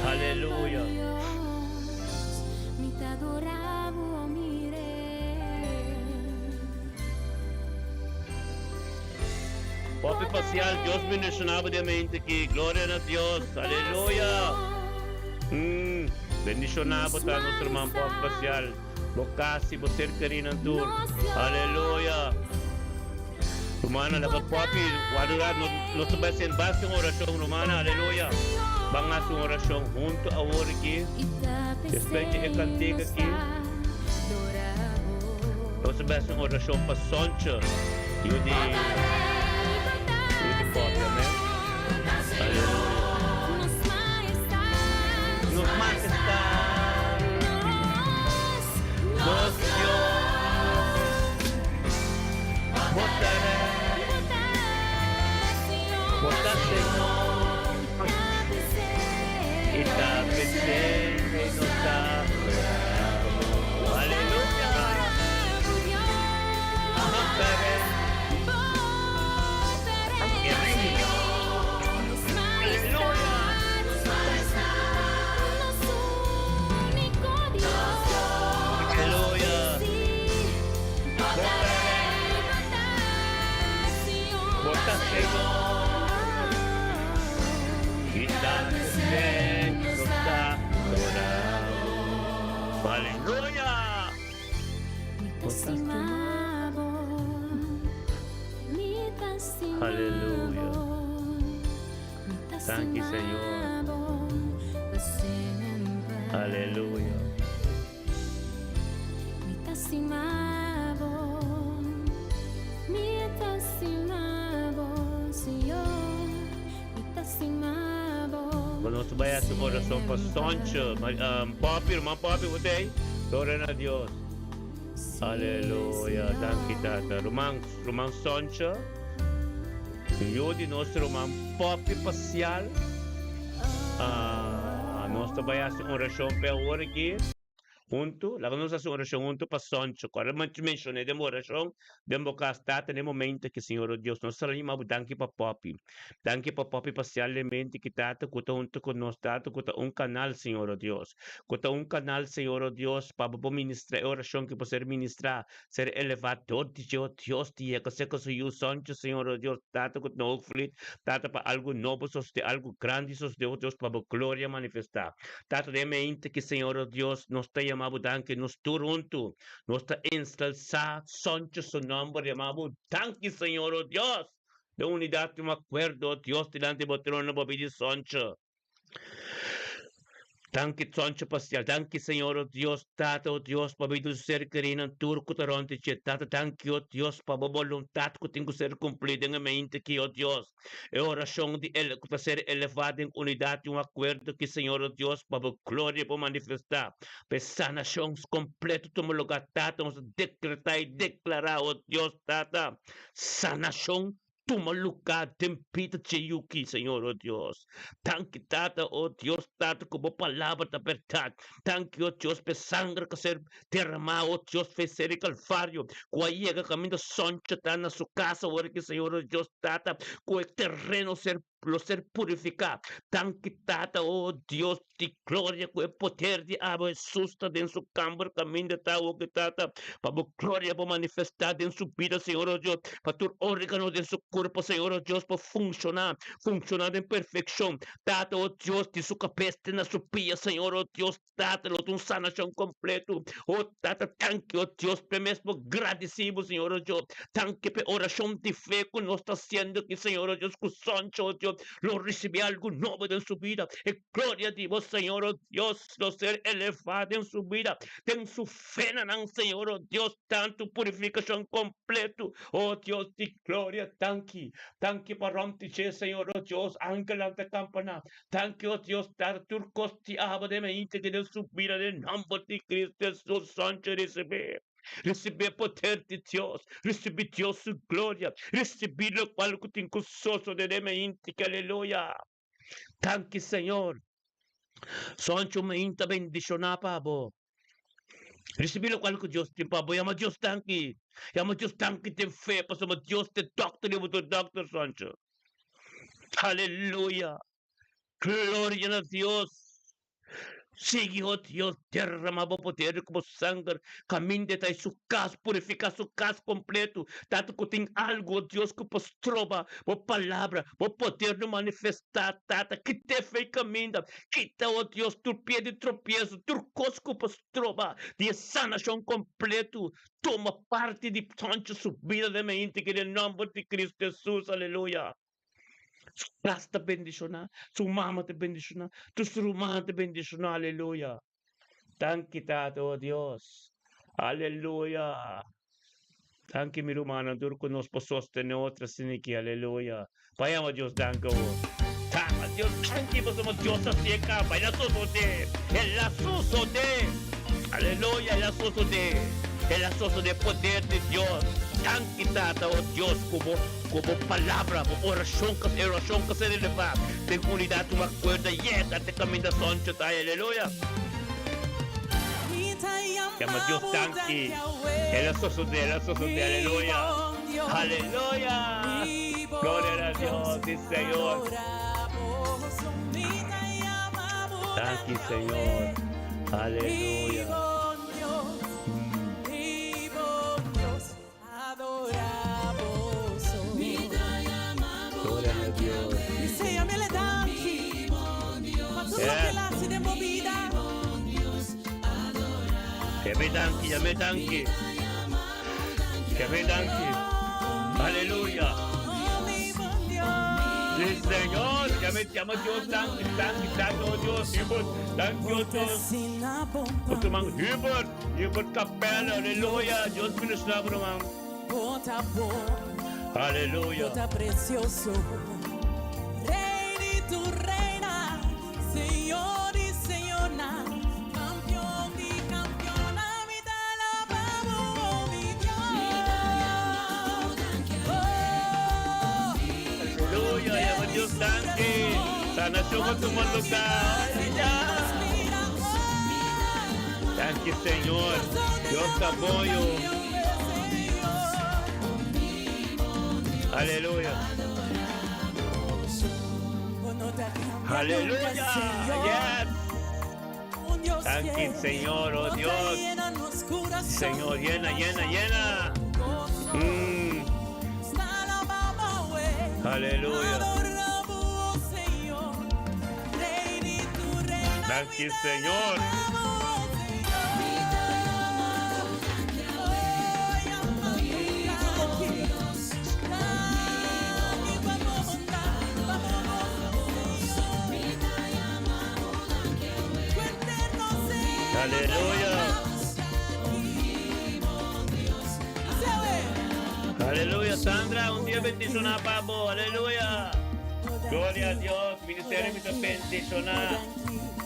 Aleluya. Hopi pasial Dios bendiciona bo den mente aki. Gloria na Dios. Aleluya. Mm, bendiciona bo ta nos herman Popi Pasial. Bo casi, bo ser kerinan tur. Aleluya. Rumana, laga Popi guarda no, nos ta bai haciendo basta un oracion, rumana. Aleluya. Ban haci un oracion hunto awor aki. Despues di e cantica aki. Nos ta bai haci un oracion pa Sonche, yu di yu di Popi, amen. Aleluya. Nos Majestad, nos Dios, bo ta Rey, bo ta Señor, y ta p'esei nos ta adorá bo. Aleluya! Bo ta Rey. Aleluya! Aleluya! Bo ta Rey, bo ta Señor, y ta p'esei nos ta adorá bo. Aleluya! Bo ta Aleluya. Danki Señor. Aleluya. Bo nos ta bai hasi oracion pa Sonche. Poppy, ruman Poppy, bo ta ei? Gloria na Dios. Aleluya. Danki Tata. Ruman, ruman Sonche. Yu di nos ruman Poppy Pasial. Ah, nos ta bai hasi oracion p'e awor aki. Huntu, laga nos hasi un orashon huntu pa Soncho. Ku ora mi menshoné den bo orashon, den bo kas, Tata, na e momento aki, Señor o Dios, nos ta yama bo danki pa Poppy. Danki pa Poppy pasialmente ki Tata ku ta huntu ku nos, Tata, ku ta un kanal, Señor o Dios, ku ta un kanal, Señor o Dios, pa bo por ministrá e orashon ki por ser ministrá, ser elevá dor di dje, o Dios, di yega serka su yu Soncho, Señor o Dios, Tata, ku ta na Hoogvliet, Tata, pa algu nobo sosodé, algu grandi sosodé, o Dios, pa bo gloria manifestá. Tata den mente ki Señor o Dios nos ta yama bo danki nos tur huntu nos ta ensalsa soncho su nomber yama bo danki Señor o Dios den unidad tin un acuerdo o Dios dilanti bo trono bo pidi soncho danki soncho pacial danki Señor o Dios Tata o Dios pa bida su ser kerinan tur ku ta rond di dje Tata danki o Dios pa bo boluntad ku tin ku ser cumpli den e mente ki o Dios. E orashon di el ku ta ser elevá den unidat di un akuerdo ki Señor o Dios pa bo gloria por manifestá, pa e sanashon kompleto tuma lugá, Tata, nos ta dekretá i deklará, o Dios Tata, sanashon tuma lugá den bida dje yu ki, Señor o Dios. Danki, Tata, o Dios Tata, ku bo palabra ta bèrdat. Danki, o Dios, pa e sanger ku a ser Derramá, o Dios, fe ser di Calvario, cu a yega caminda Soncho ta na su casa ora ki Señor o Dios Tata, cu e terreno ser lo ser purificá. Danki Tata, o Dios di gloria, cu e poder di abo Jesus ta den su camber caminda ta awo ki Tata, pa bo gloria bo manifestá den su bida, Señor o Dios, pa tur organo den su curpo, Señor o Dios, por funcioná, funcioná den perfeccion. Tata, o Dios, di su cabes te na su pia, Señor o Dios, Tata, lo ta un sanashon kompleto. O Tata, tanki, o Dios, p'e mes bo gradisí bo, Señor, o Dios. Tanki p'e orashon di fe ku nos ta hasiendo aki, Señor, o Dios, ku soncha, o Dios, lo risibí algu nobo den su bida. E gloria di bo, Señor, o Dios, lo ser elevá den su bida, den su fenanan, Señor, o Dios, tantu purifikashon kompleto. O Dios di gloria, tanki. Tanki pa rònt di dje, Señor, o Dios, angelnan ta kampaná. Danki, o Dios, dar tur kos di abo den e integre den su bida den nomber di Cristo Jesus. Soncho ricibi. Risibí e poder di Dios, risibí Dios su gloria, risibí lokual ku tin ku sosodé den meinti ki aleluya. Danki Señor. Soncho meinta bendishoná pa bo. Risibí lokual ku Dios tin pa bo. Yama Dios danki. Yama Dios danki den fe pasobra Dios ta e dòkter i bo ta e dòkter Soncho. Aleluya. Gloria na Dios. Sigui, oh Dios, derrama bo poder ku bo sanger kaminda ta su kas, purifiká su kas kompletu. Tata ku tin algu, oh Dios, ku por stroba bo palabra, bo poder no manifestá, Tata, kit'é fei kaminda. Kita, oh Dios, tur pia di tropieso, tur kos ku por stroba di e sanashon kompletu. Tuma parti di Sancho su bida den mente ki den nòmber di Kristu Hesus. Aleluya. Su kas ta bendishoná, su mama ta bendishoná, tur su rumannan ta bendishoná, aleluya. Danki Tata, oh Dios, aleluya. Danki mi rumannan tur ku nos por sostené otro asina aki, aleluya. Pa yama Dios danki awor. Tama Dios danki pasobra Dios a hasié kaba, el a sosodé, el a sosodé, aleluya, el a sosodé, el a sosodé poder di Dios. Danki Tata, oh Dios, ku bo. Ku bo palabra, bo orashon ka e orashon ka ser elevá den unidat un akuerdo yega te kaminda soncho ta ei. Aleluya! Yama Dios danki. El a sosodé, el a sosodé. Aleluya! Aleluya! Gloria na Dios, si Señor. Danki Señor. Aleluya. Gloria na Dios. Yam'é danki, yam'é danki. Yam'é danki. Aleluya. Sí, Señor. Yam'é, yama Dios danki, danki, danki, oh Dios. Hubert, danki, oh Dios. Otro man, Hubert. Hubert Capella, aleluya. Dios ministra bo ruman. Bo ta bon. Aleluya. Bo ta precioso. Rey di tur reina, Señor di señornan, Campeon di campeonnan, mi ta alaba bo, oh mi Dios. Oh. Aleluya, yama Dios danki. Sanacion a tuma lugar. Aleluya. Danki Señor. Dios ta bon yo. Aleluya. Aleluya. Yes. Danki Señor, oh Dios. Señor, llena, llena, llena. Aleluya. Danki Señor. Aleluya. Aleluya, Sandra, un dia bendiciona pa bo. Aleluya. Gloria a Dios. Ministerio mi ta bendiciona.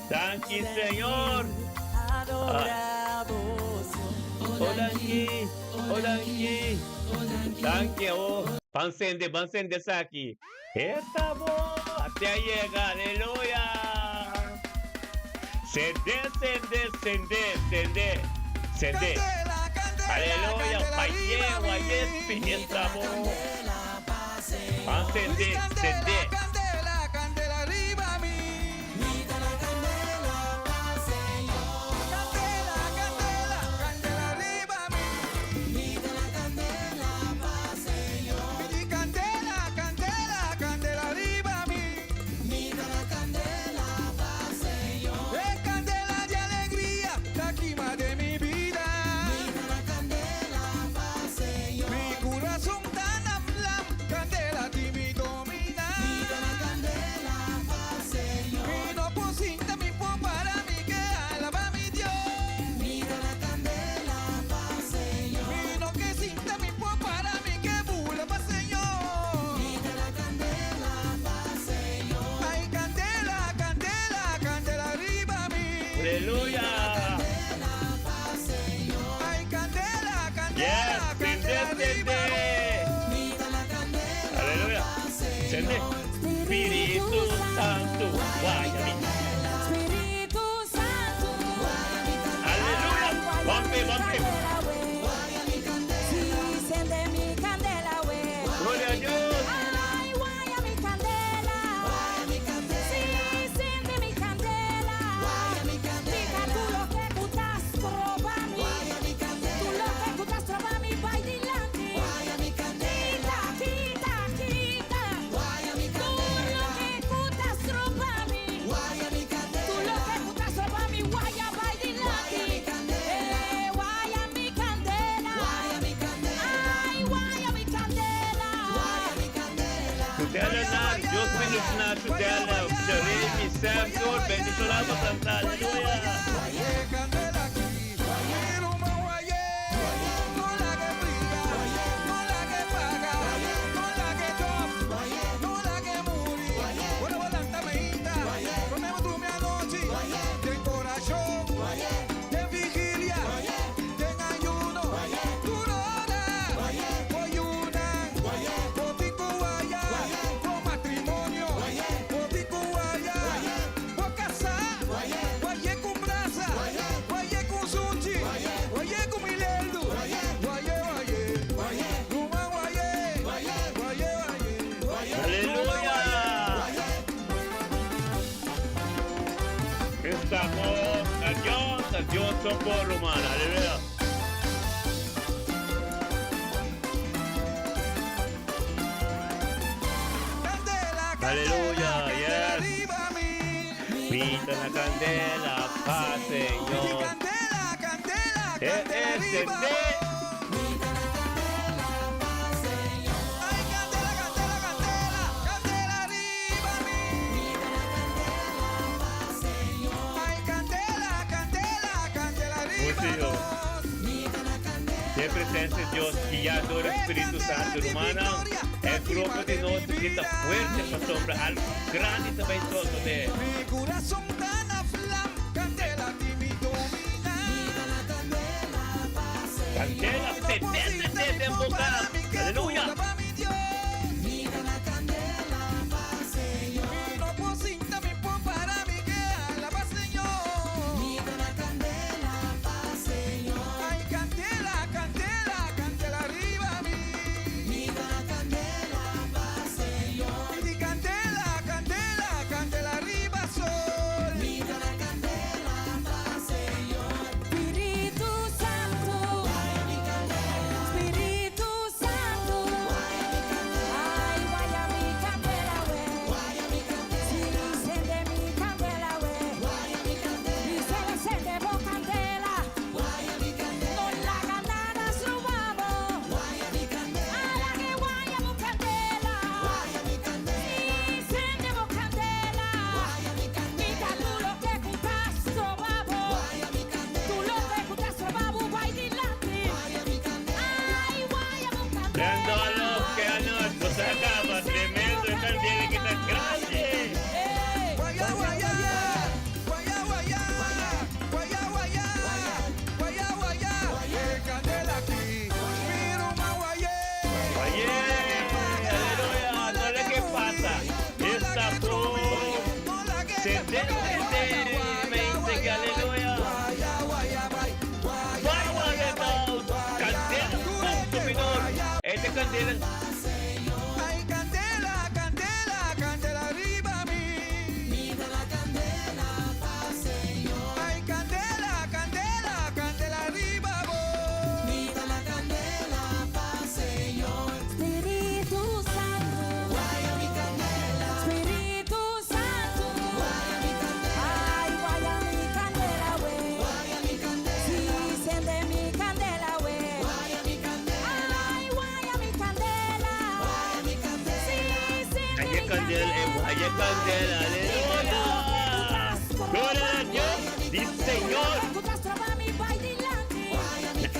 Danki, Señor. Ah. Oh, danki. Oh, danki. Danki, oh. Ban sende, ban sende esaki. Esta bo. Te a yega. Aleluya. Sende, sende, sende, sende, sende. Aleluya. Baye, baye, esta bo. Ban sende, sende. Aleluya! Ignacio Della, Jeremy, Sam, Tur, bendishoná bo tanta. Aleluya. Aleluya. Estamos a Dios, a Dios por rumana. Aleluya. Aleluya, yes. Mi ta na kandela pa Señor. E Señor. E presensia di Dios guiá dor di Spiritu Santu, rumannan. E grupo di nos ta fuerte pasobra algu grandi tambe sosodé. Mi kurason ta na vlam, kandela di mi dominá. Kandela, 77 den boka. Aleluya. Mi no por sinta, mi por para, mi ke alabá Señor. Ay, kandela, kandela, kandela riba mi. Mi kandela, kandela, kandela riba sol. Spiritu Santu, Spiritu Santu, ay, waya mi kandela we, si sende mi kandela we, mi sende sende bo kandela, no laga nada strobabo, ala ke waya bo kandela, si sende bo kandela, kita tur loke ku ta strobabo, tur loke ku ta strobabo, bai dilanti. Ay, waya bo kandela. Brandolo, que ano, no se acaba. Tremendo, e kandela ku ta grandi. Waya, waya, waya, waya, waya, waya, waya, waya. Kandela aki, mi ruman waya. Oye, aleluya. No le que pasa. Esta por 77 me dice que aleluya. Vai, waya, kandela, consumidor. Esta kandela. Ay, kandela, kandela, kandela riba mi. Ay, kandela, kandela, kandela riba bo. Spiritu Santu, Spiritu Santu, ay, waya mi kandela we, si sende mi kandela we, ay, waya mi kandela, si sende Ay, mi kandela, waya kandela, aleluya. Gloria a Dios, dice Señor.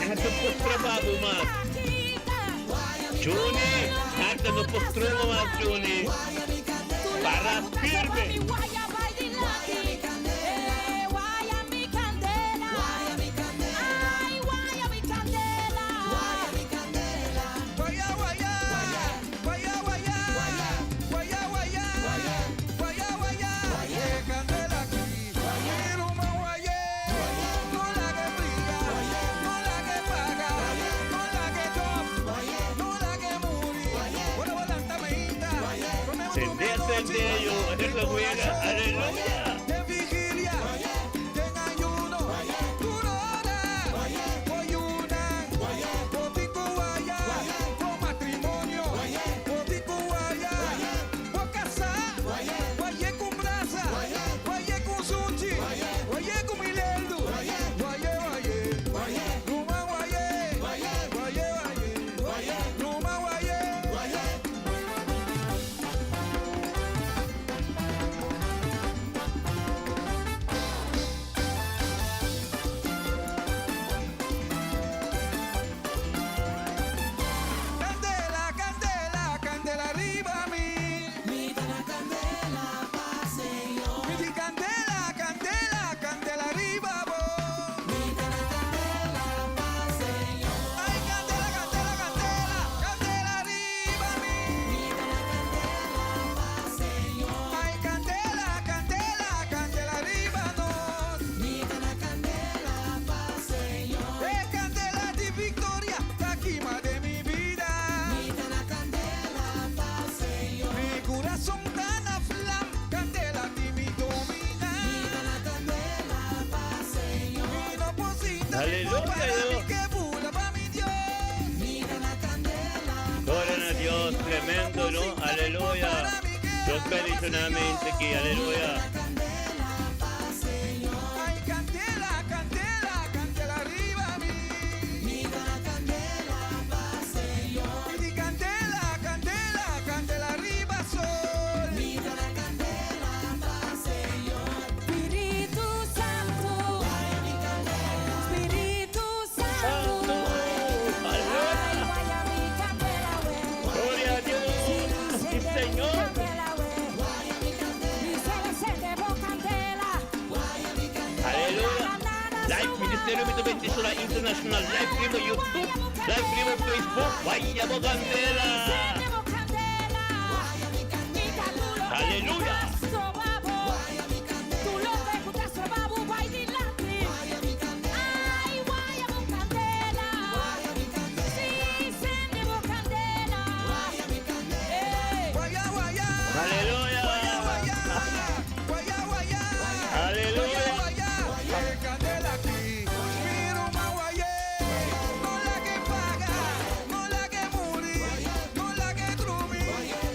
Nada por strobabo mas. Juni, nada no por stroba mas, Juni. Para firme. Waya bai dilanti, waya mi kandela, ay, waya mi kandela. Waya, waya, waya, waya, waya, waya, waya, waya. Kandela aki, mi ruman waya. No lag'é bria, no lag'é paga, no lag'é dòf, no lag'é muri. Ora bo lanta mainta, Sende, sende, yo, esa juega, aleluya. Den vigilia, den ayuno, tur ora, bo yuna, bo tin ku waya, bo matrimonio, bo tin ku waya, bo kasá, waya ku brasa, waya ku sunchi, waya ku mi leldu, waya, waya, ruman waya, waya, waya, ruman waya. Aleluya, Dios. Gloria na Dios, tremendo, no? Aleluya. Dios bendicionamente aquí, aleluya. Ay, candela, candela, candela riba mi. Mi candela, candela, candela riba sol. Spirito Santo, Spirito Santo, ay, Aleluya. waya mi candela, we. Gloria a Dios. Sí, Señor. Candela, we. Mi sele sende bo candela. Aleluya. Live Ministerio Mi Ta Bendiciona International. Live riba YouTube. Live riba Facebook. Waya bo candela. Sende bo candela. Aleluya. Tur loke cu ta stroba bo bay dilanti. Ay, waya bo candela. Si, sende bo candela. Ey. Waya, waya. Aleluya. Waya, waya. Waya, waya. Aleluya. Waya, waya. Candela aki. Mi ruman waya. No lag'e paga. No lag'e muri. No lag'e drumi.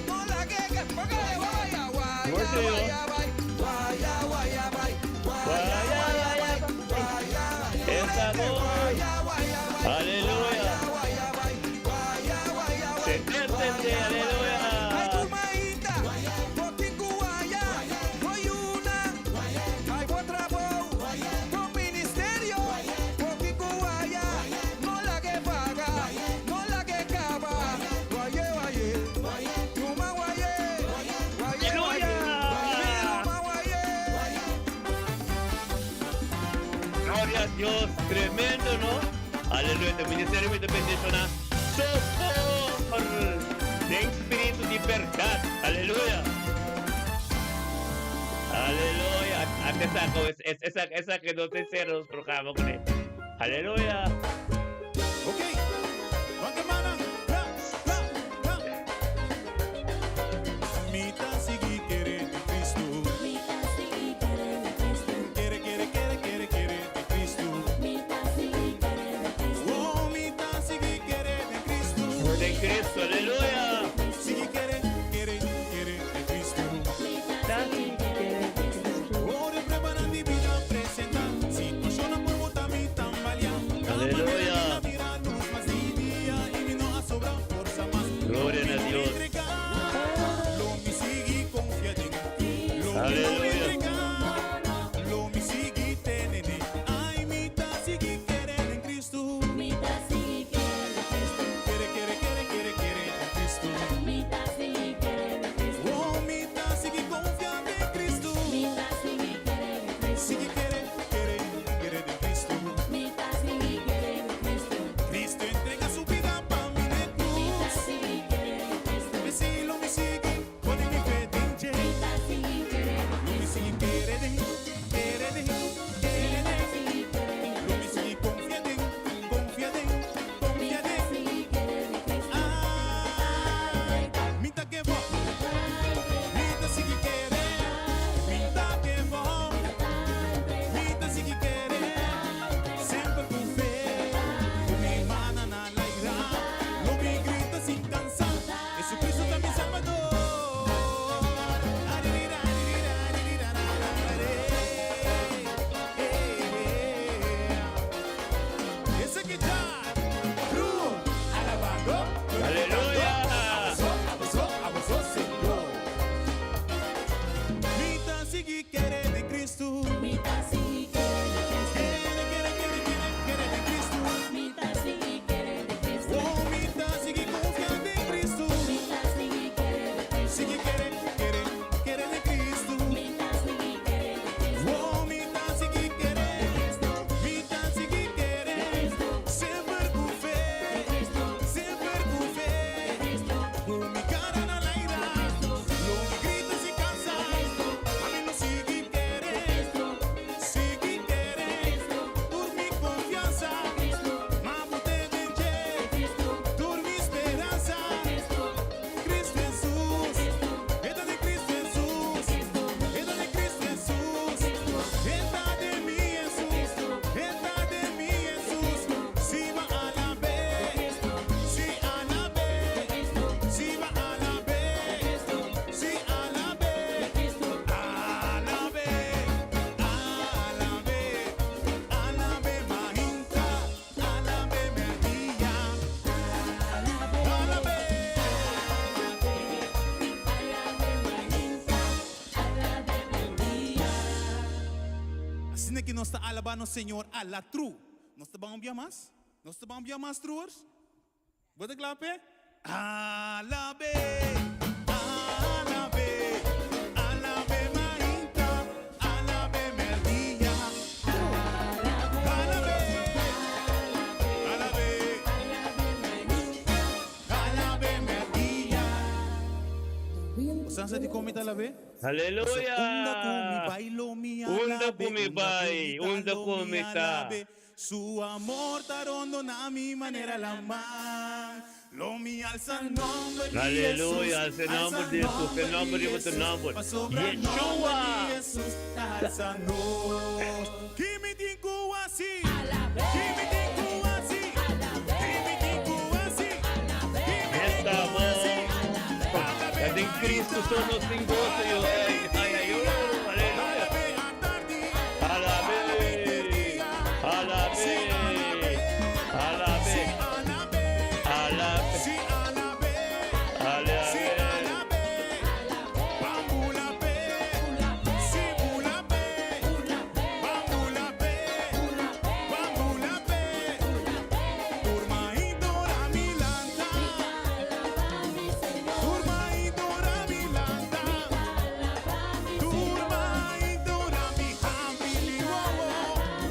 No lag'e paga. Waya, waya. Waya, Waya, waya, waya. Waya, Waya, waya, waya. Esa voz. Waya, waya, waya. Aleluya. Waya, waya, waya, Se aleluya. Ay, tu maíta, botin guaya, boyuna, ay, buen trabajo, con ministerio, botin guaya, no la que paga, no la que cava, guaye, guaye, tuma guaye, guaye, guaye, Aleluya. tuma guaye. Gloria a Dios, tremendo, no? Aleluya, e Ministerio Mi Ta Bendiciona. Sopor den spirito di berdad. Aleluya. Aleluya. Antes ako, es, esa, esa que no te cierro los programas con él. Aleluya. Ok, Guatemala, ra, ra, ra. Mi ta sigui kere den Cristo. Kere, kere, kere, kere, kere den Cristo. Oh, mi ta sigui kere den Cristo. De Cristo, aleluya. Sigui kere, kere, kere den Cristo. Oh, den prueba di bida presenta. Situacion por bota mi tambalea. Aleluya. Mira luz mas di dia y mi no a sobra forsa mas. Gloria a Dios. Entrega, lo mi sigui confia den. Lo mi no Aleluya. entrega, lo mi sigui tene. Ay, mi ta sigui kere den Cristo. Kere, kere, kere, kere, kere den Cristo. Oh, mi ta sigui confia den Cristo. Sigui kere, kere, kere den Cristo. Cristo entrega su bida pa mi den cruz. Si lo mi sigui, pone mi fe den dje. Lo mi sigui kere den, kere den, kere den. Lo mi sigui confia den, confia den, confia den. Ay, mi ta give up. Mi ta sigui kere, mi ta give up. nos ta alabá nos Señor ala tru. Nos ta ban un bia mas? Nos ta ban un bia mas, truers? Bo ta kla p'e? Alab'é, alab'é, alab'é mainta, alab'é mèrdia. Alab'é, alab'é, alab'é mèrdia. Bo sa sa dikon mi ta alab'é? Aleluya! Unda ku mi bai lo mi Unda ku alab'é, mi unda ku bai, mi ta unda lo ku mi mi ta. alab'é. Su amor ta rondona mi manera laman. Lo mi alsa nomber di Aleluya, Jesus, alsa e nomber alsa di Jesus, e nomber nomber di riba tur Jesus, nomber. pasobra nomber Yeshua! di Jesus ta alsa nos. Ki mi tin ku hasi? Ki mi tin ku hasi? Ki mi tin ku hasi? Ki mi tin Esta ku hasi? bo. Ta den Cristo so nos tin goso, yo. Ay, ay, ay, oh, aleluya. Alabé, alabé, alabé, alabé, alabé.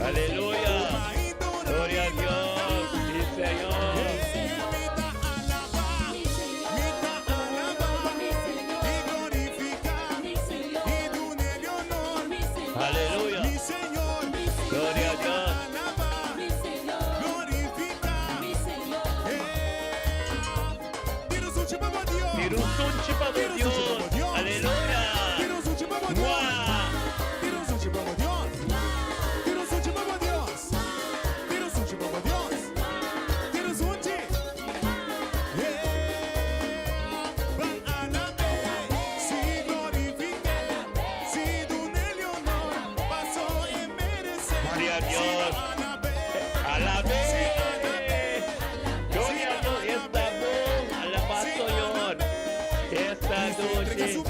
Aleluya. Gloria a Dios. Sí, Señor. Aleluya. Gloria a Dios. Tira un sunchi pa bo Dios. Aleluya. Mua. Gloria a Dios. Alabé. Gloria a Dios. Esta bon. Alabá Señor. Esta noche.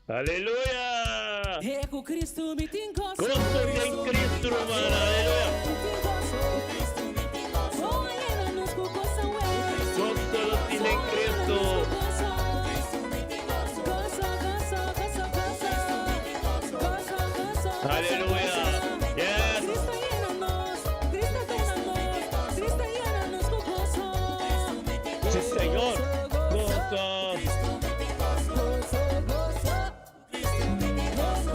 Aleluya. Ku Kristu mi tin goso. Goso den Cristo, ruman. Aleluya. Goso lo tin den Cristo. Aleluya. Yes. Cristo llena nos, Cristo llena nos, Cristo llena nos con gozo. Sí, Señor. Goso. Gozo, gozo. Gozo,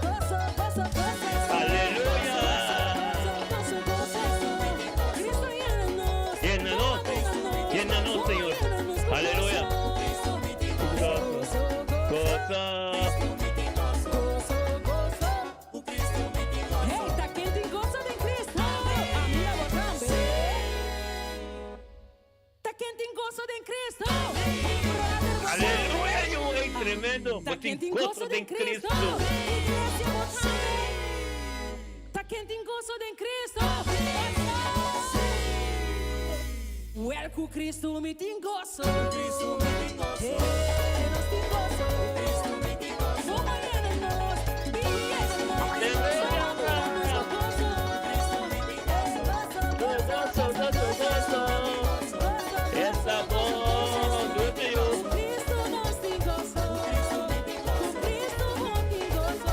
gozo, gozo, gozo. Aleluya. Gozo, gozo, gozo. Cristo llena nos. Llénanos. Llénanos, Señor. Aleluya. Gozo, Gozo. gozo, gozo. Hey, ta ken tin goso den Cristo. Ami abo tambe. Ta ken tin goso den Cristo. Aleluya. Yo, ey, tremendo. Ta Bo ken tin tin goso goso den den Cristo. Cristo. Iglesia, bo tambe. Ta ken tin goso den Cristo. Wel, ku Cristo mi tin goso. Hey, nos tin goso. Bo yena nos, yena nos. Aleluya. Gozo, Gozo, gozo, gozo. Esta bon. Dushi yo. Cristo nos tin goso. Ku Cristo nos tin goso.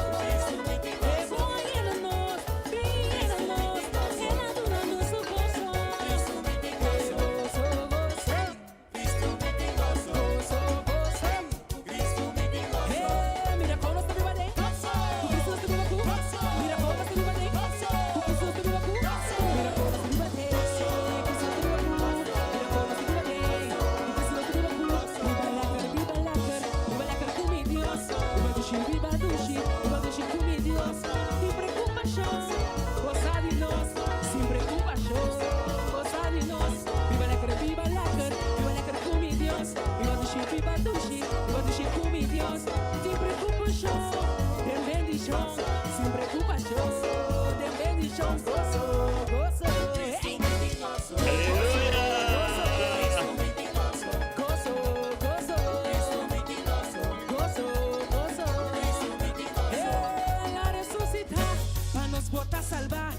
Aleluya!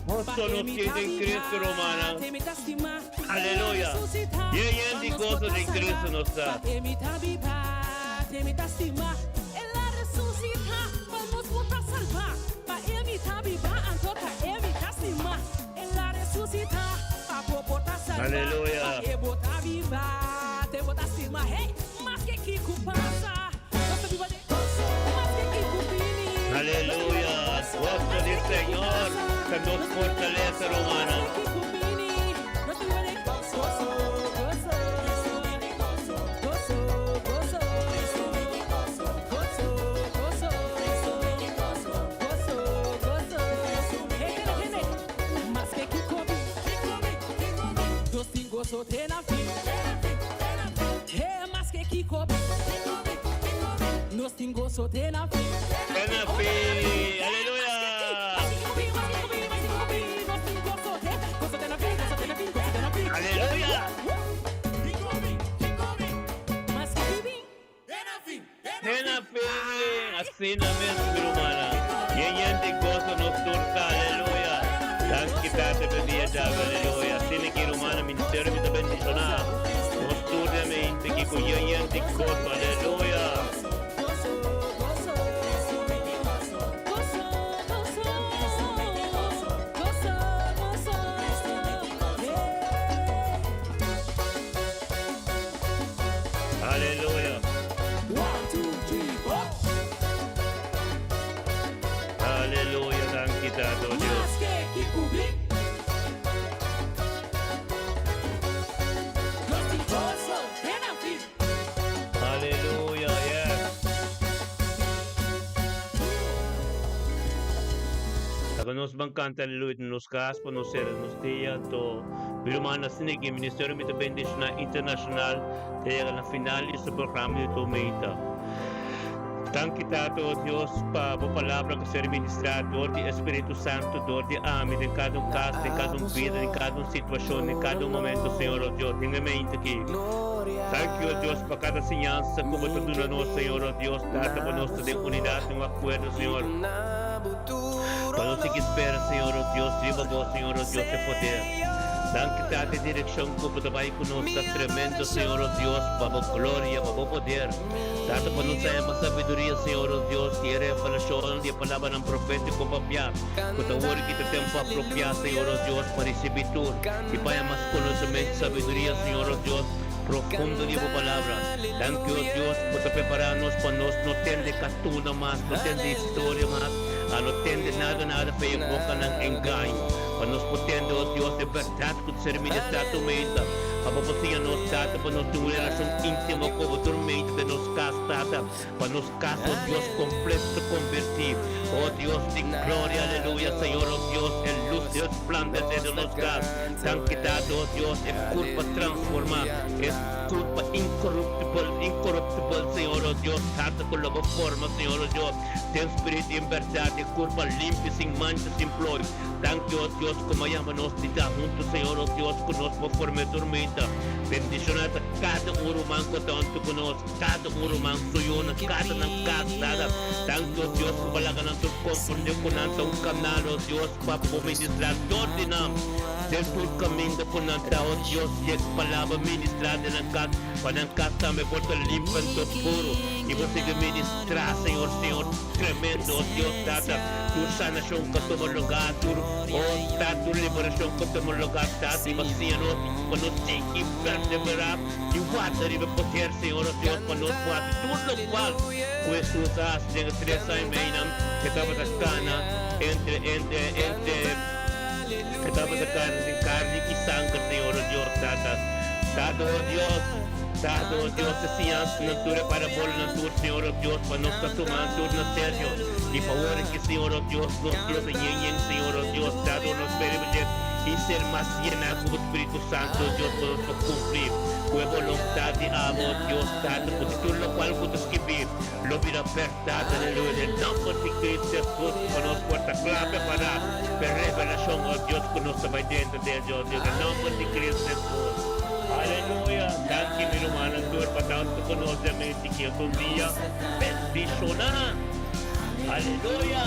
Goso nos tin den Cristo, rumannan. Aleluya! Yen yen di goso den Cristo nos ta. Aleluya! Aleluya! Goso di Señor ta nos fortalesa, rumannan. Te na fin! Aleluya! Aleluya! Te na fin! Asina mes, mi rumannan. Yen yen di goso nos tur ta. Aleluya! Danki Tata p'e dia djawe. Aleluya! Asina ki, rumannan, ministerio mi ta bendishoná nos tur den mente ki ku yen yen di goso. Aleluya! Aleluya! Aleluya! Danki Tata, oh Dios. Aleluya, yes. Laga nos ban canta aleluya den nos cas pa nos cera nos dia. Anto mi ruman asina ki Ministerio Mi Ta Bendiciona Internacional ta yega na final di su programa di tur meita. Danki Tata o Dios pa bo palabra ku ser ministrá dor di e Spiritu Santu dor di ami den kada un kas, den kada un bida, den kada un situashon, den kada un momento Señor o Dios den e meita aki. Danki o Dios pa kada siñansa ku bo ta duna nos Señor o Dios Tata pa nos ta den unidat den un akuerdo Señor pa nos sigui spera Señor o Dios riba bo Señor o Dios e poder. Danki Tata e direkshon ku bo ta bai ku nos ta tremendo Señor o Dios pa bo gloria pa bo poder. Tata pa nos haña mas sabiduria, Señor nos Dios, di e revelashonnan di e palabranan profétiko papiá, ku ta wòrdu kita tempu apropiá, Señor nos Dios, pa risibí tur i pa haña mas konosementu i sabiduria, Señor nos Dios, profundo di bo Palabra. Danki, o Dios, bo ta prepará nos pa nos no tende katuna mas, no tende historia mas, a no tende nada nada pa e bokanan engaño, pa nos por tende, o Dios, e bèrdat ku ta ser ministrá tur meinta. Pa bo por siña nos, Tata, pa nos tin un relashon íntimo ku bo tur medio den nos kas, Tata, pa nos kas, o Dios, kompleto kombertí. O Dios di gloria, aleluya, Señor, o Dios, e lus resplandesé den nos kas. Danki, Tata, o Dios, e kurpa transformá, e kurpa inkoruptibel, inkoruptibel, Señor, o Dios, Tata, ku lo bo forma, Señor, o Dios, den spiritu i en bèrdat, e kurpa limpi, sin mancha, sin ploi. Danki, o Dios, como a yama nos di ta hunto, Señor, o Dios, cu nos por forma e tormenta. Bendiciona ta cada un ruman cu ta hunto cu nos, cada un ruman su yunan, cada nan cas, Tata. Danki, o Dios, cu bo laga nan tur comprende cu nan ta un canal, o Dios, pa bo ministra dor di nan. Den tur caminda cu nan ta, o Dios, yeg palabra ministra den nan cas, pa nan cas tambe por ta limpi anto puro. Y bo sigui ministra, Señor, Señor, tremendo, o Dios, Tata. Tur sanashon ka tuma lugá, tur ota, tur liberashon ka tuma lugá, Tata, i basia nos pa nos sigui perseverá i warda riba e poder, Señor nos Dios, pa nos por hasi tur lokual ku Hesus a hasi den e tres aña i meinan ke tabata kana entre, entre, entre, ke tabata kana den karni i sanger, Señor nos Dios, Tata. Tata, o Dios, Tata, o Dios, e siñansanan tur, e parabolanan tur, Señor nos Dios, pa nos ta tuma nan tur na serio. Di favor ki Señor nos Dios nos Dios a yen yen Señor nos Dios dado nos permite y ser mas yená cu bo Spiritu Santo Dios pa nos por cumpli cu e boluntad di. di abo, Dios Tata, ku di tur lokual ku ta skibí lo bira bèrdat, aleluya, den nòmber di Cristo Jesus, pa nos por ta kla prepará pa e revelashon, o Dios, ku nos ta bai dentro den dje, o Dios, den nòmber di Cristo Jesus. Aleluya! Danki, mi rumannan tur, pa tantu ku nos den menti ki es un dia bendishoná. Aleluya!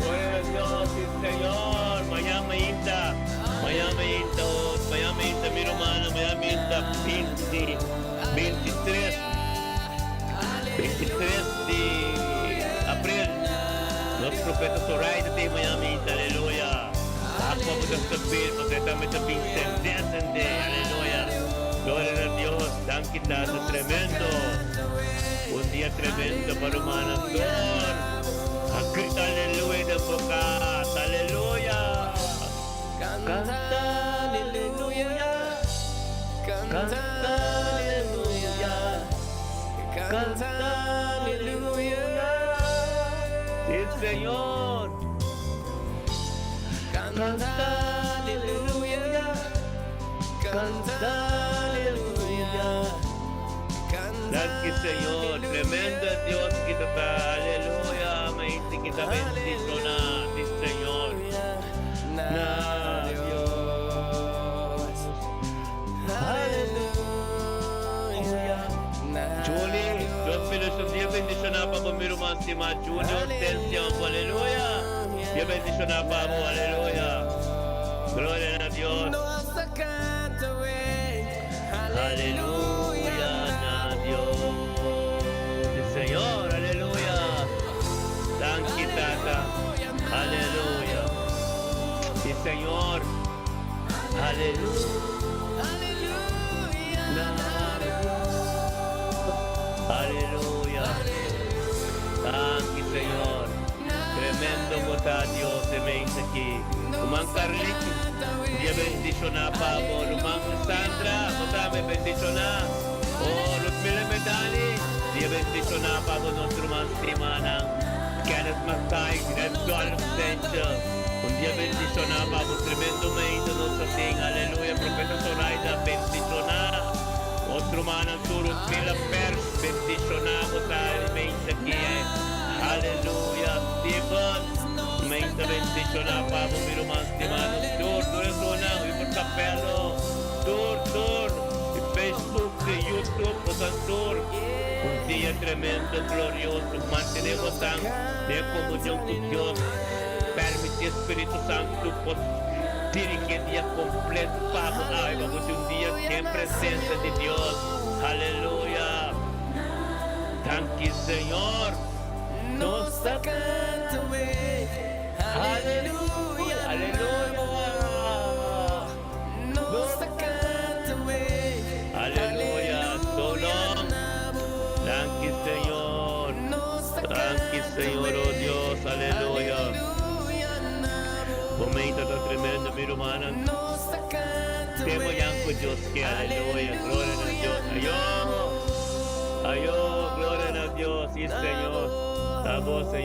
Gloria a Dios, si Señor! Mañan mainta, mañan mainta, oh, mañan mainta, mi rumannan, mañan mainta, binti, bintitres, bintitres di april, nos profeta Zoraida ta ei mañan mainta, aleluya! Aqua bo ta stabil, pasobra e tambe ta bin sende, sende, aleluya! Gloria na Dios, danki Tata, tremendo! Un dia tremendo pa rumannan tur. A grita aleluya den bo kas, aleluya! Kanta aleluya, kanta aleluya, kanta aleluya. Si Señor. Kanta aleluya, kanta aleluya. Danki Señor, tremendo es Dios ki ta ta, aleluya, mainti ki ta bendiciona di Señor. Na Dios, aleluya. Julie, Dios bendición, Dios bendiciona pa bo mi ruman stima Julie Hortensio, aleluya. Dios bendiciona pa bo, aleluya. Gloria na Dios. Aleluya na Dios. Sí, Señor, aleluya. Danki, Tata. Aleluya. Sí, Señor. Aleluya. Na Dios. Aleluya. Danki, Señor. Tremendo bo ta, Dios, e mens aki. Ruman Carlitos, Dia bendiciona pa bo. Ruman Sandra, bo tambe bendiciona. Oh, Ludmila Medani, Dia bendiciona pa bo nos ruman stimanan. Kenneth Mathai, Red Dolph Center, un dia bendiciona pa bo. Tremendo meida nos ta tin. Aleluya. Profeta Zoraida, bendiciona. Nos rumannan tur, Ludmila Pers, bendiciona bo ta e mens aki. Aleluya. Steven. Meinta bendiciona pa bo mi ruman stimado tur tur esunnan wi por Capello tur tur di Facebook di YouTube bosan tur un dia tremendo glorioso mantene bosan den comunion cu Dios permiti Spiritu Santo por dirigi e dia completo pa bo awe pa bo tin un dia den presencia di Dios aleluya danki Señor. Nos ta canta wey, aleluya, aleluya. Nos ta canta wey, aleluya, so long. Danki Señor, danki Señor, oh Dios, aleluya. Bo meita ta tremendo, mi rumannan. Temo yan cu Dios ke, aleluya, gloria na Dios. Ayo, ayo, gloria na Dios, si Señor, ta bo Señor.